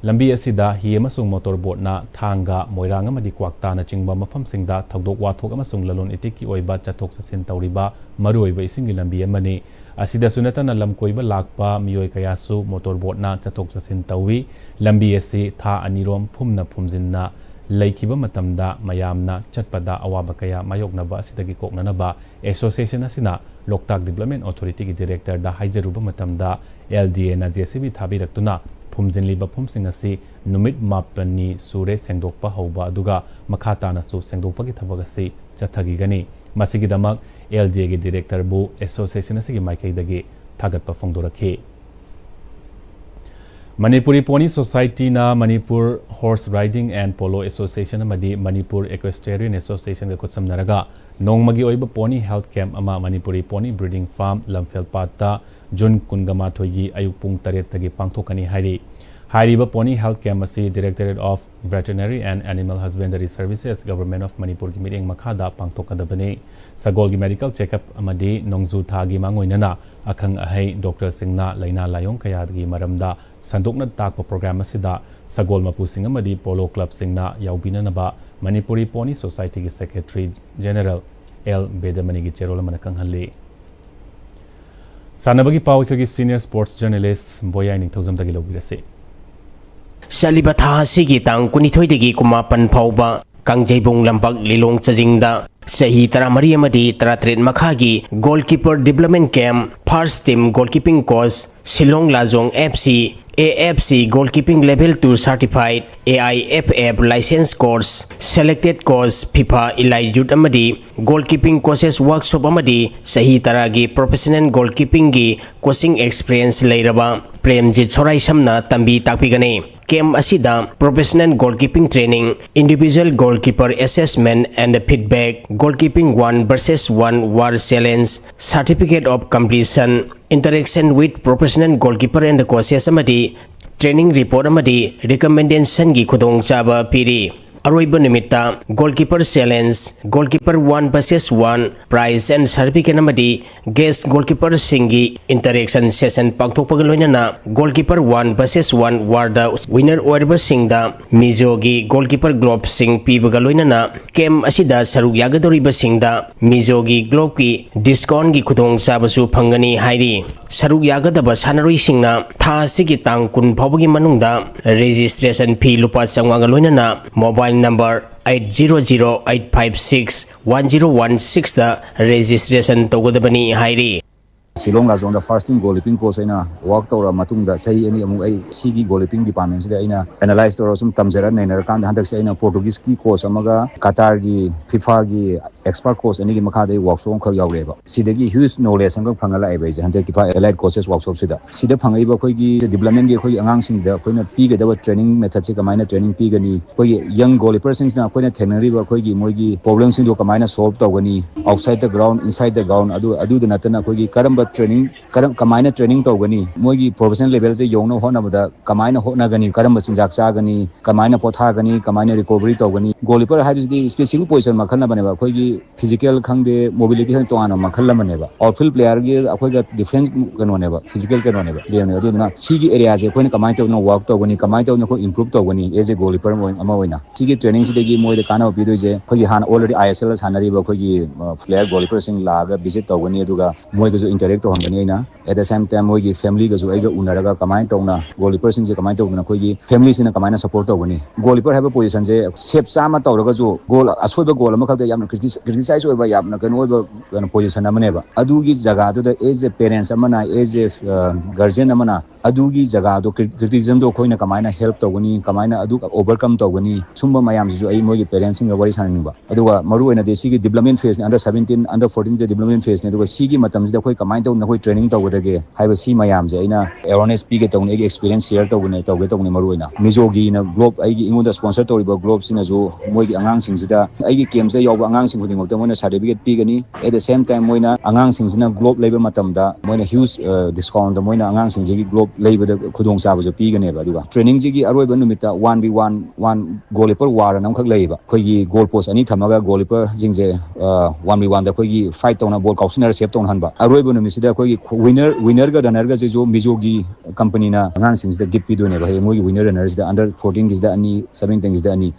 ꯂꯝꯕꯤ ꯑꯁꯤꯗ ꯍꯤ ꯑꯃꯁꯨꯡ motor boatꯅ ꯊꯥꯡꯒ, ꯃꯣꯏꯔꯥꯡ ꯑꯃꯗꯤ ꯀ꯭ꯋꯥꯛꯇꯥꯅꯆꯤꯡꯕ ꯃꯐꯝꯁꯤꯡꯗ ꯊꯧꯗꯣꯛ ꯋꯥꯊꯣꯛ ꯑꯃꯁꯨꯡ ꯂꯂꯣꯟ ꯏꯇꯤꯛꯀꯤ ꯑꯣꯏꯕ ꯆꯠꯊꯣꯛ ꯆꯠꯁꯤꯟ ꯇꯧꯔꯤꯕ ꯃꯔꯨꯑꯣꯏꯕ ꯏꯁꯤꯡꯒꯤ ꯂꯝꯕꯤ ꯑꯃꯅꯤ꯫ ꯑꯁꯤꯗꯁꯨ ꯅꯠꯇꯅ ꯂꯝ ꯀꯣꯏꯕ ꯂꯥꯛꯄ ꯃꯤꯑꯣꯏ ꯀꯌꯥꯁꯨ motor boatꯅ ꯆꯠꯊꯣꯛ ꯆꯠꯁꯤꯟ ꯇꯧꯏ꯫ ꯂꯝꯕꯤ ꯑꯁꯤ ꯊꯥ ꯑꯅꯤꯔꯣꯝ ꯐꯨꯝꯅ ꯐꯨꯝꯖꯤꯟꯅ ꯂꯩꯈꯤꯕ ꯃꯇꯝꯗ ꯃꯌꯥꯝꯅ ꯆꯠꯄꯗ ꯑꯋꯥꯕ ꯀꯌꯥ ꯃꯥꯌꯣꯛꯅꯕ ꯑꯁꯤꯗꯒꯤ ꯀꯣꯛꯅꯅꯕ Association ꯑꯁꯤꯅ ꯂꯣꯛꯇꯥꯛ Development Authorityꯒꯤ Directorꯗ ꯍꯥꯏꯖꯔꯨꯕ ꯃꯇꯝꯗ L D Aꯅ J C B ꯊꯥꯕꯤꯔꯛꯇꯨꯅ ꯐꯨꯝꯖꯤꯜꯂꯤꯕ ꯐꯨꯝꯁꯤꯡ ꯑꯁꯤ ꯅꯨꯃꯤꯠ ꯃꯥꯄꯟꯅꯤ ꯁꯨꯔꯦ ꯁꯦꯡꯗꯣꯛꯄ ꯍꯧꯕ, ꯑꯗꯨꯒ ꯃꯈꯥ ꯇꯥꯅꯁꯨ ꯁꯦꯡꯗꯣꯛꯄꯒꯤ ꯊꯕꯛ ꯑꯁꯤ ꯆꯠꯊꯈꯤꯒꯅꯤ꯫ ꯃꯁꯤꯒꯤꯗꯃꯛ L D Aꯒꯤ directorꯕꯨ association ꯑꯁꯤꯒꯤ ꯃꯥꯏꯀꯩꯗꯒꯤ ꯊꯥꯒꯠꯄ ꯐꯣꯡꯗꯣꯔꯛꯈꯤ꯫ Manipuri Pony Societyꯅ Manipur Horse Riding and Polo Association ꯑꯃꯗꯤ Manipur Equestrian Associationꯒ ꯈꯨꯠꯁꯝꯅꯔꯒ ꯅꯣꯡꯃꯒꯤ ꯑꯣꯏꯕ pony health camp ꯑꯃ Manipuri pony breeding farm ꯂꯝꯐꯦꯜꯄꯥꯠꯇ June ꯀꯨꯟꯒ ꯃꯥꯊꯣꯏꯒꯤ ꯑꯌꯨꯛ ꯄꯨꯡ ꯇꯔꯦꯠꯇꯒꯤ ꯄꯥꯡꯊꯣꯛꯀꯅꯤ ꯍꯥꯏꯔꯤ꯫ ꯍꯥꯏꯔꯤꯕ pony health camp ꯑꯁꯤ Directorate of Veterinary and Animal Husbandry Services, Government of Manipurꯒꯤ ꯃꯤꯠꯌꯦꯡ ꯃꯈꯥꯗ ꯄꯥꯡꯊꯣꯛꯀꯗꯕꯅꯤ꯫ ꯁꯒꯣꯜꯒꯤ medical checkup ꯑꯃꯗꯤ ꯅꯣꯡꯖꯨ ꯊꯥꯒꯤ ꯃꯥꯡꯑꯣꯏꯅꯅ ꯑꯈꯪ ꯑꯍꯩ doctorꯁꯤꯡꯅ ꯂꯥꯏꯅꯥ ꯂꯥꯏꯑꯣꯡ ꯀꯌꯥꯒꯤ ꯃꯔꯝꯗ ꯁꯟꯗꯣꯛꯅ ꯇꯥꯛꯄ program ꯑꯁꯤꯗ ꯁꯒꯣꯜ ꯃꯄꯨꯁꯤꯡ ꯑꯃꯗꯤ polo clubꯁꯤꯡꯅ ꯌꯥꯎꯕꯤꯅꯅꯕ Manipuri Pony Societyꯒꯤ Secretary General L ꯕꯦꯗꯃꯅꯤꯒꯤ ꯆꯦꯔꯣꯜ ꯑꯃꯅ ꯈꯪꯍꯜꯂꯤ꯫ ꯁꯥꯟꯅꯕꯒꯤ ꯄꯥꯎ ꯑꯩꯈꯣꯏꯒꯤ senior sports journalist ꯕꯣꯌꯥꯏ ꯅꯤꯡꯊꯧꯖꯝꯗꯒꯤ ꯂꯧꯕꯤꯔꯁꯤ꯫ ꯆꯠꯂꯤꯕ ꯊꯥ ꯑꯁꯤꯒꯤ ꯇꯥꯡ ꯀꯨꯟꯅꯤꯊꯣꯏꯗꯒꯤ ꯀꯨꯟꯃꯥꯄꯟ ꯐꯥꯎꯕ ꯀꯥꯡꯖꯩꯕꯨꯡ ꯂꯝꯄꯥꯛ ꯂꯤꯂꯣꯡ ꯆꯥꯖꯤꯡꯗ ꯆꯍꯤ ꯇꯔꯥꯃꯔꯤ ꯑꯃꯗꯤ ꯇꯔꯥꯇꯔꯦꯠ ꯃꯈꯥꯒꯤ goalkeeper development camp, first team goalkeeping coach, Shillong Lajong F C, A F C goalkeeping level two certified, A I F F license course, selected coach FIFA elite youth ꯑꯃꯗꯤ goalkeeping coaches workshop ꯑꯃꯗꯤ ꯆꯍꯤ ꯇꯔꯥꯒꯤ professional goalkeepingꯒꯤ coaching experience ꯂꯩꯔꯕ ꯄ꯭ꯔꯦꯝꯖꯤꯠ ꯁꯣꯔꯥꯏꯁꯝꯅ ꯇꯝꯕꯤ ꯇꯥꯛꯄꯤꯒꯅꯤ꯫ Camp ꯑꯁꯤꯗ professional goalkeeping training, individual goalkeeper assessment and feedback, goalkeeping one versus one war challenge, certificate of completion, interaction with professional goalkeeper and coaches ꯑꯃꯗꯤ training report ꯑꯃꯗꯤ recommendationꯒꯤ ꯈꯨꯗꯣꯡꯆꯥꯕ ꯄꯤꯔꯤ꯫ ꯑꯔꯣꯏꯕ ꯅꯨꯃꯤꯠꯇ goalkeeper challenge, goalkeeper one versus one, prize and certificate ꯑꯃꯗꯤ guest goalkeeperꯁꯤꯡꯒꯤ interaction session ꯄꯥꯡꯊꯣꯛꯄꯒ ꯂꯣꯏꯅꯅ goalkeeper one versus one warꯗ winner ꯑꯣꯏꯔꯕꯁꯤꯡꯗ Mizoꯒꯤ goalkeeper gloveꯁꯤꯡ ꯄꯤꯕꯒ ꯂꯣꯏꯅꯅ camp ꯑꯁꯤꯗ ꯁꯔꯨꯛ ꯌꯥꯒꯗꯧꯔꯤꯕꯁꯤꯡꯗ Mizoꯒꯤ gloveꯀꯤ discountꯀꯤ ꯈꯨꯗꯣꯡꯆꯥꯕꯁꯨ ꯐꯪꯒꯅꯤ ꯍꯥꯏꯔꯤ꯫ ꯁꯔꯨꯛ ꯌꯥꯒꯗꯕ ꯁꯥꯟꯅꯔꯣꯏꯁꯤꯡꯅ ꯊꯥ ꯑꯁꯤꯒꯤ ꯇꯥꯡ ꯀꯨꯟ ꯐꯥꯎꯕꯒꯤ ꯃꯅꯨꯡꯗ registration fee ꯂꯨꯄꯥ ꯆꯥꯝꯃꯉꯥꯒ ꯂꯣꯏꯅꯅ mobile number eight zero zero eight five six one zero one sixꯇ registration ꯇꯧꯒꯗꯕꯅꯤ ꯍꯥꯏꯔꯤ꯫ Shillong ꯂꯥꯖꯣꯡꯗ first team goalkeeping coach ꯑꯣꯏꯅ work ꯇꯧꯔ ꯃꯇꯨꯡꯗ, ꯆꯍꯤ ꯑꯅꯤ ꯑꯃꯨꯛ ꯑꯩ ꯁꯤꯒꯤ goalkeeping department ꯁꯤꯗ ꯑꯩꯅ analyze ꯇꯧꯔ ꯁꯨꯝ ꯇꯝꯖꯔ ꯅꯩꯅꯔꯀꯥꯟꯗ, ꯍꯟꯗꯛꯁꯦ ꯑꯩꯅ Portuguese ꯀꯤ coach ꯑꯃꯒ Qatar ꯒꯤ, FIFA ꯒꯤ expert coach ꯑꯅꯤꯒꯤ ꯃꯈꯥꯗ ꯑꯩ workshop ꯑꯃꯈꯛ ꯌꯥꯎꯔꯛꯑꯦꯕ꯫ ꯁꯤꯗꯒꯤ huge knowledge ꯑꯃꯈꯛ ꯐꯪꯉ ꯂꯥꯛꯑꯦꯕ ꯑꯩꯁꯦ ꯍꯟꯗꯛ FIFA Elite Coaches Workshop ꯁꯤꯗ꯫ ꯁꯤꯗ ꯐꯪꯉꯛꯏꯕ ꯑꯩꯈꯣꯏꯒꯤ development ꯀꯤ ꯑꯩꯈꯣꯏꯒꯤ ꯑꯉꯥꯡꯁꯤꯡꯗ ꯑꯩꯈꯣꯏꯅ ꯄꯤꯒꯗꯕ training method ꯁꯦ, ꯀꯃꯥꯏꯅ training ꯄꯤꯒꯅꯤ, ꯑꯩꯈꯣꯏꯒꯤ young goalkeeper ꯁꯤꯡꯁꯤꯅ ꯑꯩꯈꯣꯏꯅ ꯊꯦꯡꯅꯔꯤꯕ ꯑꯩꯈꯣꯏꯒꯤ ꯃꯣꯏꯒꯤ problem ꯁꯤꯡꯗꯣ ꯀꯃꯥꯏꯅ solve ꯇꯧꯒꯅꯤ, outside the ground, inside the ground, ꯑꯗꯨ, ꯑꯗꯨꯗ ꯅꯠꯇꯅ ꯑꯩꯈꯣꯏꯒꯤ ꯀꯔꯝꯕ training, ꯀꯔꯝ, ꯀꯃꯥꯏꯅ training ꯇꯧꯒꯅꯤ, ꯃꯣꯏꯒꯤ professional level ꯁꯦ ꯌꯧꯅꯕ ꯍꯣꯠꯅꯕꯗ ꯀꯃꯥꯏꯅ ꯍꯣꯠꯅꯒꯅꯤ, ꯀꯔꯝꯕ ꯆꯤꯟꯖꯥꯛ ꯆꯥꯒꯅꯤ, ꯀꯃꯥꯏꯅ ꯄꯣꯊꯥꯒꯅꯤ, ꯀꯃꯥꯏꯅ recovery ꯇꯧꯒꯅꯤ꯫ Goalkeeper ꯍꯥꯏꯕꯁꯤꯗꯤ specific position ꯃꯈꯜ ꯑꯃꯅꯦꯕ꯫ ꯑꯩꯈꯣꯏꯒꯤ physical ꯈꯪꯗꯦ, mobility ꯈꯪꯗꯦ, ꯇꯣꯉꯥꯟꯕ ꯃꯈꯜ ꯑꯃꯅꯦꯕ꯫ Outfield player ꯒꯤ ꯑꯩꯈꯣꯏꯒ different ꯀꯩꯅꯣꯅꯦꯕ, physical ꯀꯩꯅꯣꯅꯦꯕ, game ꯅꯦꯕ꯫ ꯑꯗꯨꯗꯨꯅ ꯁꯤꯒꯤ area ꯁꯦ ꯑꯩꯈꯣꯏꯅ ꯀꯃꯥꯏꯅ ꯇꯧꯗꯅ work ꯇꯧꯒꯅꯤ, ꯀꯃꯥꯏꯅ ꯇꯧꯗꯅ ꯑꯩꯈꯣꯏ improve ꯇꯧꯒꯅꯤ as a goalkeeper ꯑꯃ ꯑꯣꯏꯅ꯫ ꯁꯤꯒꯤ training ꯁꯤꯗꯒꯤ ꯃꯣꯏꯗ ꯀꯥꯟꯅꯕ ꯄꯤꯗꯣꯏꯁꯦ, ꯑꯩꯈꯣꯏꯒꯤ ꯍꯥꯟꯅ already I S L ꯗ ꯁꯥꯟꯅꯔꯤꯕ ꯑꯩꯈꯣꯏꯒꯤ, ꯑ, player goalkeeper ꯁꯤꯡ ꯂꯥꯛꯑꯒ visit ꯇꯧꯒꯅꯤ, ꯑꯗꯨꯒ ꯃꯣꯏꯒꯁꯨ interact ꯇꯧꯍꯟꯒꯅꯤ ꯑꯩꯅ꯫ At the same time, ꯃꯣꯏꯒꯤ family ꯒꯁꯨ ꯑꯩꯒ ꯎꯅꯔꯒ ꯀꯃꯥꯏꯅ ꯇꯧꯅ goalkeeper ꯁꯤꯡꯁꯦ ꯀꯃꯥꯏꯅ ꯇꯧꯗꯅ ꯑꯩꯈꯣꯏꯒꯤ family ꯁꯤꯅ ꯀꯃꯥꯏꯅ support ꯇꯧꯒꯅꯤ꯫ Goalkeeper ꯍꯥꯏꯕ position ꯁꯦ save ꯆꯥꯝꯃ ꯇꯧꯔꯒꯁꯨ goal, ꯑꯁꯣꯏꯕ goal ꯑꯃꯈꯛꯇ ꯌꯥꯝꯅ criti-, criticize ꯑꯣꯏꯕ, ꯌꯥꯝꯅ ꯀꯩꯅꯣ ꯑꯣꯏꯕ, ꯀꯩꯅꯣ, position ꯑꯃꯅꯦꯕ꯫ ꯑꯗꯨꯒꯤ ꯖꯒꯥꯗꯨꯗ as a parents ꯑꯃꯅ, as a, ꯑ, guardian ꯑꯃꯅ ꯑꯗꯨꯒꯤ ꯖꯒꯥꯗꯣ cri-, criticism ꯗꯣ ꯑꯩꯈꯣꯏꯅ ꯀꯃꯥꯏꯅ help ꯇꯧꯒꯅꯤ, ꯀꯃꯥꯏꯅ ꯑꯗꯨ overcome ꯇꯧꯒꯅꯤ, ꯁꯨꯝꯕ ꯃꯌꯥꯝꯁꯤꯁꯨ ꯑꯩ ꯃꯣꯏꯒꯤ parents ꯁꯤꯡꯒ ꯋꯥꯔꯤ ꯁꯥꯟꯅꯅꯤꯡꯕ꯫ ꯑꯗꯨꯒ ꯃꯔꯨ ꯑꯣꯏꯅꯗꯤ ꯁꯤꯒꯤ development phase ꯅꯤ, under seventeen, under fourteen ꯁꯤꯗ development phase ꯅꯤ꯫ ꯑꯗꯨꯒ ꯁꯤꯒꯤ ꯃꯇꯝꯁꯤꯗ ꯑꯩꯈꯣꯏ ꯀꯃꯥꯏꯅ ꯇꯧꯗꯅ ꯑꯩꯈꯣꯏ training ꯇꯧꯒꯗꯒꯦ ꯍꯥꯏꯕ ꯁꯤ ꯃꯌꯥꯝꯁꯦ ꯑꯩꯅ awareness ꯄꯤꯒꯦ ꯇꯧꯕꯅꯤ, ꯑꯩꯒꯤ experience share ꯇꯧꯕꯅꯦ, ꯇꯧꯒꯦ ꯇꯧꯕꯅꯤ꯫ ꯃꯔꯨ ꯑꯣꯏꯅ Mizo ꯒꯤꯅ club, ꯑꯩꯒꯤ ꯑꯩꯉꯣꯟꯗ sponsor ꯇꯧꯔꯤꯕ club ꯁꯤꯅꯁꯨ ꯃꯣꯏꯒꯤ ꯑꯉꯥꯡꯁꯤꯡꯁꯤꯗ ꯑꯩꯒꯤ camp ꯁꯤꯗ ꯌꯥꯎꯕ ꯑꯉꯥꯡꯁꯤꯡ ꯈꯨꯗꯤꯡꯃꯛꯇ ꯃꯣꯏꯅ certificate ꯄꯤꯒꯅꯤ꯫ At the same time, ꯃꯣꯏꯅ ꯑꯉꯥꯡꯁꯤꯡꯁꯤꯅ club ꯂꯩꯕ ꯃꯇꯝꯗ ꯃꯣꯏꯅ huge, ꯑ, discount ꯇ ꯃꯣꯏꯅ ꯑꯉꯥꯡꯁꯤꯡꯁꯤꯒꯤ club ꯂꯩꯕꯗ ꯈꯨꯗꯣꯡꯆꯥꯕꯁꯨ ꯄꯤꯒꯅꯦꯕ꯫ ꯑꯗꯨꯒ training ꯁꯤꯒꯤ ꯑꯔꯣꯏꯕ ꯅꯨꯃꯤꯠꯇ one v one, one goalkeeper war ꯑꯅ ꯑꯃꯈꯛ ꯂꯩꯌꯦꯕ꯫ ꯑꯩꯈꯣꯏꯒꯤ goal post ꯑꯅꯤ ꯊꯝꯃꯒ goalkeeper ꯁꯤꯡꯁꯦ, ꯑ, one v one ꯗ ꯑꯩꯈꯣꯏꯒꯤ fight ꯇꯧꯅ, ball ꯀꯥꯎꯁꯤꯟꯅꯔ save ꯇꯧꯅꯍꯟꯕ꯫ ꯑꯔꯣꯏꯕ ꯅꯨꯃꯤꯠꯁꯤꯗ ꯑꯩꯈꯣꯏꯒꯤ winner, winner ꯒ runner ꯒꯁꯤꯁꯨ Mizo ꯒꯤ company ꯅ ꯑꯉꯥꯡꯁꯤꯡꯁꯤꯗ gift ꯄꯤꯗꯣꯏꯅꯦꯕ꯫ ꯍꯌꯦꯡ ꯃꯣꯏꯒꯤ winner runner ꯁꯤꯗ under fourteen ꯒꯤꯁꯤꯗ ꯑꯅꯤ, seventeen ꯒꯤꯁꯤꯗ ꯑꯅꯤ꯫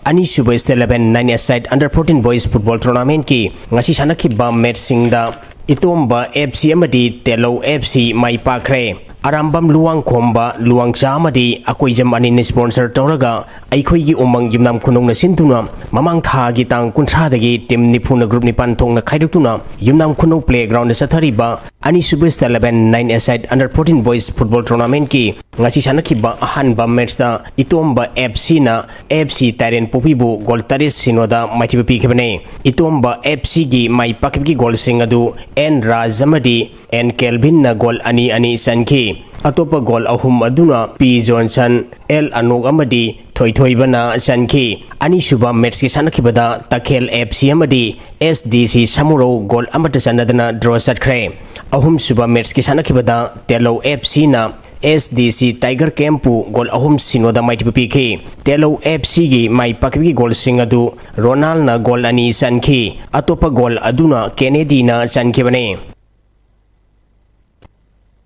ꯑꯅꯤꯁꯨꯕ State Eleven nine A side under fourteen boys football tournament ꯀꯤ ꯉꯁꯤ ꯁꯥꯟꯅꯈꯤꯕ match ꯁꯤꯡꯗ ꯏꯇꯣꯝꯕ F C ꯑꯃꯗꯤ ꯇꯦꯂꯧ F C ꯃꯥꯏ ꯄꯥꯛꯈ꯭ꯔꯦ꯫ ꯑꯔꯥꯝꯕꯝ ꯂꯨꯋꯥꯡꯈꯣꯝꯕ ꯂꯨꯋꯥꯡꯆꯥ ꯑꯃꯗꯤ ꯑꯀꯣꯏꯖꯝ ꯑꯅꯤꯅ sponsor ꯇꯧꯔꯒ ꯑꯩꯈꯣꯏꯒꯤ ꯎꯃꯪ ꯌꯨꯝꯅꯥꯝ ꯈꯨꯅꯧꯅ ꯁꯤꯟꯗꯨꯅ ꯃꯃꯥꯡ ꯊꯥꯒꯤ ꯇꯥꯡ ꯀꯨꯟꯊ꯭ꯔꯥꯗꯒꯤ team ꯅꯤꯐꯨꯅ group ꯅꯤꯄꯥꯟ ꯊꯣꯛꯅ ꯈꯥꯏꯗꯣꯛꯇꯨꯅ ꯌꯨꯝꯅꯥꯝ ꯈꯨꯅꯧ playground ꯗ ꯆꯠꯊꯔꯤꯕ ꯑꯅꯤꯁꯨꯕ Star Eleven nine aside under fourteen boys football tournament ꯀꯤ ꯉꯁꯤ ꯁꯥꯟꯅꯈꯤꯕ ꯑꯍꯥꯟꯕ match ꯇ ꯏꯇꯣꯝꯕ F C ꯅ F C ꯇꯥꯏꯔꯦꯟ ꯄꯣꯛꯄꯤꯕꯨ goal ꯇꯔꯦꯠ ꯁꯤꯅꯣꯗ ꯃꯥꯏꯊꯤꯕ ꯄꯤꯈꯤꯕꯅꯤ꯫ ꯏꯇꯣꯝꯕ F C ꯒꯤ ꯃꯥꯏ ꯄꯥꯛꯈꯤꯕꯒꯤ goal ꯁꯤꯡ ꯑꯗꯨ N ꯔꯥꯖ ꯑꯃꯗꯤ N ꯀꯦꯜꯚꯤꯟꯅ goal ꯑꯅꯤ ꯑꯅꯤ ꯆꯟꯈꯤ꯫ ꯑꯇꯣꯞꯄ goal ꯑꯍꯨꯝ ꯑꯗꯨꯅ P ꯖꯣꯟꯁꯟ, L ꯑꯅꯣꯛ ꯑꯃꯗꯤ ꯊꯣꯏꯊꯣꯏꯕꯅ ꯆꯟꯈꯤ꯫ ꯑꯅꯤꯁꯨꯕ match ꯀꯤ ꯁꯥꯟꯅꯈꯤꯕꯗ ꯇꯈꯦꯜ F C ꯑꯃꯗꯤ S D C Samurou goal ꯑꯃꯠꯇ ꯆꯟꯅꯗꯅ draw ꯆꯠꯈ꯭ꯔꯦ꯫ ꯑꯍꯨꯝꯁꯨꯕ match ꯀꯤ ꯁꯥꯟꯅꯈꯤꯕꯗ ꯇꯦꯂꯧ F C ꯅ S D C Tiger Camp ꯄꯨ goal ꯑꯍꯨꯝ ꯁꯤꯅꯣꯗ ꯃꯥꯏꯊꯤꯕ ꯄꯤꯈꯤ꯫ ꯇꯦꯂꯧ F C ꯒꯤ ꯃꯥꯏ ꯄꯥꯛꯈꯤꯕꯒꯤ goal ꯁꯤꯡ ꯑꯗꯨ ꯔꯣꯅꯥꯜꯅ goal ꯑꯅꯤ ꯆꯟꯈꯤ꯫ ꯑꯇꯣꯞꯄ goal ꯑꯗꯨꯅ ꯀꯦꯅꯦꯗꯤꯅ ꯆꯟꯈꯤꯕꯅꯤ꯫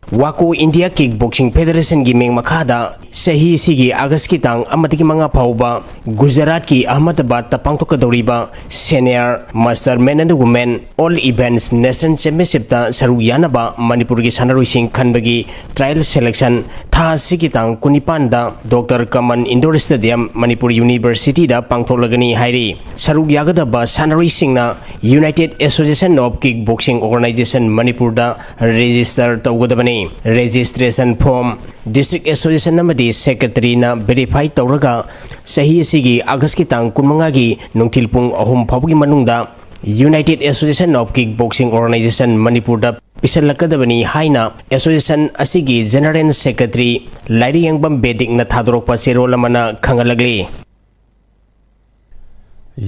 ꯋꯥꯀꯣ India Kick Boxing Federation ꯒꯤ ꯃꯤꯡ ꯃꯈꯥꯗ ꯆꯍꯤ ꯑꯁꯤꯒꯤ August ꯀꯤ ꯇꯥꯡ ꯑꯃꯗꯒꯤ ꯃꯉꯥ ꯐꯥꯎꯕ ꯒꯨꯖꯔꯥꯠꯀꯤ ꯑꯍꯃꯗꯕꯥꯗꯇ ꯄꯥꯡꯊꯣꯛꯀꯗꯧꯔꯤꯕ Senior Master Men and Women All Events National Championship ꯇ ꯁꯔꯨꯛ ꯌꯥꯅꯕ ꯃꯅꯤꯄꯨꯔꯒꯤ ꯁꯥꯟꯅꯔꯣꯏꯁꯤꯡ ꯈꯟꯕꯒꯤ trial selection ꯊꯥ ꯑꯁꯤꯒꯤ ꯇꯥꯡ ꯀꯨꯟꯅꯤꯄꯥꯟꯗ Doctor Kamal Indoor Stadium, Manipur University ꯗ ꯄꯥꯡꯊꯣꯛꯂꯒꯅꯤ ꯍꯥꯏꯔꯤ꯫ ꯁꯔꯨꯛ ꯌꯥꯒꯗꯕ ꯁꯥꯟꯅꯔꯣꯏꯁꯤꯡꯅ United Association of Kick Boxing Organisation ꯃꯅꯤꯄꯨꯔꯗ register ꯇꯧꯒꯗꯕꯅꯤ꯫ Registration form District Association ꯑꯃꯗꯤ Secretary ꯅ verify ꯇꯧꯔꯒ ꯆꯍꯤ ꯑꯁꯤꯒꯤ August ꯀꯤ ꯇꯥꯡ ꯀꯨꯟꯃꯉꯥꯒꯤ ꯅꯨꯡꯊꯤꯜ ꯄꯨꯡ ꯑꯍꯨꯝ ꯐꯥꯎꯕꯒꯤ ꯃꯅꯨꯡꯗ United Association of Kick Boxing Organisation ꯃꯅꯤꯄꯨꯔꯗ ꯄꯤꯁꯜꯂꯛꯀꯗꯕꯅꯤ ꯍꯥꯏꯅ association ꯑꯁꯤꯒꯤ General Secretary ꯂꯥꯏꯔꯤꯌꯦꯡꯕꯝ ꯕꯦꯗꯤꯛꯅ ꯊꯥꯗꯣꯔꯛꯄ ꯆꯦꯔꯣꯜ ꯑꯃꯅ ꯈꯪꯍꯜꯂꯛꯂꯤ꯫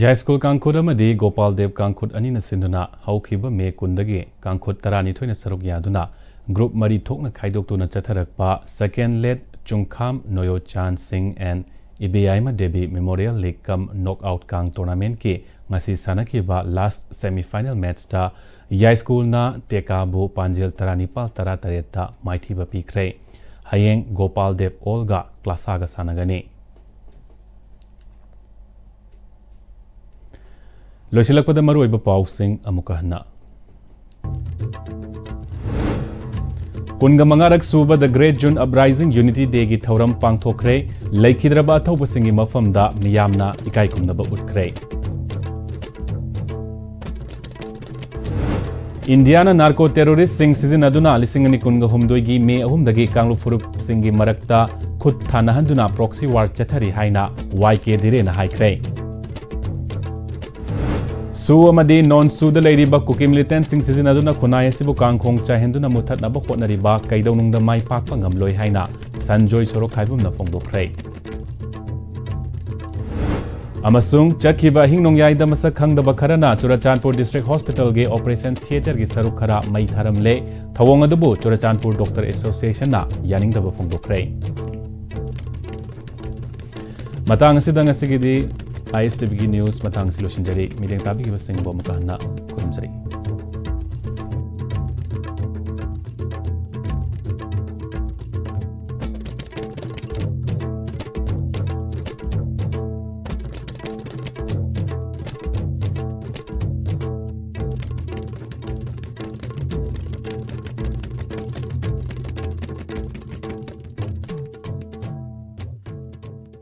ꯌꯥꯏꯁ꯭ꯀꯨꯜ ꯀꯥꯡꯈꯨꯠ ꯑꯃꯗꯤ ꯒꯣꯄꯥꯜ ꯗꯦꯕ ꯀꯥꯡꯈꯨꯠ ꯑꯅꯤꯅ ꯁꯤꯟꯗꯨꯅ ꯍꯧꯈꯤꯕ May ꯀꯨꯟꯗꯒꯤ ꯀꯥꯡꯈꯨꯠ ꯇꯔꯥꯅꯤꯊꯣꯏꯅ ꯁꯔꯨꯛ ꯌꯥꯗꯨꯅ group ꯃꯔꯤ ꯊꯣꯛꯅ ꯈꯥꯏꯗꯣꯛꯇꯨꯅ ꯆꯠꯊꯔꯛꯄ Second Late ꯆꯨꯡꯈꯥꯝ ꯅꯣꯌꯣ ꯆꯥꯟ ꯁꯤꯡ and ꯏꯕꯦꯌꯥꯏꯃ Devi Memorial League cum Knockout ꯀꯥꯡ tournament ꯀꯤ ꯉꯁꯤ ꯁꯥꯟꯅꯈꯤꯕ last semi final match ꯇ ꯌꯥꯏꯁ꯭ꯀꯨꯜꯅ ꯇꯦꯀꯥꯕꯨ ꯄꯥꯟꯖꯤꯜ ꯇꯔꯥꯅꯤꯄꯥꯜ ꯇꯔꯥꯇꯔꯦꯠꯇ ꯃꯥꯏꯊꯤꯕ ꯄꯤꯈ꯭ꯔꯦ꯫ ꯍꯌꯦꯡ ꯒꯣꯄꯥꯜ ꯗꯦꯕ ꯑꯣꯜꯒ ꯀ꯭ꯂꯥꯁꯥꯒ ꯁꯥꯟꯅꯒꯅꯤ꯫ ꯂꯣꯏꯁꯤꯜꯂꯛꯄꯗ ꯃꯔꯨꯑꯣꯏꯕ ꯄꯥꯎꯁꯤꯡ ꯑꯃꯨꯛꯀ ꯍꯟꯅ꯫ ꯀꯨꯟꯒ ꯃꯉꯥꯔꯛ ꯁꯨꯕ The Great June Uprising Unity Dayꯒꯤ ꯊꯧꯔꯝ ꯄꯥꯡꯊꯣꯛꯈ꯭ꯔꯦ꯫ ꯂꯩꯈꯤꯗ꯭ꯔꯕ ꯑꯊꯧꯕꯁꯤꯡꯒꯤ ꯃꯐꯝꯗ ꯃꯤꯌꯥꯝꯅ ꯏꯀꯥꯏ ꯈꯨꯝꯅꯕ ꯎꯠꯈ꯭ꯔꯦ꯫ ꯏꯟꯗꯤꯌꯥꯅ narco terroristꯁꯤꯡ ꯁꯤꯖꯤꯟꯅꯗꯨꯅ ꯂꯤꯁꯤꯡ ꯑꯅꯤ ꯀꯨꯟꯒ ꯍꯨꯝꯗꯣꯏꯒꯤ ꯃꯦ ꯑꯍꯨꯝꯗꯒꯤ ꯀꯥꯡꯂꯨꯞ ꯐꯨꯔꯨꯞꯁꯤꯡꯒꯤ ꯃꯔꯛꯇ ꯈꯨꯠ ꯊꯥꯅꯍꯟꯗꯨꯅ proxy war ꯆꯠꯊꯔꯤ ꯍꯥꯏꯅ ꯋꯥꯏ ꯀꯦ ꯙꯤꯔꯦꯟꯅ ꯍꯥꯏꯈ꯭ꯔꯦ꯫ ꯁꯨ ꯑꯃꯗꯤ ꯅꯣꯟ ꯁꯨꯗ ꯂꯩꯔꯤꯕ ꯀꯨꯀꯤ militantꯁꯤꯡ ꯁꯤꯖꯤꯟꯅꯗꯨꯅ ꯈꯨꯟꯅꯥꯏ ꯑꯁꯤꯕꯨ ꯀꯥꯡꯈꯣꯡ ꯆꯥꯏꯍꯟꯗꯨꯅ ꯃꯨꯊꯠꯅꯕ ꯍꯣꯠꯅꯔꯤꯕ ꯀꯩꯗꯧꯅꯨꯡꯗ ꯃꯥꯏ ꯄꯥꯛꯄ ꯉꯝꯂꯣꯏ ꯍꯥꯏꯅ ꯁꯟꯖꯣꯏ ꯁꯣꯔꯣꯛꯈꯥꯏꯕꯝꯅ ꯐꯣꯡꯗꯣꯛꯈ꯭ꯔꯦ꯫ ꯑꯃꯁꯨꯡ ꯆꯠꯈꯤꯕ ꯑꯍꯤꯡ ꯅꯣꯡꯌꯥꯏꯗ ꯃꯁꯛ ꯈꯪꯗꯕ ꯈꯔꯅ ꯆꯨꯔꯆꯥꯟꯄꯨꯔ District Hospitalꯒꯤ operation theatreꯒꯤ ꯁꯔꯨꯛ ꯈꯔ ꯃꯩ ꯊꯥꯔꯝꯂꯦ꯫ ꯊꯧꯑꯣꯡ ꯑꯗꯨꯕꯨ ꯆꯨꯔꯆꯥꯟꯄꯨꯔ doctor associationꯅ ꯌꯥꯅꯤꯡꯗꯕ ꯐꯣꯡꯗꯣꯛꯈ꯭ꯔꯦ꯫ ꯃꯇꯥꯡ ꯑꯁꯤꯗ ꯉꯁꯤꯒꯤꯗꯤ I S T Vꯒꯤ news ꯃꯇꯥꯡ ꯑꯁꯤ ꯂꯣꯏꯁꯤꯟꯖꯔꯤ꯫ ꯃꯤꯠꯌꯦꯡ ꯇꯥꯕꯤꯈꯤꯕꯁꯤꯡꯕꯨ ꯑꯃꯨꯛꯀ ꯍꯟꯅ ꯈꯨꯔꯨꯝꯖꯔꯤ꯫